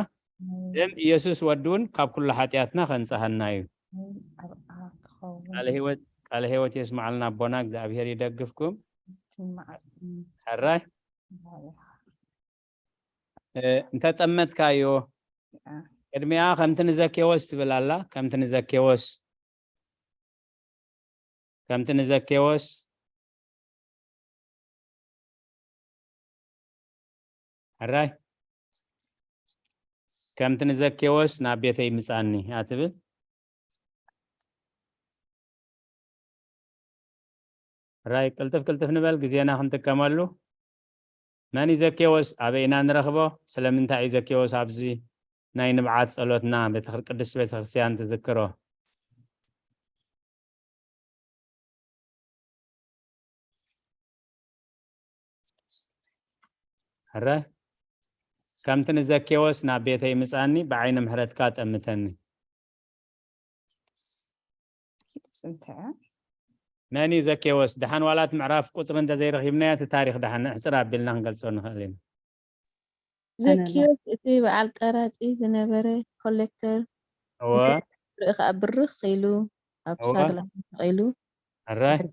ደም ኢየሱስ ወዲ እውን ካብ ኩሉ ሓጢኣትና ከንጽሃና እዩ። ቃለ ህይወት የስማዓልና ኣቦና እግዚኣብሔር ይደግፍኩም። ሕራይ እንተጠመትካዮ ቅድሚኣ ከምቲ ንዘኬዎስ ትብል ኣላ። ከምቲ ንዘኬዎስ ከምቲ ንዘኬዎስ ሕራይ ከምቲ ንዘኬዎስ ናብ ቤተይ ምጻኒ ኣትብል። ሕራይ ቅልጥፍ ቅልጥፍ ንበል ግዜና ክንጥቀመሉ። መን እዩ ዘኬዎስ? ኣበይ ኢና ንረኽቦ? ስለምንታይ እዩ ዘኬዎስ ኣብዚ ናይ ንብዓት ጸሎትና ቤተ-፣ ቅድስት ቤተክርስትያን ትዝክሮ? ሕረ ከምቲ ንዘኬዎስ ናብ ቤተይ ምጻኒ ብዓይኒ ምሕረትካ ጠምተኒ። መን እዩ ዘኬዎስ? ደሓን ዋላት ምዕራፍ ቁፅሪ እንተዘይረኺብናዮ እቲ ታሪክ ደሓን ንሕፅር ኣቢልና ክንገልፆ ንኽእል ኢና። ዘኪዮስ እቲ በዓል ቀራፂ ዝነበረ ኮሌክተር እወ ርኢ ከዓ ብርኽ ኢሉ ኣብ እወ ሳግላ ተሰቒሉ ሕረ ድሕሪ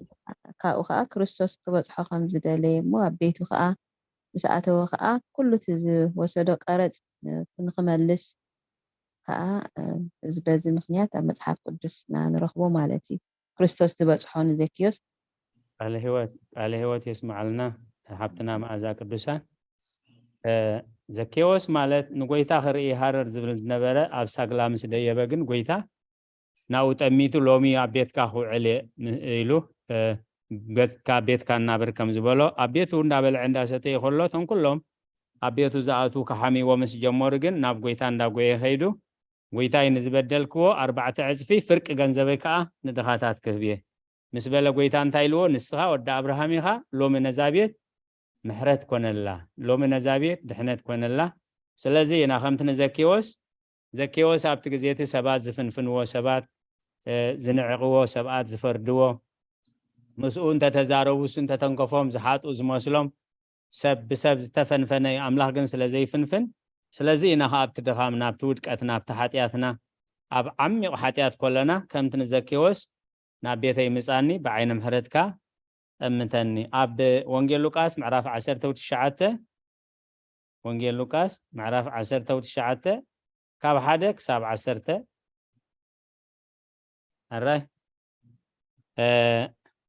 ካብኡ ከዓ ክርስቶስ ክበፅሖ ከም ዝደለየ እሞ ኣብ ቤቱ ከዓ ምስ ኣተወ ከዓ ኩሉ እቲ ዝወሰዶ ቀረፅ ንክመልስ ከዓ እዚ በዚ ምክንያት ኣብ መፅሓፍ ቅዱስና ንረክቦ ማለት እዩ። ክርስቶስ ዝበፅሖ ንዘኪዮስ ቃለ ህይወት ቃለ ህይወት የስምዓልና ሓብትና መኣዛ ቅዱሳን። ዘኬዎስ ማለት ንጎይታ ክርኢ ሃረር ዝብል ዝነበረ ኣብ ሳግላ ምስ ደየበ ግን ጎይታ ናብኡ ጠሚቱ ሎሚ ኣብ ቤትካ ክውዕል እየ ኢሉ ገጽካ ቤትካ እናብር ከም ዝበሎ ኣብ ቤቱ እንዳበልዐ እንዳሰተየ ከሎ እቶም ኩሎም ኣብ ቤቱ ዝኣትዉ ክሓምይዎ ምስ ጀመሩ ግን ናብ ጎይታ እንዳጎየ ከይዱ ጎይታይ ንዝበደልክዎ ኣርባዕተ ዕጽፊ ፍርቂ ገንዘበይ ከዓ ንድኻታት ክህብ እየ ምስ በለ ጎይታ እንታይ ኢልዎ ንስኻ ወዲ ኣብርሃም ኢኻ ሎሚ ነዛ ቤት ምሕረት ኮነላ ሎሚ ነዛ ቤት ድሕነት ኮነላ ስለዚ ኢና ከምቲ ንዘኬዎስ ዘኬዎስ ኣብቲ ግዜ እቲ ሰባት ዝፍንፍንዎ ሰባት ዝንዕቕዎ ሰብኣት ዝፈርድዎ ምስኡ እንተተዛረቡ እሱ እንተተንከፎም ዝሓጡ ዝመስሎም ሰብ ብሰብ ዝተፈንፈነ እዩ ኣምላኽ ግን ስለ ዘይፍንፍን ስለዚ ኢና ከ ኣብቲ ድኻምና ኣብቲ ውድቀትና ኣብቲ ሓጢኣትና ኣብ ዓሚቕ ሓጢኣት ኮለና ከምቲ ንዘኬዎስ ናብ ቤተይ ምጻኒ ብዓይኒ ምሕረትካ ጠምተኒ ኣብ ወንጌል ሉቃስ ምዕራፍ ዓሰርተ ትሽዓተ ወንጌል ሉቃስ ምዕራፍ ዓሰርተ ትሽዓተ ካብ ሓደ ክሳብ ዓሰርተ ኣራይ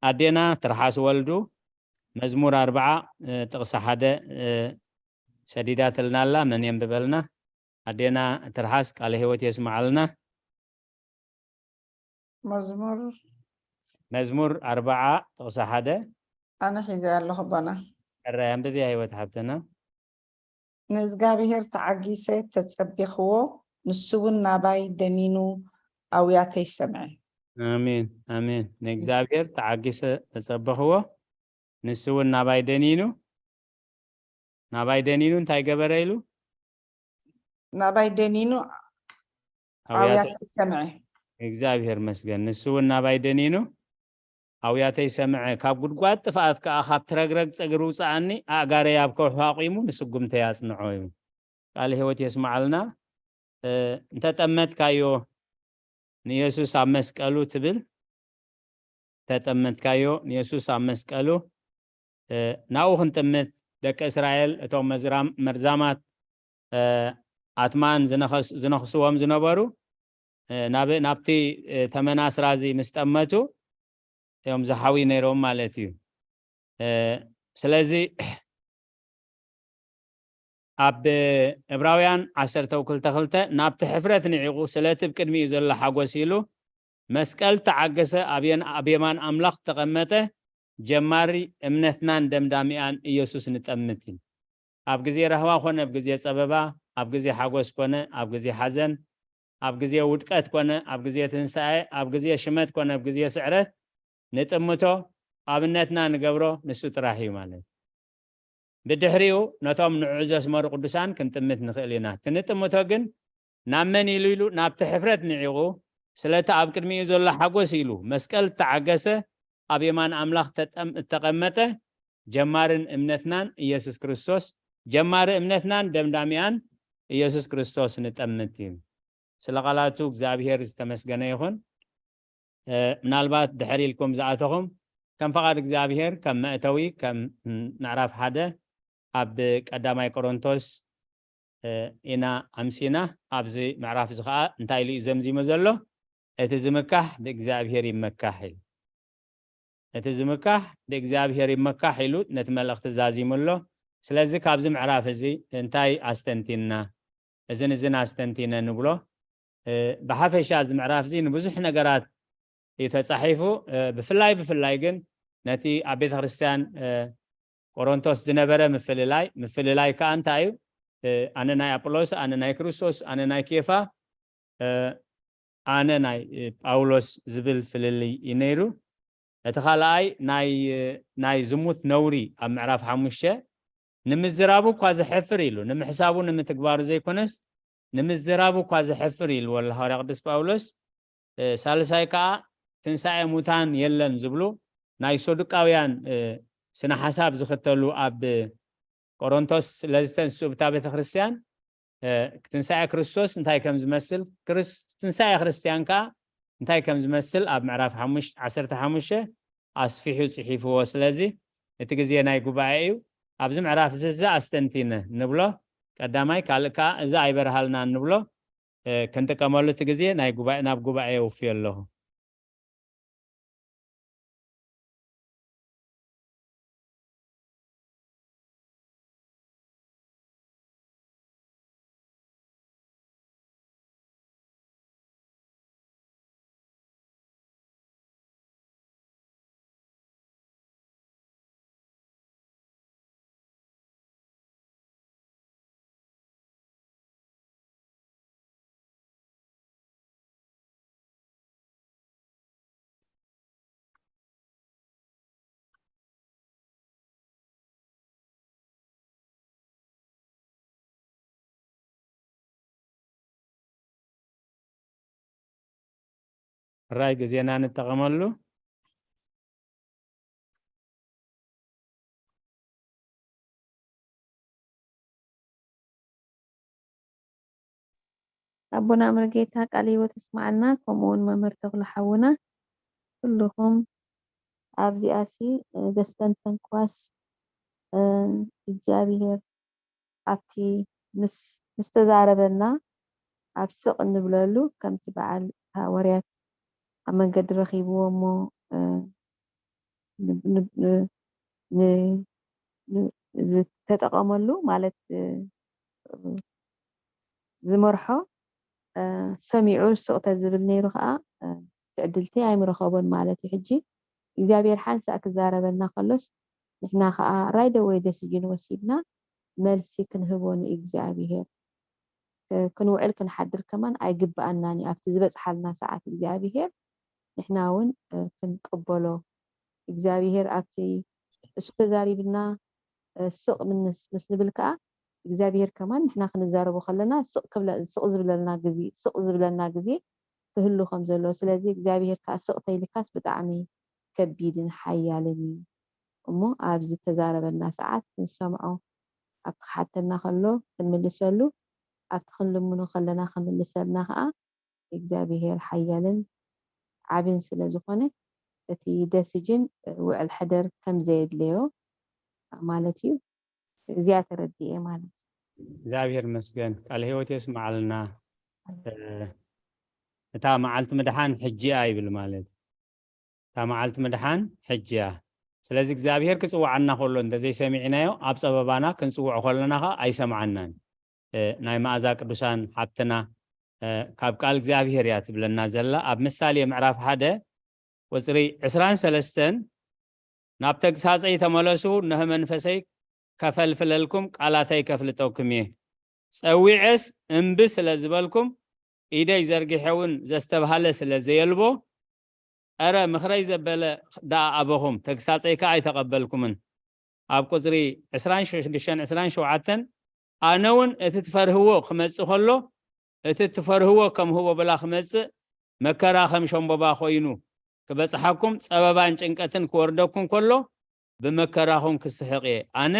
ኣዴና ትርሓስ ወልዱ መዝሙር ኣርባዓ ጥቕሲ ሓደ ሰዲዳትልና ኣላ መን የንብበልና ኣዴና ትርሓስ ቃለ ህይወት የስምዓልና መዝሙር መዝሙር ኣርባዓ ጥቕሲ ሓደ ኣነ ሒዘ ኣለኹ ኣቦና። ሕራይ ኣንብብያ ህይወት ሓብተና። ንእዝጋብሄር ተዓጊሰ ተጸቢኽዎ፣ ንሱ እውን ናባይ ደኒኑ ኣውያተይ ሰምዐ። ኣሜን ኣሜን። ንእግዚኣብሔር ተዓጊሰ ተጸበኽዎ፣ ንሱ እውን ናባይ ደኒኑ ናባይ ደኒኑ እንታይ ገበረ ኢሉ ናባይ ደኒኑ ኣውያተይ ሰምዐ። እግዚኣብሔር መስገን። ንሱ እውን ናባይ ደኒኑ ኣውያተይ ሰምዐ። ካብ ጉድጓድ ጥፍኣት ከኣ ካብ ትረግረግ ጸግሪ ውጽኣኒ፣ ኣእጋረይ ኣብ ከውሒ ኣቑሙ ንስጉምተይ ኣጽንዖ እዩ። ቃል ህይወት የስምዓልና። እንተጠመትካዮ ንየሱስ ኣብ መስቀሉ ትብል ተጠመትካዮ ንየሱስ ኣብ መስቀሉ ናብኡ ክንጥምት ደቂ እስራኤል እቶም መዝራም መርዛማት ኣትማን ዝነኸስዎም ዝነበሩ ናብቲ ተመናስራ እዚ ምስ ጠመቱ እዮም ዝሓዊ ነይሮም ማለት እዩ። ስለዚ ኣብ ዕብራውያን ዓሰርተ ክልተ ክልተ ናብቲ ሕፍረት ንዒቑ ስለቲ ብቅድሚኡ ዘሎ ሓጎስ ኢሉ መስቀል ተዓገሰ፣ ኣብ የማን ኣምላኽ ተቐመጠ፣ ጀማሪ እምነትናን ደምዳሚኣን ኢየሱስ ንጠምት። ኣብ ግዜ ራህዋ ኮነ ኣብ ግዜ ጸበባ፣ ኣብ ግዜ ሓጎስ ኮነ ኣብ ግዜ ሓዘን፣ ኣብ ግዜ ውድቀት ኮነ ኣብ ግዜ ትንሳኤ፣ ኣብ ግዜ ሽመት ኮነ ኣብ ግዜ ስዕረት ንጥምቶ፣ ኣብነትና ንገብሮ ንሱ ጥራሕ እዩ ማለት። ብድሕሪኡ ነቶም ንዕኡ ዘስመሩ ቅዱሳን ክንጥምት ንኽእል ኢና። እቲ ንጥምቶ ግን ናብ መን ኢሉ ኢሉ ናብቲ ሕፍረት ንዒቑ፣ ስለቲ ኣብ ቅድሚኡ ዘሎ ሓጎስ ኢሉ መስቀል እተዓገሰ፣ ኣብ የማን ኣምላኽ ተጠም-፣ እተቐመጠ ጀማርን እምነትናን ኢየሱስ ክርስቶስ፣ ጀማሪ እምነትናን ደምዳሚኣን ኢየሱስ ክርስቶስ ንጠምት እዩ። ስለ ቃላቱ እግዚኣብሔር ዝተመስገነ ይኹን። እ፣ ምናልባት ድሕር ኢልኩም ዝኣተኹም ከም ፈቓድ እግዚኣብሔር ከም መእተዊ ከም ምዕራፍ ሓደ ኣብ ቀዳማይ ቆሮንቶስ እ፣ ኢና ኣምሲና። ኣብዚ ምዕራፍ እዚ ኸዓ እንታይ ኢሉ እዩ ዘምዚሙ ዘሎ? እቲ ዝምካሕ ብእግዚኣብሔር ይመካሕ ኢሉ። እቲ ዝምካሕ ብእግዚኣብሔር ይመካሕ ኢሉ ነቲ መልእኽቲ ዛዚሙ ኣሎ። ስለዚ ካብዚ ምዕራፍ እዚ እንታይ ኣስተንቲና? እዝን እዝን ኣስተንቲነ ንብሎ። እ፣ ብሓፈሻ እዚ ምዕራፍ እዚ ንብዙሕ ነገራት እዩ ተጻሒፉ። እ፣ ብፍላይ ብፍላይ ግን ነቲ ኣብ ቤተ ክርስቲያን፣ እ፣ ቆሮንቶስ ዝነበረ ምፍልላይ፣ ምፍልላይ ከኣ እንታይ እዩ? እ፣ ኣነ ናይ ኣጵሎስ፣ ኣነ ናይ ክርስቶስ፣ ኣነ ናይ ኬፋ፣ እ፣ ኣነ ናይ፣ እ፣ ጳውሎስ ዝብል ፍልልይ እዩ ነይሩ። እቲ ካልኣይ ናይ፣ እ፣ ናይ ዝሙት ነውሪ ኣብ ምዕራፍ ሓሙሽተ ንምዝራቡ እኳ ዘሕፍር ኢሉ፣ ንምሕሳቡ ንምትግባሩ ዘይኮነስ ንምዝራቡ እኳ ዘሕፍር ኢልዎ ኣሎ ሃዋርያ ቅዱስ ጳውሎስ። እ፣ ሳልሳይ ከኣ ትንሳኤ ሙታን የለን ዝብሉ ናይ ሰዱቃውያን፣ እ፣ ስነ ሓሳብ ዝኽተሉ ኣብ ቆሮንቶስ ስለዝተንስኡ ብታ ቤተ ክርስቲያን፣ እ፣ ትንሳኤ ክርስቶስ እንታይ ከም ዝመስል፣ ክርስ-፣ ትንሳኤ ክርስቲያን ከኣ እንታይ ከም ዝመስል ኣብ ምዕራፍ ሓሙሽተ፣ ዓሰርተ ሓሙሽተ ኣስፊሑ ጽሒፍዎ። ስለዚ እቲ ግዜ ናይ ጉባኤ እዩ። ኣብዚ ምዕራፍ እዚ፣ እዚ ኣስተንቲነ ንብሎ ቀዳማይ፣ ካልእ ከኣ እዚ ኣይበርሃልናን ንብሎ፣ እ፣ ክንጥቀመሉ እቲ ግዜ ናይ ጉባኤ፣ ናብ ጉባኤ የውፍዮ ኣለኹ። ራይ ግዜና ንጠቐመሉ። ኣቦና መርጌታ ቃለ ህይወት ይስማዓልና፣ ከምኡ እውን መምህር ተኽሉ ሓውና፣ ኩልኹም ኣብዚኣሲ፣ እ፣ ዘስተንተንክዋስ፣ እ፣ እግዚኣብሔር ኣብቲ ምስ፣ ምስ ተዛረበና ኣብ ስቕ እንብለሉ፣ ከምቲ በዓል ሃዋርያት ኣብ መንገዲ ረኺብዎ እሞ፣ እ፣ ን-፣ ን-፣ ን-፣ ን-፣ ን-፣ ዝተጠቐመሉ ማለት፣ እ፣ ዝመርሖ፣ እ፣ ሰሚዑ ስቕ ተዝብል ነይሩ ኸኣ፣ እ፣ እቲ ዕድልቲ ኣይምረኸቦን ማለት እዩ። ሕጂ እግዚኣብሔር ሓንሳእ ክዛረበና ከሎስ ንሕና ኸኣ right away decision ወሲድና መልሲ ክንህቦ ንእግዚኣብሔር፣ እ፣ ክንውዕል ክንሓድር ከማን ኣይግብኣናን እዩ። ኣብቲ ዝበጽሓልና ሰዓት እግዚኣብሔር ንሕና እውን፣ እ፣ ክንቅበሎ፣ እግዚኣብሔር ኣብቲ እሱ ተዛሪብና፣ እ፣ ስቕ ምንስ-፣ ምስ ንብል ከኣ እግዚኣብሔር ከማን ንሕና ክንዛረቦ ከለና ስቕ ክብለ-፣ ስቕ ዝብለልና ግዜ፣ ስቕ ዝብለና ግዜ ክህሉ ከም ዘለዎ። ስለዚ እግዚኣብሔር ከኣ ስቕ ተይልካስ ብጣዕሚ ከቢድን ሓያልን እዩ። እሞ ኣብዚ ተዛረበና ሰዓት ክንሰምዖ፣ ኣብቲ ክሓተና ከሎ ክንምልሰሉ፣ ኣብቲ ክንልምኖ ከለና ክምልሰልና ከኣ እግዚኣብሔር ሓያልን ዓብን ስለ ዝኾነ፣ እቲ ደሲጅን ውዕል ሕደር ከም ዘየድለዮ ማለት እዩ። እዚኣ ተረዲኤ ማለት እዩ። እግዚኣብሔር ይመስገን። ቃለ ህይወት የስምዓልና። እ፣ እታ መዓልቲ ምድሓን ሕጂ እያ ይብል ማለት እዩ። እታ መዓልቲ ምድሓን ሕጂ እያ። ስለዚ እግዚኣብሔር ክጽውዓና ከሎ እንተዘይሰሚዕናዮ፣ ኣብ ጸበባና ክንጽውዖ ከለና ኸኣ ኣይሰምዓናን። እ፣ ናይ መኣዛ ቅዱሳን ሓብትና፣ እ፣ ካብ ቃል እግዚኣብሔር እያ ትብለና ዘላ። ኣብ ምሳሌ ምዕራፍ ሓደ ቁጽሪ ዕስራን ሰለስተን፣ "ናብ ተግሳጸይ ተመለሱ፣ እነሆ መንፈሰይ ከፈልፍለልኩም፣ ቃላተይ ከፍልጠኩም እየ። ጸዊዐስ እምቢ ስለ ዝበልኩም፣ ኢደይ ዘርጊሐ እውን ዘስተብሃለ ስለ ዘየልቦ፣ ኧረ ምኽረይ ዘበለ ደኣ ኣበኹም፣ ተግሳጸይ ከኣ ኣይተቐበልኩምን። ኣብ ቁጽሪ ዕስራን ሽዱሽተን ዕስራን ሸውዓተን፣ ኣነ እውን እቲ ትፈርህዎ ክመጽእ ከሎ፣ እቲ እትፈርህዎ ከም ህቦብላ ክመጽእ፣ መከራ ከም ሸምቦባ ኮይኑ ክበጽሓኩም፣ ጸበባን ጭንቀትን ክወርደኩም ከሎ፣ ብመከራኹም ክስሕቕ እየ። ኣነ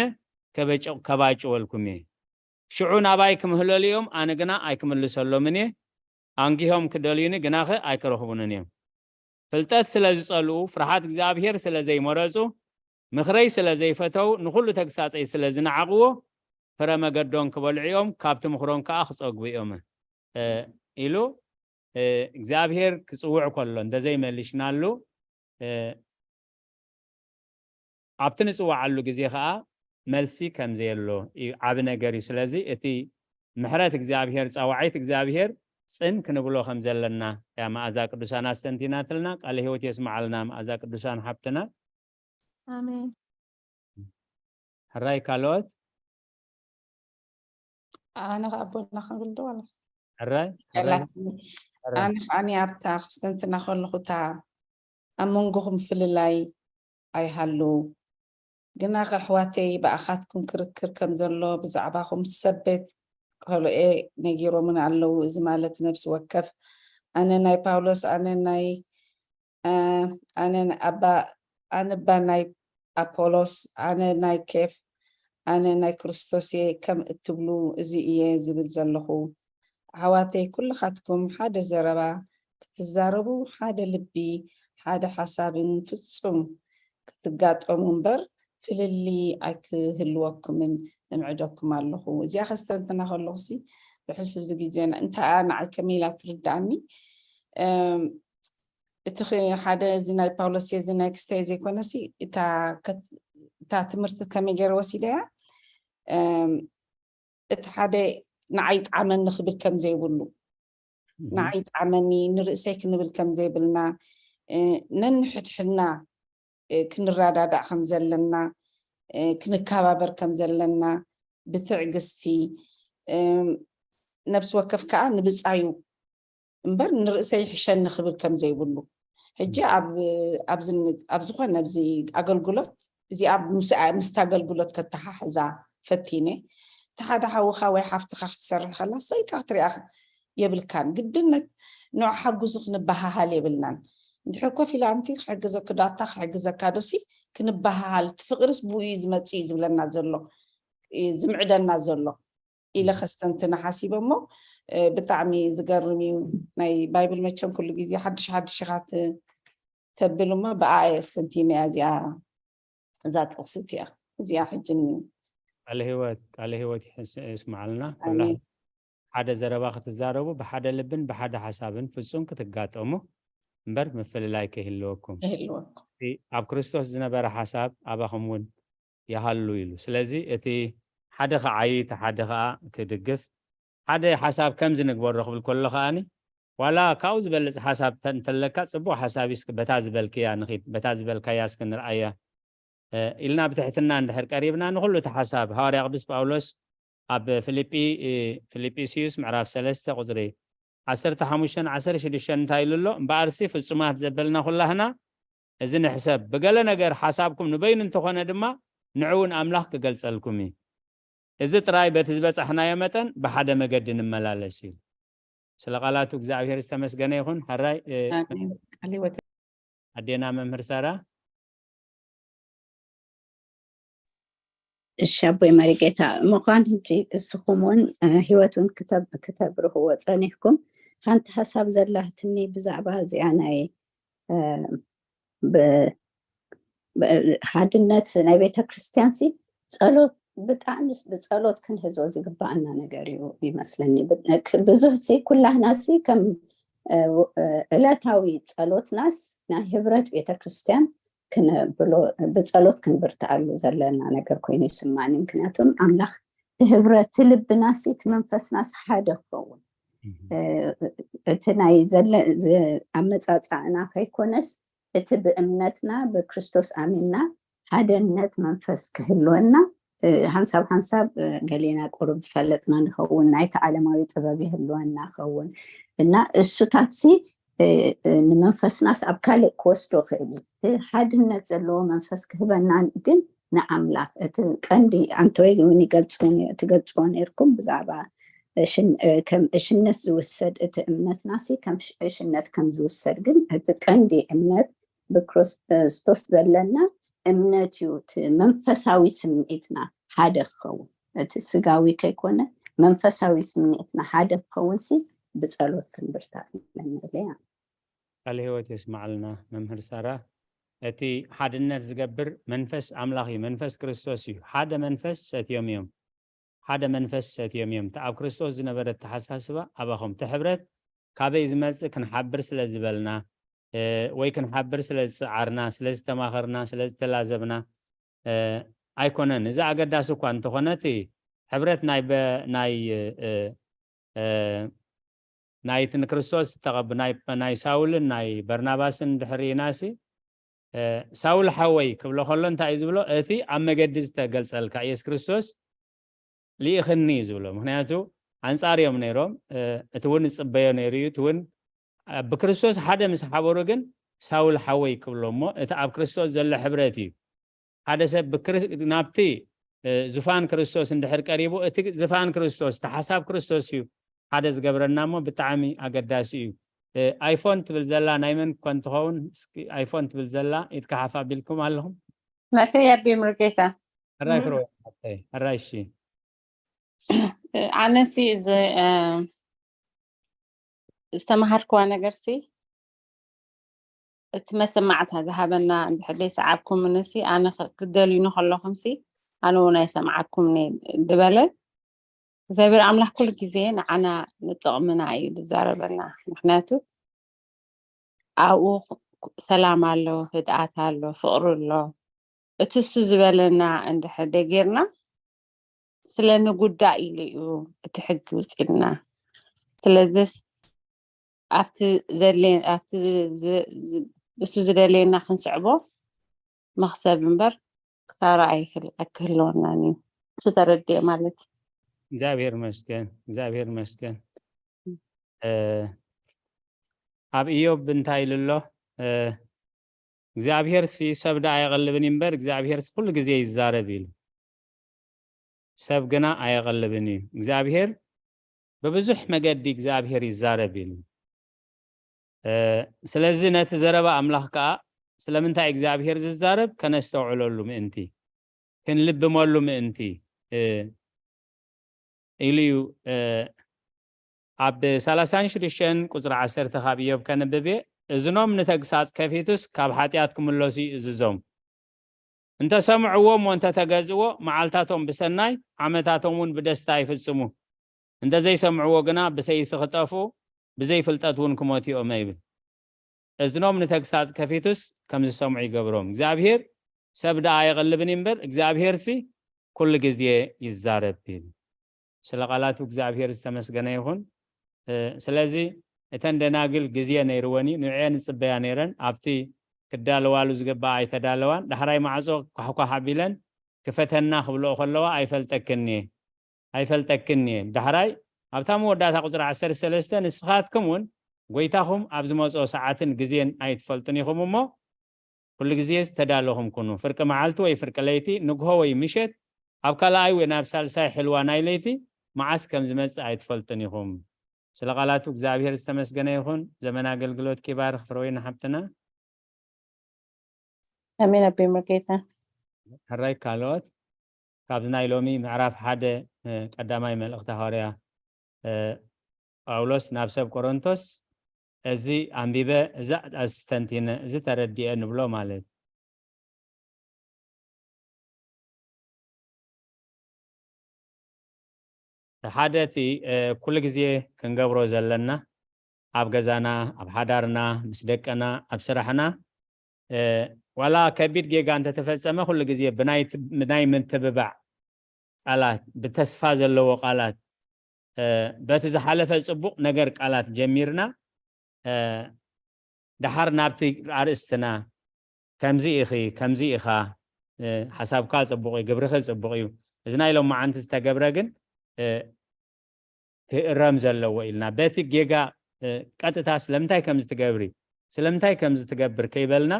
ከበጭ-፣ ከባጭወልኩም እየ። ሽዑ ናባይ ክምህለሉ እዮም፣ ኣነ ግና ኣይክምልሰሎምን እየ። ኣንጊሆም ክደልዩኒ ግናኸ ኣይክረኽቡንን እዮም። ፍልጠት ስለ ዝጸልኡ፣ ፍርሃት እግዚኣብሔር ስለ ዘይመረጹ፣ ምኽረይ ስለ ዘይፈተው፣ ንኹሉ ተግሳጸይ ስለ ዝነዓቕዎ፣ ፍረ መገዶም ክበልዑ እዮም፣ ካብቲ ምኽሮም ከኣ ክጸግቡ እዮም፣ እ፣ ኢሉ፣ እ፣ እግዚኣብሔር ክጽውዕ ከሎ እንተዘይመሊሽናሉ፣ እ፣ ኣብቲ ንጽውዓሉ ግዜ ከኣ መልሲ ከም ዘየሎ እዩ፣ ዓቢ ነገር እዩ። ስለዚ እቲ ምሕረት እግዚኣብሔር፣ ጸዋዒት እግዚኣብሔር ጽን ክንብሎ ከም ዘለና እያ መኣዛ ቅዱሳን ኣስተንቲናትልና። ቃለ ህይወት የስምዓልና መኣዛ ቅዱሳን ሓብትና። ኣሜን። ሕራይ ካልኦት? ኣነ ከኣ ኣቦና ክንብል ዶ ዋላስ? ሕራይ፣ ሕራይ፣ ያላትኒ። ሕራይ። ኣነ ከኣኒ ኣብታ ክስተንትና ከለኹ እታ ኣብ መንጎኹም ፍልላይ ኣይሃሉ። ግና ከ ኣሕዋተይ ብኣኻትኩም ክርክር ከም ዘሎ ብዛዕባኹም ሰበት ከልኦኤ ነጊሮምን ኣለዉ። እዚ ማለት ነፍሲ ወከፍ ኣነ ናይ ፓውሎስ፣ ኣነ ናይ፣ እ፣ ኣነ ን-፣ ኣባ፣ ኣነ እባ ናይ ኣፖሎስ፣ ኣነ ናይ ኬፍ፣ ኣነ ናይ ክርስቶስ እየ ከም እትብሉ እዚ እየ ዝብል ዘለኹ። ኣሕዋተይ ኩልኻትኩም ሓደ ዘረባ ክትዛረቡ፣ ሓደ ልቢ፣ ሓደ ሓሳብን ፍጹም ክትጋጠሙ እምበር ፍልልይ ኣይክህልወኩምን እምዕደኩም ኣለኹ። እዚኣ ከስተንትና ከለኹሲ ብሕልፊ እዚ ግዜ እንታይ እያ ንዓይ ከመይ ኢላ ትርድኣኒ? እም፣ እቲ ኽ-፣ ሓደ እዚ ናይ ፓውሎስ እዚ ናይ ክስታይ ዘይኮነሲ እታ ከት-፣ እታ ትምህርቲ ከመይ ገይረ ወሲደያ? እም፣ እቲ ሓደ ንዓይ ይጥዓመኒ ክብል ከም ዘይብሉ፣ እህ። ንዓይ ይጥዓመኒ ንርእሰይ ክንብል ከም ዘይብልና፣ እ፣ ነንሕድሕድና፣ እ፣ ክንረዳዳእ ከም ዘለና፣ እ፣ ክንከባበር ከም ዘለና ብትዕግስቲ፣ እም፣ ነፍሲ ወከፍ ከኣ ንብጻዩ እምበር ንርእሰይ ይሕሸኒ ክብል ከም ዘይብሉ። ሕጂ ኣብ፣ ኣብ ዝን-፣ ኣብ ዝኾነ ኣብዚ ኣገልግሎት እዚኣ ምስ፣ ምስቲ ኣገልግሎት ከተሓሕዛ ፈቲነ። እቲ ሓደ ሓውኻ ወይ ሓፍትኻ ክትሰርሕ ከላ ሰኢልካ ክትሪኣ የብልካን። ግድነት ንዑ ሓግዙ ክንበሃሃል የብልናን። እንድሕር ኮፍ ኢላ ኣንቲ ክሕግዘኪ ዶ ኣታ ክሕግዘካ ዶሲ ክንበሃሃል፣ እቲ ፍቕርስ ብኡ እዩ ዝመጽእ እዩ ዝብለና ዘሎ፣ እዩ ዝምዕደና ዘሎ። ኢለ ከስተንትን ሓሲበ እሞ፣ እ፣ ብጣዕሚ ዝገርም እዩ። ናይ ባይብል መቸም ኩሉ ግዜ ሓድሽ ሓድሽ ኢኻ ት-፣ ተብል እሞ ብኣ እየ ኣስተንቲነ እያ እዚኣ፣ እዛ ጥቕሲ እቲኣ። እዚኣ ሕጂ ን-፣ ቃለ ህይወት፣ ቃለ ህይወት ይሕስ-፣ ይስምዓልና። ኣሜን። ኩላህና ሓደ ዘረባ ክትዛረቡ ብሓደ ልብን ብሓደ ሓሳብን ፍጹም ክትጋጠሙ እምበር ምፍልላይ ከይህልወኩም። ከይህልወኩም። እቲ ኣብ ክርስቶስ ዝነበረ ሓሳብ ኣባኹም እውን ይሃሉ ኢሉ። ስለዚ እቲ ሓደ ክዓዪ፣ እቲ ሓደ ኸኣ ክድግፍ፣ ሓደ ሓሳብ ከምዚ ንግበሮ ክብል ከሎ ከኣኒ፣ ዋላ ካብኡ ዝበልጽ ሓሳብ እንተ-፣ እንተለካ፣ ጽቡቕ ሓሳብ እዩ፣ እስኪ በታ ዝበልክያ ንኺድ፣ በታ ዝበልካያ እስኪ ንርኣያ፣ እ፣ ኢልና ብትሕትና እንድሕር ቀሪብና፣ ንኹሉ እቲ ሓሳብ ሃዋርያ ቅዱስ ጳውሎስ ኣብ ፊልጲ-፣ እ፣ ፊልጵስዩስ ምዕራፍ ሰለስተ ቁጽሪ ዓሰርተ ሓሙሽተን ዓሰርተ ሽዱሽተን እንታይ ኢሉ ኣሎ? እምበኣርሲ ፍጹማት ዘበልና ኩላህና እዚ ንሕሰብ። ብገለ ነገር ሓሳብኩም ንበይኑ እንተኾነ ድማ፣ ንዕኡ እውን ኣምላኽ ክገልጸልኩም እዩ። እዚ ጥራይ በቲ ዝበጻሕናዮ መጠን ብሓደ መገዲ ንመላለስ እዩ። ስለ ቃላቱ እግዚኣብሔር ዝተመስገነ ይኹን። ሕራይ፣ እ፣ ኣሜን። ቃል ህይወት። ኣዴና መምህር ሳራ። እሺ ኣቦይ መሪጌታ፣ ምዃን ሕጂ እስኹም እውን፣ እ፣ ህይወት እውን ክተብ-፣ ክተብርህዎ ጸኒሕኩም። ሓንቲ ሓሳብ ዘላትኒ ብዛዕባ እዚኣ ናይ፣ እ፣ ብ-፣ ብ-፣ ሓድነት ናይ ቤተ ክርስቲያን ሲ ጸሎት ብጣዕሚ ስ-፣ ብጸሎት ክንሕዞ ዝግባኣና ነገር እዩ ይመስለኒ። ብ-፣ ክ-፣ ብዙህ ሲ ኩላህና ሲ ከም፣ እ፣ ው-፣ እ፣ ዕለታዊ ጸሎትናስ ናይ ህብረት ቤተ ክርስቲያን ክነብሎ፣ ብጸሎት ክንብርትዓሉ ዘለና ነገር ኮይኑ ይስማኒ። ምክንያቱም ኣምላኽ እቲ ህብረት፣ እቲ ልብናሲ፣ እቲ መንፈስናስ ሓደ ክኸውን። እህ። እ፣ እቲ ናይ ዘለ-፣ ዘ-፣ ኣመጻጽኣና ከይኮነስ፣ እቲ ብእምነትና ብክርስቶስ ኣሚንና ሓደነት መንፈስ ክህልወና፣ ሓንሳብ ሓንሳብ ገሌና ቁሩብ ዝፈለጥና ንኸውን፣ ናይቲ ዓለማዊ ጥበብ ይህልወና ኸውን እና እሱታትሲ ንመንፈስናስ ኣብ ካልእ ክወስዶ ክእል እዩ። ሓድነት ዘለዎ መንፈስ ክህበና ግን ንኣምላኽ እቲ ቀንዲ ኣንተወይ እውን ይገልፅዎ ትገልፅዎ ነርኩም ብዛዕባ ከም እሽነት ዝውሰድ እቲ እምነትና ሲ ከም እሽነት ከም ዝውሰድ ግን እቲ ቀንዲ እምነት ብክርስቶስ ዘለና እምነት እዩ። እቲ መንፈሳዊ ስምዒትና ሓደ ክኸውን፣ እቲ ስጋዊ ከይኮነ መንፈሳዊ ስምዒትና ሓደ ክኸውን ሲ ብፀሎት ክንብርታት ንመለያ። ቃለ ህይወት የስማዕልና መምህር ሳራ። እቲ ሓድነት ዝገብር መንፈስ ኣምላኽ እዩ፣ መንፈስ ክርስቶስ እዩ። ሓደ መንፈስ ሰትዮም እዮም፣ ሓደ መንፈስ ሰትዮም እዮም። እቲ ኣብ ክርስቶስ ዝነበረ ኣተሓሳስባ ኣባኹም እቲ ሕብረት ካበይ ዝመፅእ ክንሓብር ስለ ዝበልና ወይ ክንሓብር ስለ ዝፀዓርና፣ ስለ ዝተማኸርና፣ ስለ ዝተላዘብና ኣይኮነን። እዚ ኣገዳሲ እኳ እንተኾነ እቲ ሕብረት ናይ ናይ ናይቲ ንክርስቶስ ዝተቐብ ናይ ሳውልን ናይ በርናባስን ድሕሪናሲ ሳውል ሓወይ ክብሎ ከሎ እንታይ እዩ ዝብሎ? እቲ ኣብ መገዲ ዝተገልጸልካ ኢየሱስ ክርስቶስ ልኢኽኒ እዩ ዝብሎ። ምክንያቱ ኣንጻር እዮም ነይሮም። እቲ እውን ዝጽበዮ ነይሩ እዩ። እቲ እውን ብክርስቶስ ሓደ ምስ ሓበሩ ግን ሳውል ሓወይ ክብሎ እሞ እቲ ኣብ ክርስቶስ ዘሎ ሕብረት እዩ። ሓደ ሰብ ናብቲ ዝፋን ክርስቶስ እንድሕር ቀሪቡ እቲ ዝፋን ክርስቶስ እቲ ሓሳብ ክርስቶስ እዩ ሓደ ዝገብረና እሞ ብጣዕሚ ኣገዳሲ እዩ። ኣይፎን ትብል ዘላ ናይ መን ኮን ትኸውን? እስኪ ኣይፎን ትብል ዘላ ኢድካ ሓፍ ኣቢልኩም ኣለኹም? ናተይ ኣቢ ምርጌታ። ሕራይ ፍረ ናተይ ሕራይ እሺ። ኣነሲ እዚ ዝተምሃርክዋ ነገር ሲ እቲ መሰማዕታ ዝሃበና እንድሕር ዘይሰዓብኩምኒ ሲ ኣነ ክደልዩኒ ከለኹም ሲ ኣነ እውን ኣይሰምዓኩምኒ ዝበለ እግዚኣብሔር ኣምላኽ ኩሉ ግዜ ንዓና ንጥቕምና እዩ ዝዛረበና። ምክንያቱ ኣብኡ ሰላም ኣሎ፣ ህድኣት ኣሎ፣ ፍቕሪ ኣሎ። እቲ እሱ ዝበለና እንድሕር ደጌርና ስለ ንጉዳእ ኢሉ እዩ እቲ ሕጊ ውፅልና። ስለዚስ ኣብቲ ዘድልየ ኣብቲ እሱ ዝደልየና ክንስዕቦ መኽሰብ እምበር ክሳራ ኣይክህልወናን እዩ። እሱ ተረድኤ ማለት እዩ። እግዚኣብሔር መስገን እግዚኣብሔር መስገን። ኣብ ኢዮብ እንታይ ኢሉ ኣሎ? እግዚኣብሔር ሲ ሰብ ደኣ ኣይቐልብን እምበር እግዚኣብሔር ኩሉ ግዜ ይዛረብ ኢሉ። ሰብ ግና ኣየቐልብን እዩ። እግዚኣብሔር ብብዙሕ መገዲ እግዚኣብሔር ይዛረብ ኢሉ። ስለዚ ነቲ ዘረባ ኣምላኽ ከዓ ስለምንታይ እግዚኣብሔር ዝዛረብ ከነስተውዕለሉ ምእንቲ ክንልብመሉ ምእንቲ ኢሉ እዩ። ኣብ ሰላሳን ሽዱሽተን ቁፅሪ ዓሰርተ ካብ ኢዮብ ከንብብ እየ። እዝኖም ንተግሳፅ ከፊቱስ ካብ ሓጢኣት ክምለሱ ይእዝዞም። እንተሰምዕዎ እሞ እንተተገዝእዎ መዓልታቶም ብሰናይ ዓመታቶም እውን ብደስታ ይፍፅሙ። እንተዘይሰምዕዎ ግና ብሰይፊ ክጠፍኡ ብዘይፍልጠት እውን ክሞቱ እዮም ይብል። እዝኖም ንተግሳፅ ከፊቱስ ከም ዝሰምዑ ይገብሮም። እግዚኣብሔር ሰብ ደኣ ኣይቐልብን እምበር እግዚኣብሔር ሲ ኩሉ ግዜ ይዛረብ ይብል። ስለ ቃላቱ እግዚኣብሔር ዝተመስገነ ይኹን። ስለዚ እተን ደናግል ግዜ ነይርወን እዩ ንዕኤን ዝፅበያ ነይረን ኣብቲ ክዳለዋሉ ዝግባኣ ኣይተዳለዋን። ዳሕራይ ማዕፆ ኳሕኳሕ ኣቢለን ክፈተና ክብልኦ ከለዋ ኣይፈልጠክን እየ ኣይፈልጠክን እየ። ዳሕራይ ኣብታ መወዳእታ ቁፅሪ ዓሰርተ ሰለስተ ንስኻትኩም እውን ጎይታኹም ኣብ ዝመፅኦ ሰዓትን ግዜን ኣይትፈልጡን ኢኹም እሞ ኩሉ ግዜ ዝተዳለኹም ኩኑ። ፍርቂ መዓልቲ ወይ ፍርቂ ለይቲ፣ ንግሆ ወይ ምሸት፣ ኣብ ካልኣይ ወይ ናብ ሳልሳይ ሕልዋ ናይ ለይቲ መዓስ ከም ዝመፅእ ኣይትፈልጡን ኢኹም። ስለ ቃላቱ እግዚኣብሔር ዝተመስገነ ይኹን። ዘመን ኣገልግሎት ኪባር ክፍረወይና ሓብትና። ኣሜን ኣቤ መርጌታ። ሕራይ ካልኦት ካብዚ ናይ ሎሚ ምዕራፍ ሓደ ቀዳማይ መልእኽቲ ሃዋርያ ጳውሎስ ናብ ሰብ ቆሮንቶስ እዚ ኣንቢበ እዚ ኣስተንቲነ እዚ ተረዲኤ ንብሎ ማለት ሓደ እቲ ኩሉ ግዜ ክንገብሮ ዘለና ኣብ ገዛና ኣብ ሓዳርና ምስ ደቅና ኣብ ስራሕና ዋላ ከቢድ ጌጋ እንተተፈፀመ ኩሉ ግዜ ብናይ ምትብባዕ ቃላት ብተስፋ ዘለዎ ቃላት በቲ ዝሓለፈ ፅቡቕ ነገር ቃላት ጀሚርና ደሓር ናብቲ ኣርእስትና ከምዚ ኢኺ ከምዚ ኢኻ ሓሳብካ ፅቡቕ እዩ ግብርኺ ፅቡቕ እዩ እዚ ናይ ሎመዓንቲ ዝተገብረ ግን ክእረም ዘለዎ ኢልና በቲ ጌጋ ቀጥታ ስለምንታይ ከም ዝትገብሪ ስለምንታይ ከም ዝትገብር ከይበልና፣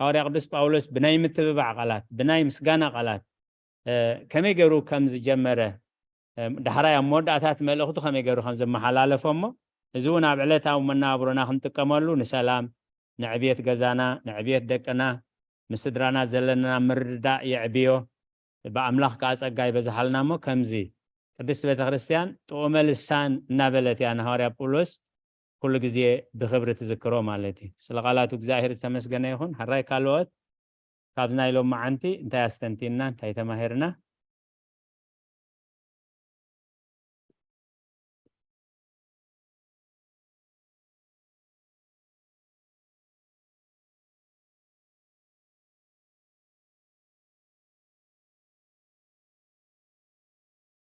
ሃዋርያ ቅዱስ ጳውሎስ ብናይ ምትብባዕ ቃላት፣ ብናይ ምስጋና ቃላት ከመይ ገይሩ ከም ዝጀመረ፣ ዳሕራይ ኣብ መወዳእታት መልእኽቱ ከመይ ገይሩ ከም ዘመሓላለፎ እሞ፣ እዚ እውን ኣብ ዕለታዊ መነባብሮና ክንጥቀመሉ፣ ንሰላም፣ ንዕብየት ገዛና፣ ንዕብየት ደቅና፣ ምስ ስድራና ዘለና ምርድዳእ የዕብዮ፣ ብኣምላኽ ከኣ ጸጋ ይበዝሓልና እሞ፣ ከምዚ ቅድስቲ ቤተ ክርስቲያን ጥዑመ ልሳን እናበለት እያ ንሃዋርያ ጳውሎስ ኩሉ ግዜ ብኽብሪ ትዝክሮ ማለት እዩ። ስለ ቃላቱ እግዚኣብሔር ዝተመስገነ ይኹን። ሕራይ ካልኦት ካብዚ ናይ ሎመዓንቲ እንታይ ኣስተንቲና፣ እንታይ ተማሂርና?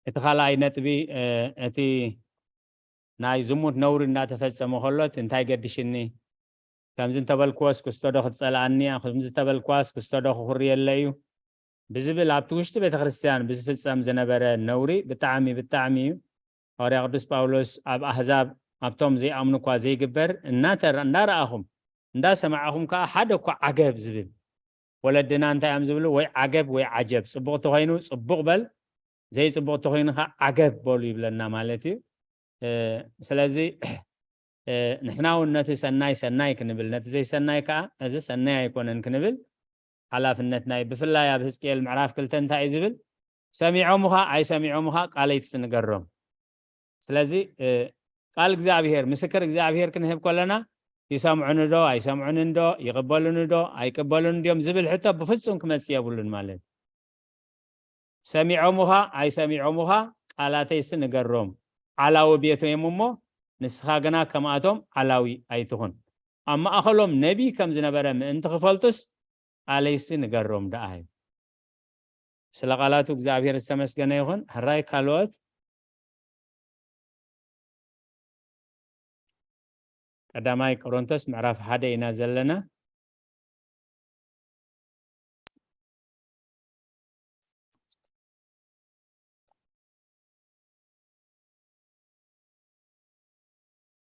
እቲ ካልኣይ ነጥቢ እቲ ናይ ዝሙት ነውሪ እንዳተፈጸመ ከሎ እቲ እንታይ ገድሽኒ፣ ከምዚ እንተበልክዎስ ክስቶ ዶ ክትጸልኣኒ እያ፣ ከምዚ እንተበልክዋስ ክስቶ ዶ ክኹርየለ እዩ ብዝብል ኣብቲ ውሽጢ ቤተ ክርስቲያን ብዝፍጸም ዝነበረ ነውሪ ብጣዕሚ ብጣዕሚ እዩ። ሃዋርያ ቅዱስ ጳውሎስ ኣብ ኣህዛብ ኣብቶም ዘይኣምኑ እኳ ዘይግበር እናተራ- እንዳረኣኹም እንዳሰማዕኹም ከዓ ሓደ እኳ ዓገብ ዝብል ወለድና እንታይ እዮም ዝብሉ? ወይ ዓገብ ወይ ዓጀብ፣ ጽቡቕ ተኾይኑ ጽቡቕ በል፣ ዘይጽቡቕ ተኾይኑ ከዓ ዓገብ በሉ ይብለና ማለት እዩ። ስለዚ ንሕና እውን ነቲ ሰናይ ሰናይ ክንብል፣ ነቲ ዘይሰናይ ከዓ እዚ ሰናይ ኣይኮነን ክንብል ሓላፍነትና እዩ። ብፍላይ ኣብ ህዝቅኤል ምዕራፍ ክልተ እንታይ እዩ ዝብል? ሰሚዖምኻ ኣይሰሚዖምኻ ቃለይ ትስንገሮም። ስለዚ ቃል እግዚኣብሔር፣ ምስክር እግዚኣብሔር ክንህብ ከለና ይሰምዑኒ ዶ ኣይሰምዑንን ዶ ይቕበሉኒ ዶ ኣይቅበሉን ድዮም ዝብል ሕቶ ብፍጹም ክመጽእ የብሉን ማለት እዩ። ሰሚዖምኻ ኣይሰሚዖምኻ ቃላተይሲ ንገሮም፣ ዓላዊ ቤቶም እዮም እሞ ንስኻ ግና ከምኣቶም ዓላዊ ኣይትኹን። ኣብ ማእኸሎም ነቢይ ከም ዝነበረ ምእንቲ ክፈልጡስ ቃለይሲ ንገሮም ደኣ እዩ። ስለ ቃላቱ እግዚኣብሔር ዝተመስገነ ይኹን። ሕራይ ካልኦት ቀዳማይ ቆሮንቶስ ምዕራፍ ሓደ ኢና ዘለና።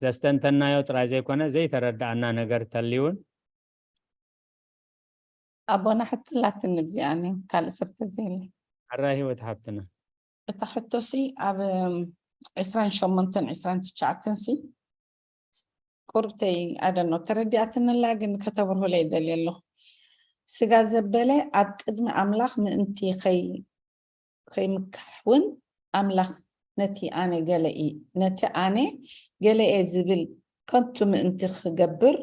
ዘስተንተናዮ ጥራይ ዘይኮነ ዘይተረዳእና ነገር ተልዩን ኣቦና ሕቶ ኣላትኒ ብዚኣ ካልእ ሰብ ተዘየለ። ኣራ ህይወት ሓብትና እታ ሕቶሲ ኣብ ዕስራን ሸሞንተን ዕስራን ትሽዓተን ሲ ቁርብተይ ኣደኖ ተረዲኣትንላ ግን ከተብርሁለይ ደልየ ኣለኹ። ስጋ ዘበለ ኣብ ቅድሚ ኣምላኽ ምእንቲ ከይምካሕ እውን ኣምላኽ ነቲ ኣነ ገለ ነቲ ኣነ ገለ እየ ዝብል ከንቱ ምእንቲ ክገብር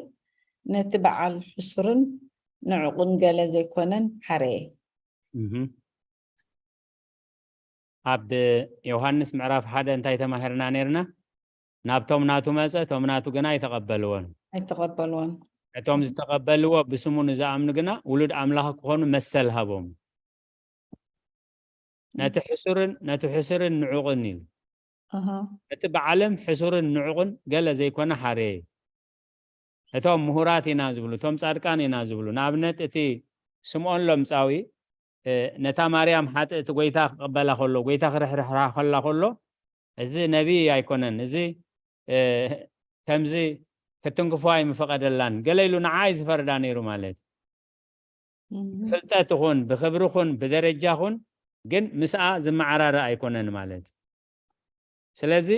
ነቲ በዓል ሕሱርን ንዕቑን ገለ ዘይኮነን ሓረየ። ኣብ ዮሃንስ ምዕራፍ ሓደ እንታይ ተማሂርና ነርና? ናብቶም ናቱ መጸ፣ እቶም ናቱ ግና ኣይተቐበልዎን። ኣይተቐበልዎን። እቶም ዝተቐበልዎ ብስሙ ንዝኣምኑ ግና ውሉድ ኣምላኽ ክኾኑ መሰል ሃቦም። ነቲ ሕሱርን ነቲ ሕሱርን ንዑቕን ኢሉ። እቲ ብዓለም ሕሱርን ንዑቕን ገለ ዘይኮነ ሓረየ እዩ። እቶም ምሁራት ኢና ዝብሉ፣ እቶም ጻድቃን ኢና ዝብሉ፣ ንኣብነት እቲ ስምዖን ሎምጻዊ ነታ ማርያም ሓጥእቲ ጎይታ ክቕበላ ከሎ፣ ጎይታ ክርሕርሕራ ከላ ከሎ፣ እዚ ነቢይ ኣይኮነን፣ እዚ ከምዚ ክትንክፎ ኣይምፈቐደላን ገለ ኢሉ ንዓ እዩ ዝፈርዳ ነይሩ ማለት እዩ። ብፍልጠት ይኹን ብኽብሪ ኹን ብደረጃ ኹን ግን ምስኣ ዝመዓራረ ኣይኮነን ማለት እዩ። ስለዚ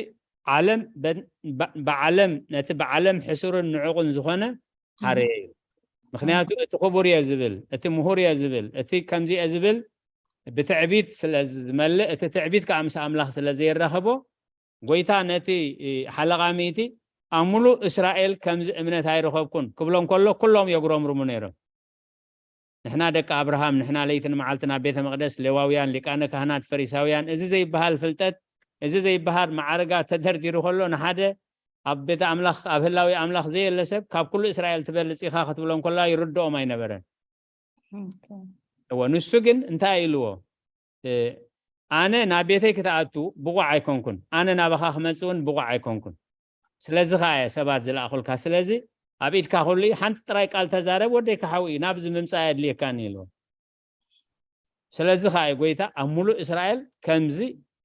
ዓለም ብዓለም ነቲ ብዓለም ሕሱርን ንዑቕን ዝኾነ ሓረየ እዩ። ምክንያቱ እቲ ክቡር እየ ዝብል፣ እቲ ምሁር እየ ዝብል፣ እቲ ከምዚ እየ ዝብል ብትዕቢት ስለ ዝመልእ፣ እቲ ትዕቢት ከዓ ምስ ኣምላኽ ስለ ዘይራኸቦ፣ ጎይታ ነቲ ሓለቓ ሚእቲ ኣብ ሙሉእ እስራኤል ከምዚ እምነት ኣይረኸብኩን ክብሎ እንከሎ ኩሎም የጉረምርሙ ነይሮም። ንሕና ደቂ ኣብርሃም፣ ንሕና ለይትን መዓልትን ኣብ ቤተ መቕደስ፣ ሌዋውያን፣ ሊቃነ ካህናት፣ ፈሪሳውያን፣ እዚ ዘይበሃል ፍልጠት፣ እዚ ዘይበሃል ማዕርጋት ተደርዲሩ ከሎ ንሓደ ኣብ ቤተ ኣምላኽ ኣብ ህላዊ ኣምላኽ ዘየለ ሰብ ካብ ኩሉ እስራኤል ትበልጽ ኢኻ ክትብሎም ከለዋ ይርድኦም ኣይነበረን። እወ ንሱ ግን እንታይ ኢልዎ? ኣነ ናብ ቤተይ ክትኣቱ ብቑዕ ኣይኮንኩን፣ ኣነ ናባኻ ክመጽእ እውን ብቑዕ ኣይኮንኩን። ስለዚ ኸዓ እየ ሰባት ዝለኣኹልካ። ስለዚ ኣብ ኢድካ ኩሉ እዩ፣ ሓንቲ ጥራይ ቃል ተዛረብ፣ ወደይ ክሓዊ እዩ፣ ናብዚ ምምጻእ ኣየድልየካን እዩ ኢልዎ። ስለዚ ከኣ እዩ ጎይታ ኣብ ሙሉእ እስራኤል ከምዚ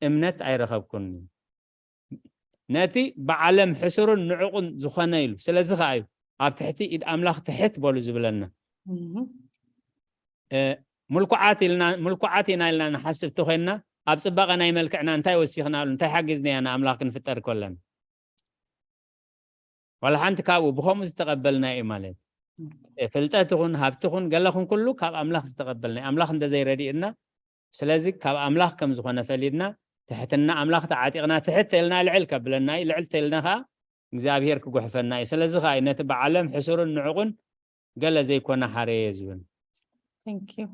እምነት ኣይረኸብኩን፣ ነቲ ብዓለም ሕሱርን ንዑቕን ዝኾነ ኢሉ። ስለዚ ከኣ እዩ ኣብ ትሕቲ ኢድ ኣምላኽ ትሕት በሉ ዝብለና። ምልኩዓት ኢልና ምልኩዓት ኢና ኢልና ንሓስብ ተኮይንና፣ ኣብ ፅባቐ ናይ መልክዕና እንታይ ወሲኽናሉ፣ እንታይ ሓጊዝናዮ ንኣምላኽ ክንፍጠር ከለና? ዋላ ሓንቲ ካብኡ ብከምኡ ዝተቐበልና እዩ ማለት። ፍልጠት ይኹን ሃብቲ ይኹን ገለ ይኹን ኩሉ ካብ ኣምላኽ ዝተቐበልና እዩ። ኣምላኽ እንተዘይረዲእና፣ ስለዚ ካብ ኣምላኽ ከም ዝኾነ ፈሊጥና፣ ትሕትና ኣምላኽ ተዓጢቕና፣ ትሕት ተልና ልዕል ከብለና እዩ። ልዕል ተልና ከዓ እግዚኣብሔር ክጉሕፈና እዩ። ስለዚ ከዓ እዩ ነቲ ብዓለም ሕሱርን ንዕቑን ገለ ዘይኮነ ሓረየ ዝብል። Thank you።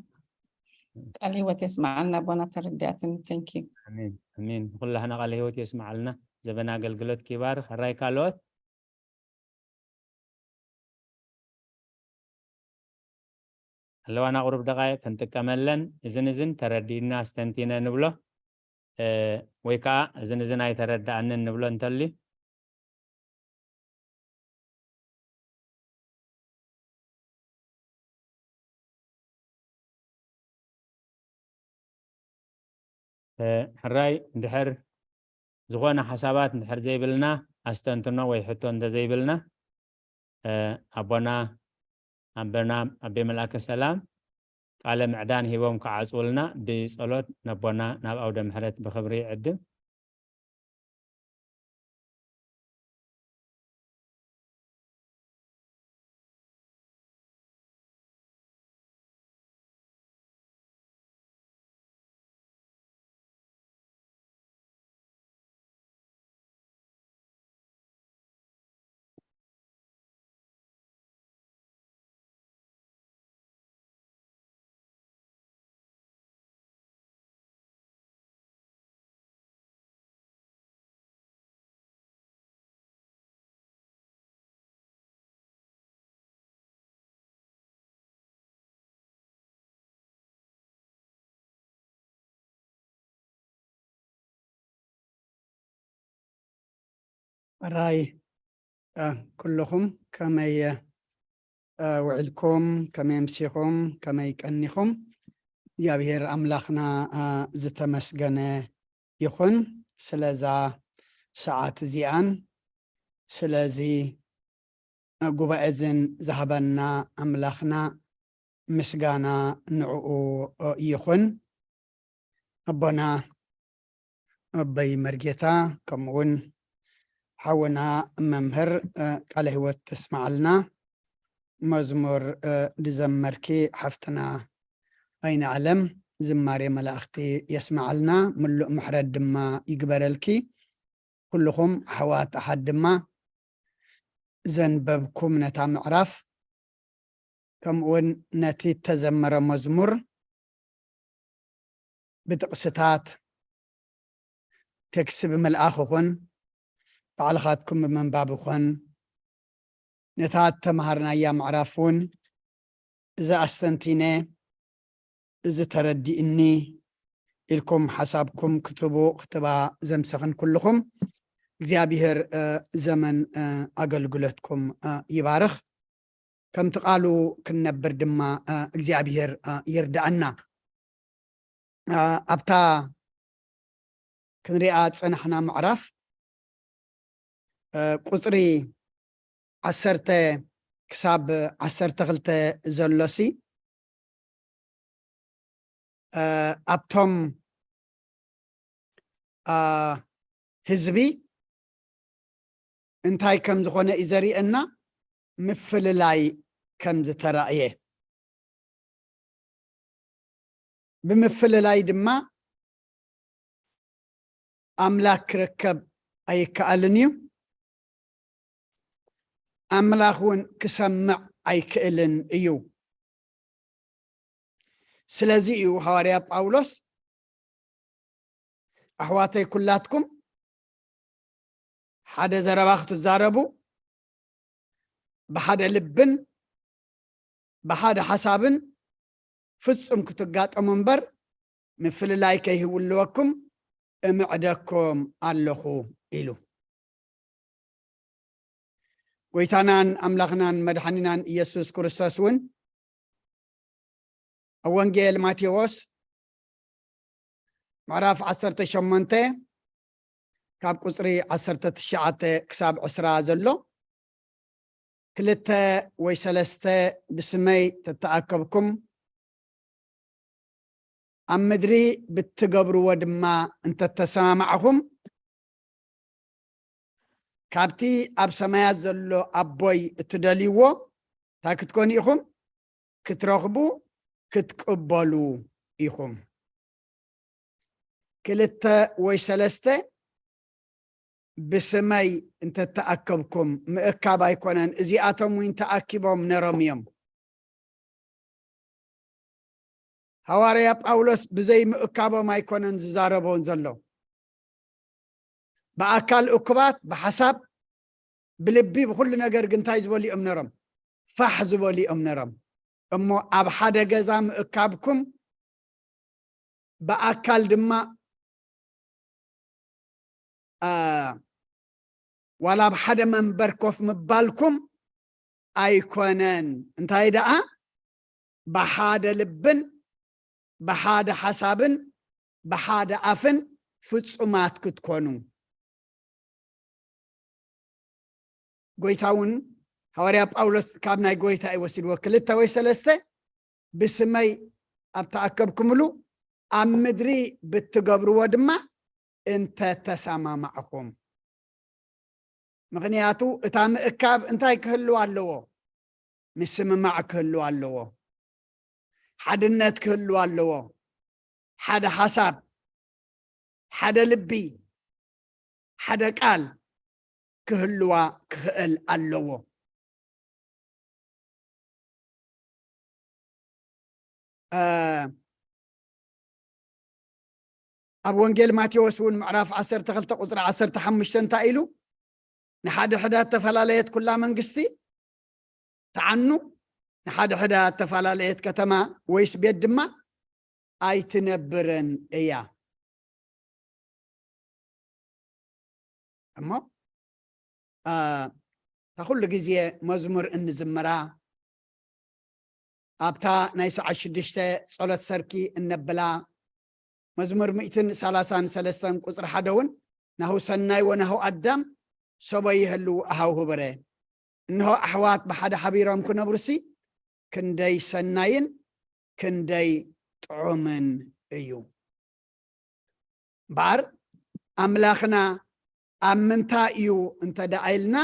ቃል ህይወት የስማዓልና ኣቦና፣ ተረዲኣትኒ። Thank you። ኣሜን ኣሜን። ንኩላህና ቃለ ህይወት የስማዓልና። ዘበና ኣገልግሎት ኪባርክ። ሕራይ ካልኦት ኣለዋና ቁሩብ ደቃይቅ ክንጥቀመለን። እዝን እዝን ተረዲእና ኣስተንቲነ ንብሎ፣ እ፣ ወይ ከዓ እዝን እዝን ኣይተረዳኣንን ንብሎ እንተልዩ። እ፣ ሕራይ እንድሕር ዝኾነ ሓሳባት እንድሕር ዘይብልና፣ ኣስተንትኖ ወይ ሕቶ እንተዘይብልና፣ እ፣ ኣቦና ኣቦና ኣቤ መልኣከ ሰላም ቃለ ምዕዳን ሂቦም ክዓጽውልና ብጸሎት ነቦና ናብ ኣውደ ምሕረት ብኽብሪ ይዕድም። ሕራይ፣ እ፣ ኩልኹም ከመይ፣ እ፣ ውዒልኩም፣ ከመይ ኣምሲኹም፣ ከመይ ቀኒኹም? እግዚኣብሔር ኣምላኽና፣ እ፣ ዝተመስገነ ይኹን ስለዛ ሰዓት እዚኣን ስለዚ ጉባኤ እዝን ዝሃበና ኣምላኽና ምስጋና ንዕኡ ይኹን። ኣቦና ኣቦይ መርጌታ፣ ከምኡ እውን ሓውና መምህር፣ እ፣ ቃለ ህይወት ተስማዓልና። መዝሙር፣ እ፣ ዝዘመርኪ ሓፍትና ኣይነ ኣለም ዝማሬ መላእኽቲ የስማዓልና፣ ምሉእ ምሕረት ድማ ይግበረልኪ። ኩልኹም ኣሕዋት ኣሓት ድማ ዘንበብኩም ነታ ምዕራፍ፣ ከምኡውን ነቲ እተዘመረ መዝሙር ብጥቕስታት፣ ቴክስት ብምልኣኽ ይኹን ባዕልኻትኩም ብምንባብ ይኹን፣ ነታ እተምሃርናያ ምዕራፍ እውን እዚ ኣስተንቲነ፣ እዚ ተረዲእኒ ኢልኩም ሓሳብኩም ክትቡ ክትባ ዘምሰኽን ኩልኹም እግዚኣብሔር፣ እ፣ ዘመን፣ እ፣ ኣገልግሎትኩም፣ እ፣ ይባርኽ። ከምቲ ቃሉ ክንነብር ድማ፣ እ፣ እግዚኣብሔር፣ እ፣ ይርዳኣና። እ፣ ኣብታ ክንሪኣ ዝጸናሕና ምዕራፍ፣ እ፣ ቁጽሪ ዓሰርተ ክሳብ ዓሰርተ ክልተ ዘሎሲ፣ እ፣ ኣብቶም፣ እ፣ ህዝቢ እንታይ ከም ዝኾነ እዩ ዘርእየና፣ ምፍልላይ ከም ዝተራእየ። ብምፍልላይ ድማ ኣምላኽ ክርከብ ኣይከኣልን እዩ፣ ኣምላኽ እውን ክሰምዕ ኣይክእልን እዩ። ስለዚ እዩ ሃዋርያ ጳውሎስ፣ ኣሕዋተይ ኩላትኩም ሓደ ዘረባ ክትዛረቡ፣ ብሓደ ልብን ብሓደ ሓሳብን ፍጹም ክትጋጠሙ እምበር፣ ምፍልላይ ከይህልወኩም እምዕደኩም ኣለኹ ኢሉ። ጎይታናን ኣምላኽናን መድሓኒናን ኢየሱስ ክርስቶስ እውን ኣብ ወንጌል ማቴዎስ ምዕራፍ ዓሰርተ ሸሞንተ ካብ ቁጽሪ ዓሰርተ ትሽዓተ ክሳብ ዕስራ ዘሎ፣ ክልተ ወይ ሰለስተ ብስመይ ተተኣከብኩም፣ ኣብ ምድሪ ብትገብርዎ ድማ እንተተሰማማዕኹም፣ ካብቲ ኣብ ሰማያት ዘሎ ኣቦይ እትደልይዎ እንታይ ክትኮኑ ኢኹም? ክትረኽቡ፣ ክትቅበሉ ኢኹም። ክልተ ወይ ሰለስተ ብስመይ እንተተኣከብኩም፣ ምእካብ ኣይኮነን፣ እዚኣቶም እውን ተኣኪቦም ነሮም እዮም። ሃዋርያ ጳውሎስ ብዘይ ምእካቦም ኣይኮነን ዝዛረቦን ዘሎ። ብኣካል እኩባት፣ ብሓሳብ፣ ብልቢ፣ ብኹሉ ነገር ግን እንታይ ዝበሉ እዮም ነሮም? ፋሕ ዝበሉ እዮም ነሮም። እሞ ኣብ ሓደ ገዛ ምእካብኩም፣ ብኣካል ድማ፣ አ፣ ዋላ ኣብ ሓደ መንበር ኮፍ ምባልኩም ኣይኮነን። እንታይ ደኣ፣ ብሓደ ልብን ብሓደ ሓሳብን ብሓደ ኣፍን ፍጹማት ክትኮኑ። ጎይታ እውን፣ ሃዋርያ ጳውሎስ ካብ ናይ ጎይታ እዩ ወሲድዎ። ክልተ ወይ ሰለስተ ብስመይ ኣብ ተኣከብኩምሉ፣ ኣብ ምድሪ ብትገብርዎ ድማ እንተ ተሰማማዕኹም። ምኽንያቱ እታ ምእካብ እንታይ ክህልዋ ኣለዎ? ምስምማዕ ክህልዋ ኣለዎ። ሓድነት ክህልዋ ኣለዎ። ሓደ ሓሳብ፣ ሓደ ልቢ፣ ሓደ ቃል ክህልዋ ክኽእል ኣለዎ። እ፣ ኣብ ወንጌል ማቴዎስ እውን ምዕራፍ ዓሰርተ ክልተ ቁጽሪ ዓሰርተ ሓሙሽተ እንታይ ኢሉ? ንሓድሕዳ እተፈላለየት ኩላ መንግስቲ ትዓኑ፣ ንሓድሕዳ እተፈላለየት ከተማ ወይስ ቤት ድማ ኣይትነብርን እያ። እሞ፣ አ፣ እታ ኩሉ ግዜ መዝሙር እንዝምራ፣ ኣብታ ናይ ሰዓት ሽዱሽተ ጸሎት ሰርኪ እነብላ፣ መዝሙር ሚእትን ሰላሳን ሰለስተን ቁጽሪ ሓደ እውን፣ ናሁ ሰናይ ወናሁ ኣዳም ሰበ ይህሉ ኣሃው ህበረ። እንሆ ኣሕዋት ብሓደ ሓቢሮም ክነብሩሲ ክንደይ ሰናይን ክንደይ ጥዑምን እዩ። እምበኣር ኣምላኽና ኣብ ምንታይ እዩ እንተ ደኣ ኢልና፣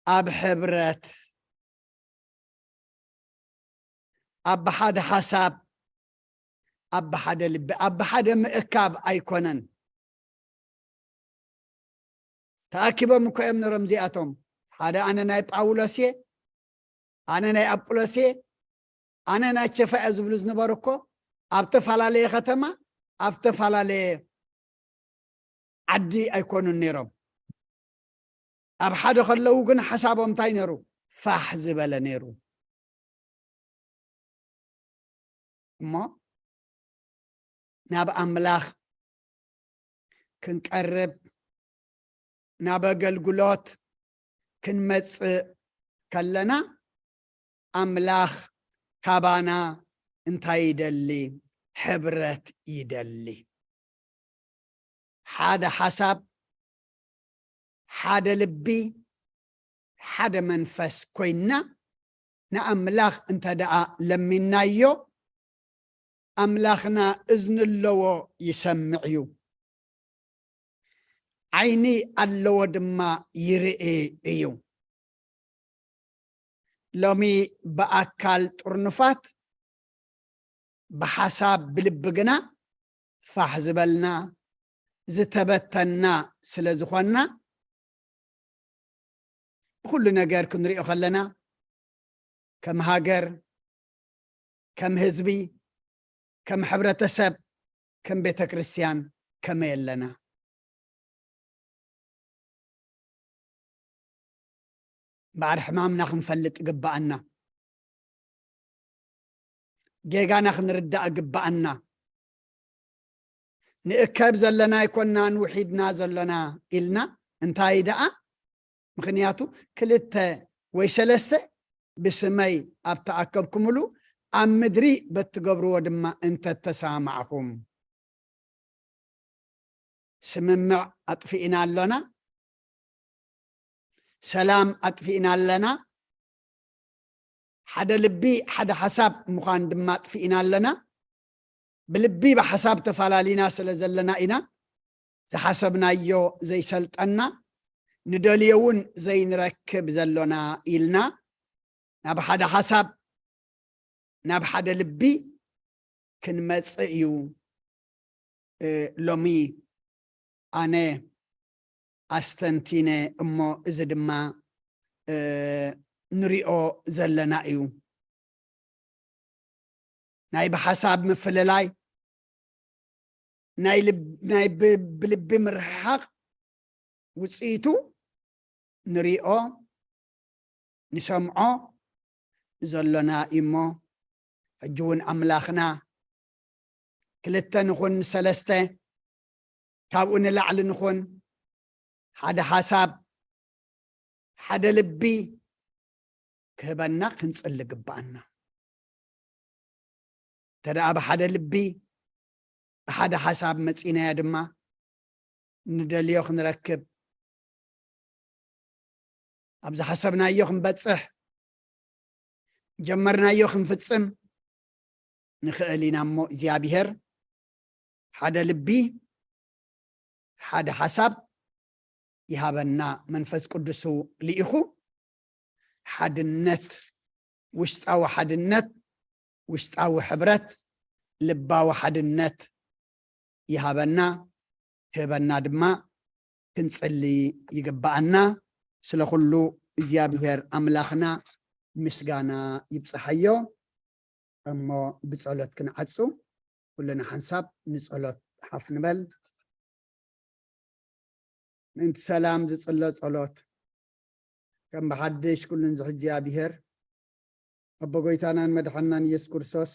ኣብ ሕብረት፣ ኣብ ሓደ ሓሳብ፣ ኣብ ሓደ ልቢ፣ ኣብ ሓደ ምእካብ ኣይኮነን። ተኣኪቦም እኮ እዮም ነሮም እዚኣቶም። ሓደ ኣነ ናይ ጳውሎስ እየ፣ ኣነ ናይ ኣጵሎስ እየ፣ ኣነ ናይ ቸፋ እየ ዝብሉ ዝነበሩ እኮ ኣብ ተፈላለየ ከተማ፣ ኣብ ተፈላለየ ዓዲ ኣይኮኑን ነይሮም። ኣብ ሓደ ከለዉ ግን ሓሳቦም እንታይ ነይሩ? ፋሕ ዝበለ ነይሩ። እሞ ናብ ኣምላኽ ክንቀርብ፣ ናብ ኣገልግሎት ክንመጽእ ከለና፣ ኣምላኽ ካባና እንታይ ይደሊ? ሕብረት ይደሊ። ሓደ ሓሳብ፣ ሓደ ልቢ፣ ሓደ መንፈስ ኮይንና ንኣምላኽ እንተ ደኣ ለሚናዮ፣ ኣምላኽና እዝኒ ኣለዎ፣ ይሰምዕ እዩ። ዓይኒ ኣለዎ ድማ፣ ይርኢ እዩ። ሎሚ ብኣካል ጥርኑፋት፣ ብሓሳብ፣ ብልቢ ግና ፋሕ ዝበልና፣ ዝተበተንና ስለ ዝኾንና፣ ብኹሉ ነገር ክንሪኦ ከለና፣ ከም ሃገር፣ ከም ህዝቢ፣ ከም ሕብረተሰብ፣ ከም ቤተ ክርስቲያን ከመይ ኣለና? እምበኣር ሕማምና ክንፈልጥ ይግብኣና። ጌጋና ክንርዳእ ይግብኣና። ንእከብ ዘለና ኣይኮናን ውሒድና ዘሎና ኢልና፣ እንታይ ደኣ? ምኽንያቱ ክልተ ወይ ሰለስተ ብስመይ ኣብ ተኣከብኩምሉ፣ ኣብ ምድሪ በትገብርዎ ድማ እንተ ተሰማማዕኹም። ስምምዕ ኣጥፊእና ኣሎና፣ ሰላም ኣጥፊእና ኣለና፣ ሓደ ልቢ ሓደ ሓሳብ ምዃን ድማ ኣጥፊእና ኣለና። ብልቢ ብሓሳብ ተፋላሊና ስለ ዘለና ኢና ዝሓሰብናዮ ዘይሰልጠና፣ ንደልዮ እውን ዘይንረክብ ዘሎና ኢልና ናብ ሓደ ሓሳብ ናብ ሓደ ልቢ ክንመጽእ እዩ ሎሚ ኣነ ኣስተንቲነ። እሞ እዚ ድማ ንሪኦ ዘለና እዩ። ናይ ብሓሳብ ምፍልላይ፣ ናይ ብልቢ ምርሕሓቕ ውፅኢቱ ንሪኦ ንሰምዖ ዘሎና እሞ፣ ሕጂ እውን ኣምላኽና ክልተ ንኹን ሰለስተ፣ ካብኡ ንላዕሊ ንኹን ሓደ ሓሳብ ሓደ ልቢ ክህበና ክንፅሊ ግባኣና። እንተ ደኣ ብሓደ ልቢ ብሓደ ሓሳብ መፂናዮ ድማ ንደልዮ ክንረክብ፣ ኣብ ዝሓሰብናዮ ክንበፅሕ፣ ጀመርናዮ ክንፍፅም ንኽእል ኢና እሞ እግዚኣብሔር ሓደ ልቢ ሓደ ሓሳብ ይሃበና። መንፈስ ቅዱሱ ልኢኹ ሓድነት፣ ውሽጣዊ ሓድነት፣ ውሽጣዊ ሕብረት፣ ልባዊ ሓድነት ይሃበና። ክህበና ድማ ክንጽሊ ይግብኣና። ስለ ኩሉ እግዚኣብሔር ኣምላኽና ምስጋና ይብጽሓዮ። እሞ ብጸሎት ክንዓጹ፣ ኩልና ሓንሳብ ንጸሎት ሓፍ ንበል። ምእንቲ ሰላም ዝጽሎ ጸሎት። ከም ብሓድሽ ኩሉን ዝሕጂ ኣብሔር ኣቦ ጎይታናን መድሓናን ኢየሱስ ክርስቶስ፣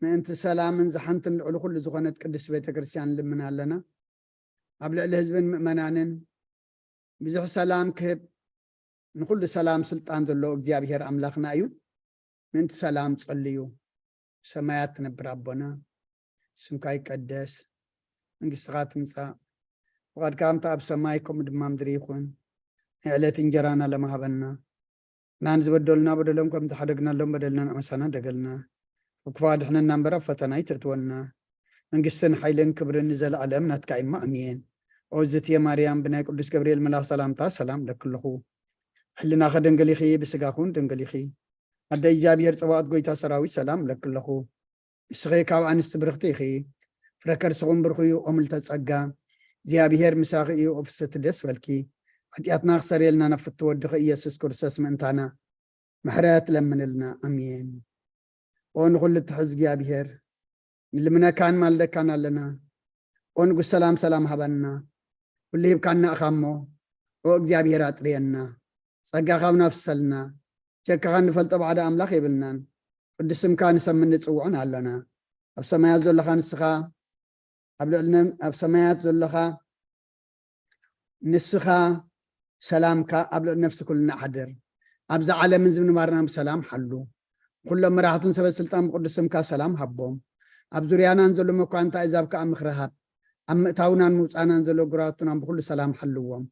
ምእንቲ ሰላምን ዝሓንትን ልዕሊ ኩሉ ዝኾነት ቅድስት ቤተ ክርስቲያን ንልምን ኣለና። ኣብ ልዕሊ ህዝብን ምእመናንን ብዙሕ ሰላም ክህብ፣ ንኹሉ ሰላም ስልጣን ዘለዎ እግዚኣብሔር ኣምላኽና እዩ። ምእንቲ ሰላም ጸልዩ። ሰማያት ትነብር ኣቦና፣ ስምካ ይቀደስ፣ መንግስትኻ ትምጻእ፣ ፍቓድካ ከምቲ ኣብ ሰማይ ከምኡ ድማ ምድሪ ይኹን። ናይ ዕለት እንጀራና ለማሃበና፣ ናን ዝበደሉና በደሎም ከም ዝሓደግናሎም በደልና ንዕመሳና ደገልና፣ ካብ ክፉእ ኣድሕነና እምበር ኣብ ፈተና ኣይተእትወና። መንግስትን ሓይልን ክብርን ንዘለኣለም ናትካ እማ ኣሜን። ኦ ዝትየ ማርያም፣ ብናይ ቅዱስ ገብርኤል መልኣኽ ሰላምታ ሰላም ለክለኹ። ሕልናኸ ደንገሊኺ፣ ብስጋኹን ደንገሊኺ። ኣደ እግዚኣብሔር ጸባኦት ጎይታ ሰራዊት ሰላም ለክለኹ። ንስኺ ካብ ኣንስቲ ብርኽቲ ኢኺ፣ ፍረ ከርስኹም ብርኹ እዩ። ኦ ምልዕተ ጸጋ፣ እግዚኣብሔር ምሳኺ እዩ። ኦ ፍስሕቲ ደስ በልኪ፣ ሓጢኣትና ክሰርየልና ናብ ፍትው ወድኺ ኢየሱስ ክርስቶስ ምእንታና ምሕረት ለምንልና። ኣሜን። ኦ ንኹሉ እትሕዝ እግዚኣብሔር፣ ንልምነካን ማልደካን ኣለና። ኦ ንጉስ ሰላም፣ ሰላም ሃበና። ኩሉ ሂብካና እኻ እሞ፣ ኦ እግዚኣብሔር ኣጥርየና። ጸጋኻ ኣብና ኣፍሰልና። ጀካኻ እንፈልጦ ባዕዲ ኣምላኽ የብልናን። ቅዱስ ስምካ ንሰምን ንጽውዕን ኣሎና። ኣብ ሰማያት ዘለኻ ንስኻ፣ ኣብ ልዕሊ ነ-፣ ኣብ ሰማያት ዘለኻ ንስኻ ሰላምካ ኣብ ልዕሊ ነፍሲ ኩልና ሓድር። ኣብዛ ዓለምን ዝምንባርና ብሰላም ሓሉ። ኩሎም መራሕትን ሰበ ስልጣን ብቅዱስ ስምካ ሰላም ሃቦም። ኣብ ዙርያናን ዘሎ መኳንንታ ኣሕዛብ ከኣ ምኽሪ ሃብ። ኣብ ምእታውናን ምውጻእናን ዘሎ ጉራቱናን ብኹሉ ሰላም ሓልዎም።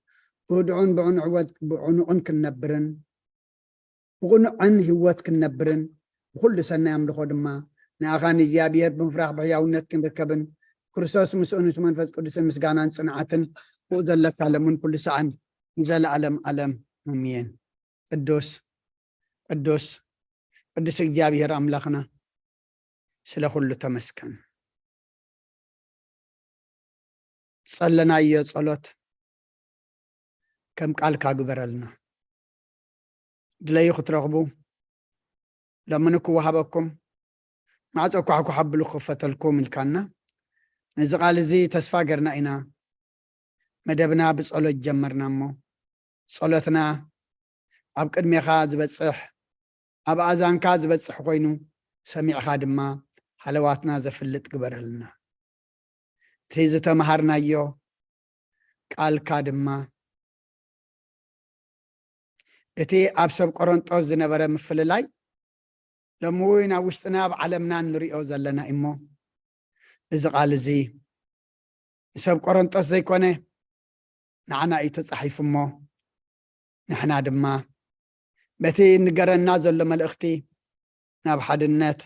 ብህድዑን ብዕንዕወት-፣ ብዕኑቕን ክንነብርን ብቕኑዕን ህይወት ክንነብርን ብኹሉ ሰናይ ኣምልኾ ድማ ንኣኻ ንእግዚኣብሔር ብምፍራሕ ብሕያውነት ክንርከብን ክርስቶስ ምስኡ ነቲ መንፈስ ቅዱስን ምስጋናን ጽንዓትን ብኡ ዘለካ ለምን ኩሉ ሰዓን ንዘለኣለም ኣለም ኣሜን። ቅዱስ፣ ቅዱስ፣ ቅዱስ እግዚኣብሔር ኣምላኽና ስለ ኩሉ ተመስገን። ጸለናዮ ጸሎት ከም ቃልካ ግበረልና። ድለዩ ክትረኽቡ ለምኑ ክወሃበኩም፣ ማዕጾ ኳሕኳሕ ኣብሉ ክኽፈተልኩም ኢልካና። ነዚ ቃል እዚ ተስፋ ገርና ኢና መደብና ብጸሎት ጀመርና እሞ፣ ጸሎትና ኣብ ቅድሜኻ ዝበጽሕ፣ ኣብ ኣእዛንካ ዝበጽሕ ኮይኑ ሰሚዕኻ ድማ ሃለዋትና ዘፍልጥ ግበረልና። እቲ ዝተምሃርናዮ ቃልካ ድማ እቲ ኣብ ሰብ ቆሮንጦስ ዝነበረ ምፍልላይ ሎሚ እውን ኣብ ውሽጥና ኣብ ዓለምና እንሪኦ ዘለና እሞ፣ እዚ ቃል እዚ ንሰብ ቆሮንጦስ ዘይኮነ ንዓና እዩ ተጻሒፉ እሞ፣ ንሕና ድማ በቲ ንገረና ዘሎ መልእኽቲ ናብ ሓድነት፣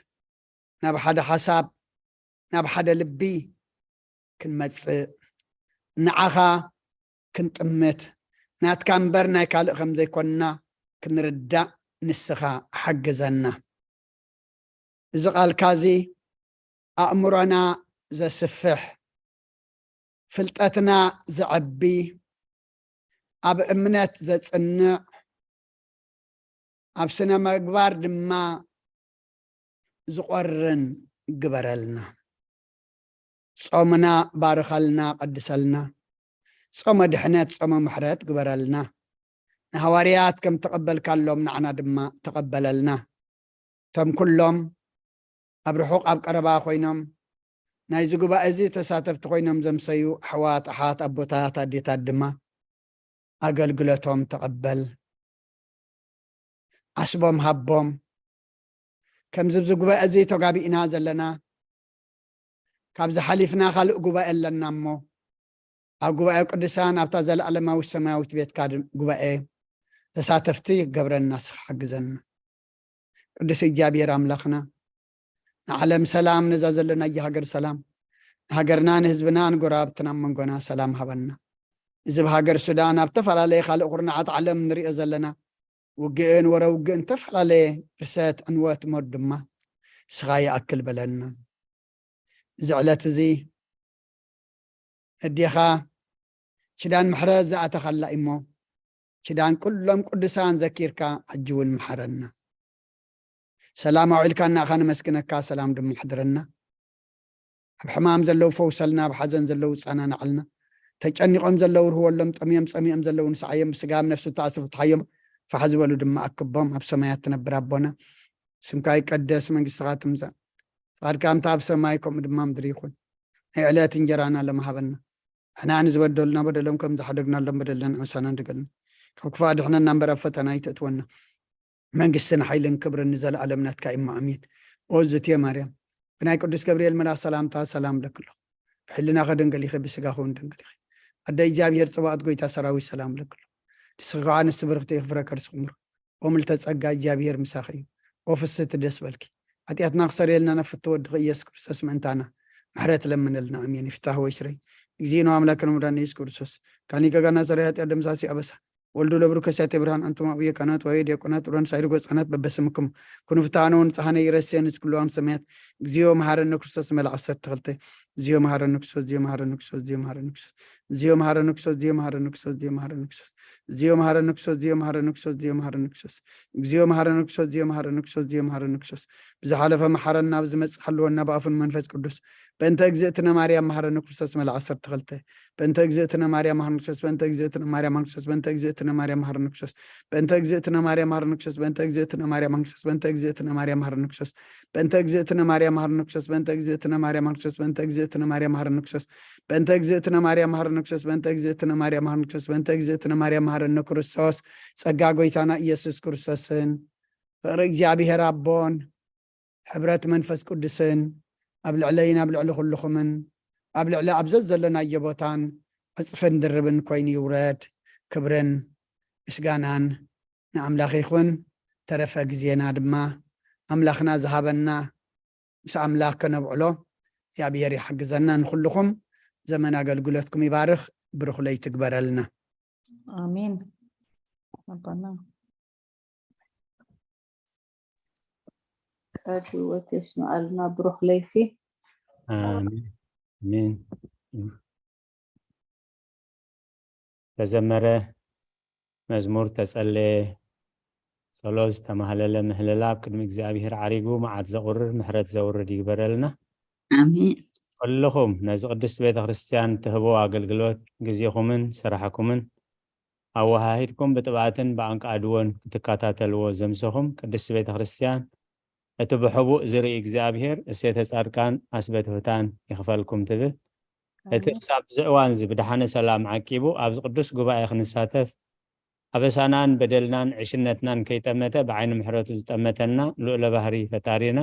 ናብ ሓደ ሓሳብ፣ ናብ ሓደ ልቢ ክንመጽእ፣ ንዓኻ ክንጥምት፣ ናትካ እምበር ናይ ካልእ ከም ዘይኮንና ክንርዳእ ንስኻ ሓግዘና። እዚ ቃልካ እዚ ኣእምሮና ዘስፍሕ፣ ፍልጠትና ዘዐቢ፣ ኣብ እምነት ዘጽንዕ፣ ኣብ ስነ ምግባር ድማ ዝቖርን ግበረልና። ጾምና ባርኸልና፣ ቀድሰልና። ጾመ ድሕነት፣ ጾመ ምሕረት ግበረልና። ንሃዋርያት ከም ተቐበልካሎም ንዓና ድማ ተቐበለልና። እቶም ኩሎም ኣብ ርሑቕ ኣብ ቀረባ ኮይኖም ናይዚ ጉባኤ እዚ ተሳተፍቲ ኮይኖም ዘምሰዩ ኣሕዋት፣ ኣሓት፣ ኣቦታት፣ ኣዴታት ድማ ኣገልግሎቶም ተቐበል። ዓስቦም ሃቦም። ከምዚ ኣብዚ ጉባኤ እዚ ተጋቢእና ዘለና፣ ካብዚ ሓሊፍና ካልእ ጉባኤ ኣለና እሞ፣ ኣብ ጉባኤ ቅዱሳን ኣብታ ዘለኣለማዊት ሰማያዊት ቤትካ ድ-፣ ጉባኤ ተሳተፍቲ ገብረና፣ ንስኻ ሓግዘና። ቅዱስ እግዚኣብሔር ኣምላኽና፣ ንዓለም ሰላም፣ ነዛ ዘለናያ ሃገር ሰላም፣ ንሃገርና፣ ንህዝብና፣ ንጎረባብትና፣ ኣብ መንጎና ሰላም ሃበና። እዚ ብሃገር ሱዳን፣ ኣብ ዝተፈላለየ ካልእ ኩርናዓት ዓለም ንሪኦ ዘለና ውግእን ወረ ውግእን፣ ዝተፈላለየ ብርሰት፣ ዕንወት፣ ሞት ድማ ንስኻ ይኣክል በለና። እዚ ዕለት እዚ ኣዴኻ ኪዳን ምሕረት ዝኣተኻላ እሞ፣ ኪዳን ኩሎም ቅዱሳን ዘኪርካ ሕጂ እውን ምሓረና። ሰላም ኣውዒልካና ኢኻ፣ ነመስግነካ፣ ሰላም ድማ ኣሕድረና። ኣብ ሕማም ዘለዉ ፈውሰልና፣ ኣብ ሓዘን ዘለዉ ጸናናዓልና። ተጨኒቖም ዘለዉ ርህወሎም፣ ጠምዮም ጸሚኦም ዘለዉ ንስዓዮም፣ ብስጋ ኣብ ነፍሲ ተኣስሩ ፍትሓዮም፣ ፋሕ ዝበሉ ድማ ኣክቦም። ኣብ ሰማያት ትነብር ኣቦና፣ ስምካ ይቀደስ፣ መንግስትኻ ትምጻእ፣ ፍቓድካ ከምቲ ኣብ ሰማይ ከምኡ ድማ ምድሪ ይኹን። ናይ ዕለት እንጀራና ሎም ሃበና። ንሕና ንዝበደሉና በደሎም ከም ዝሓደግናሎም በደልና ንዕሳና ንድገልና። ካብ ክፉእ ኣድሕነና እምበር ኣብ ፈተና ኣይተእትወና። መንግስትን ሓይልን ክብርን ንዘለኣለም ናትካ እዩ እሞ ኣሜን። ኦ ዝትየ ማርያም፣ ብናይ ቅዱስ ገብርኤል መልኣኽ ሰላምታ ሰላም እለኪ ኣለኹ። ብሕልናኺ ድንግል ኢኺ፣ ብስጋኺ እውን ድንግል ኢኺ። ኣደ እግዚኣብሔር ጽባኦት፣ ጎይታ ሰራዊት ሰላም እለኪ ኣለኹ። ንስኺ ከኣ ኣንስቲ ብርኽቲ ኢኺ፣ ፍረ ከርስኺ ምሩኽ። ኦ ምልዕተ ጸጋ፣ እግዚኣብሔር ምሳኺ እዩ። ኦ ፍስህቲ ደስ በልኪ። ሓጢኣትና ክሰርየልና ናብ ፍትው ወድኺ ኢየሱስ ክርስቶስ ምእንታና ምሕረት ለምነልና። ኣሜን። ይፍታህ ወይ ሽረይ። እግዚእነ ወኣምላክነ ወመድኃኒነ ኢየሱስ ክርስቶስ፣ ካኒከ ጋና ሰራይ ኃጢአት ደምሳሲ ኣበሳ፣ ወልዱ ለብሩ ከሲያተ ብርሃን፣ ኣንቱም አቡየ ካህናት ወአቡየ ዲያቆናት፣ ሮን ሳይርጎ ህፃናት በበስምኩም ኩኑ ፍትሐነ ወንጽሐነ ይረሴን እስኩሉ ሰማያት። እግዚኦ መሐረነ ክርስቶስ፣ መለ ዓሰርተ ክልተ። እግዚኦ መሐረነ ክርስቶስ፣ እግዚኦ መሐረነ ክርስቶስ፣ እግዚኦ መሐረነ ክርስቶስ። እግዚኦ መሐረነ ክርስቶስ፣ እግዚኦ መሐረነ ክርስቶስ፣ እግዚኦ መሐረነ ክርስቶስ። እግዚኦ መሐረነ ክርስቶስ፣ እግዚኦ መሐረነ ክርስቶስ፣ እግዚኦ መሐረነ ክርስቶስ። እግዚኦ መሐረነ ክርስቶስ፣ እግዚኦ መሐረነ ክርስቶስ፣ እግዚኦ መሐረነ ክርስቶስ። ብዝሓለፈ መሐረና፣ ብዝመጽእ ሓልወና፣ ብኣፉን መንፈስ ቅዱስ። በእንተ እግዝእትነ ማርያም መሐረነ ክርስቶስ፣ መለ ዓሰርተ ክልተ። በእንተ እግዝእትነ ማርያም መሐረነ ክርስቶስ፣ በእንተ እግዝእትነ ማርያም መሐረነ ክርስቶስ፣ በእንተ እግዝእትነ ማርያም መሐረነ ክርስቶስ። በእንተ እግዝእትነ ማርያም መሐረነ ክርስቶስ፣ በእንተ እግዝእትነ ማርያም መሐረነ ክርስቶስ፣ በእንተ እግዝእትነ ማርያም መሐረነ ክርስቶስ። በእንተ እግዝእትነ ማርያም መሐረነ ክርስቶስ፣ በእንተ እግዝእትነ ማርያም መሐረነ ክርስቶስ፣ በእንተ እግዝእትነ ማርያም መሐረነ ክርስቶስ። በእንተ እግዝእትነ ማርያም መሐረነ ክርስቶስ፣ በእንተ እግዝእትነ ማርያም መሐረነ ክርስቶስ፣ በእንተ እግዝእትነ ማርያም መሐረነ ክርስቶስ። ጸጋ ጎይታና ኢየሱስ ክርስቶስን ፍቕሪ እግዚኣብሔር ኣቦን ሕብረት መንፈስ ቅዱስን ኣብ ልዕለይን ኣብ ልዕሊ ኩልኹምን ኣብ ልዕሊ ኣብ ዘዘለናዮ ቦታን ዕጽፍን ድርብን ኮይኑ ይውረድ። ክብርን ምስጋናን ንኣምላኽ ይኹን። ተረፈ ግዜና ድማ ኣምላኽና ዝሃበና ምስ ኣምላኽ ከነብዕሎ እግዚኣብሔር ይሓግዘና። ንኹልኹም ዘመን ኣገልግሎትኩም ይባርኽ። ብሩኽ ለይቲ ይግበረልና። ኣሜን። ኣባና ቃል ህይወት የስምዓልና። ብሩኽ ለይቲ። ኣሜን። ኣሜን። ተዘመረ መዝሙር፣ ተጸለየ ጸሎት፣ ዝተማህለለ ምህለላ ኣብ ቅድሚ እግዚኣብሔር ዓሪጉ መዓት ዘቑርር ምሕረት ዘውርድ ይግበረልና። ኣሜን። ኩልኹም ነዚ ቅድስት ቤተ ክርስቲያን ትህቦ ኣገልግሎት ግዜኹምን ስራሕኩምን ኣወሃሂድኩም ብጥብኣትን ብኣንቃድዎን ክትከታተልዎ ዘምሰኹም ቅድስት ቤተ ክርስቲያን፣ እቲ ብሕቡእ ዝርኢ እግዚኣብሔር እሴተ ጻድቃን ኣስበ ትሑታን ይኽፈልኩም ትብል። እቲ ኣሜን። ክሳብ እዚ እዋን እዚ ብደሓነ ሰላም ዓቂቡ ኣብዚ ቅዱስ ጉባኤ ክንሳተፍ ኣበሳናን በደልናን ዕሽነትናን ከይጠመተ ብዓይኒ ምሕረቱ ዝጠመተና ልኡለ ባህሪ ፈጣሪና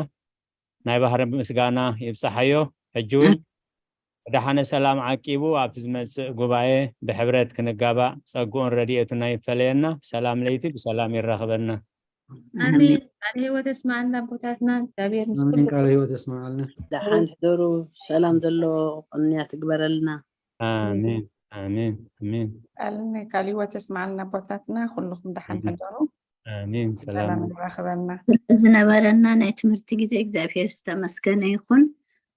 ናይ ባህሪ ምስጋና ይብጻሓዮ። ሕጂ እውን ብደሓነ ሰላም ዓቂቡ ኣብቲ ዝመጽእ ጉባኤ ብሕብረት ክንጋባእ ጸግኡን ረድኤቱን ኣይፈለየና። ሰላም ለይቲ ብሰላም ይራኽበና። ኣሜን። ቃለ ህይወት የስማዓልና ኣቦታትና፣ እግዚኣብሔር ምስ ኣሜን። ኩሉ ቃለ ህይወት የስማዓልና። ደሓን ሕደሩ። ሰላም ዘለዎ ቅንያት ትግበረልና። ኣሜን ኣሜን ኣሜን። ቃል ቃል ህይወት የስማዓልና ኣቦታትና፣ ኩልኹም ደሓን ኣሜን። ሕደሩ። ኣሜን። ሰላም ሰላም ይራኽበና። ዝነበረና ናይ ትምህርቲ ግዜ እግዚኣብሔር ዝተመስገነ ይኹን።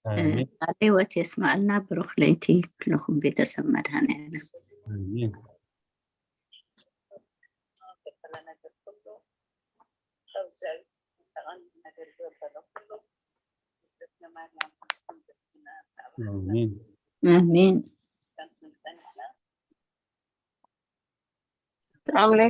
ኣሜን። ቃለ ህይወት የስማዓልና። ብሩኽ ለይቲ ኩለኹም ቤተሰብ መድኃኔዓለም። ኣሜን። ኣሜን። ኣሜን። ጥዑም ለይቲ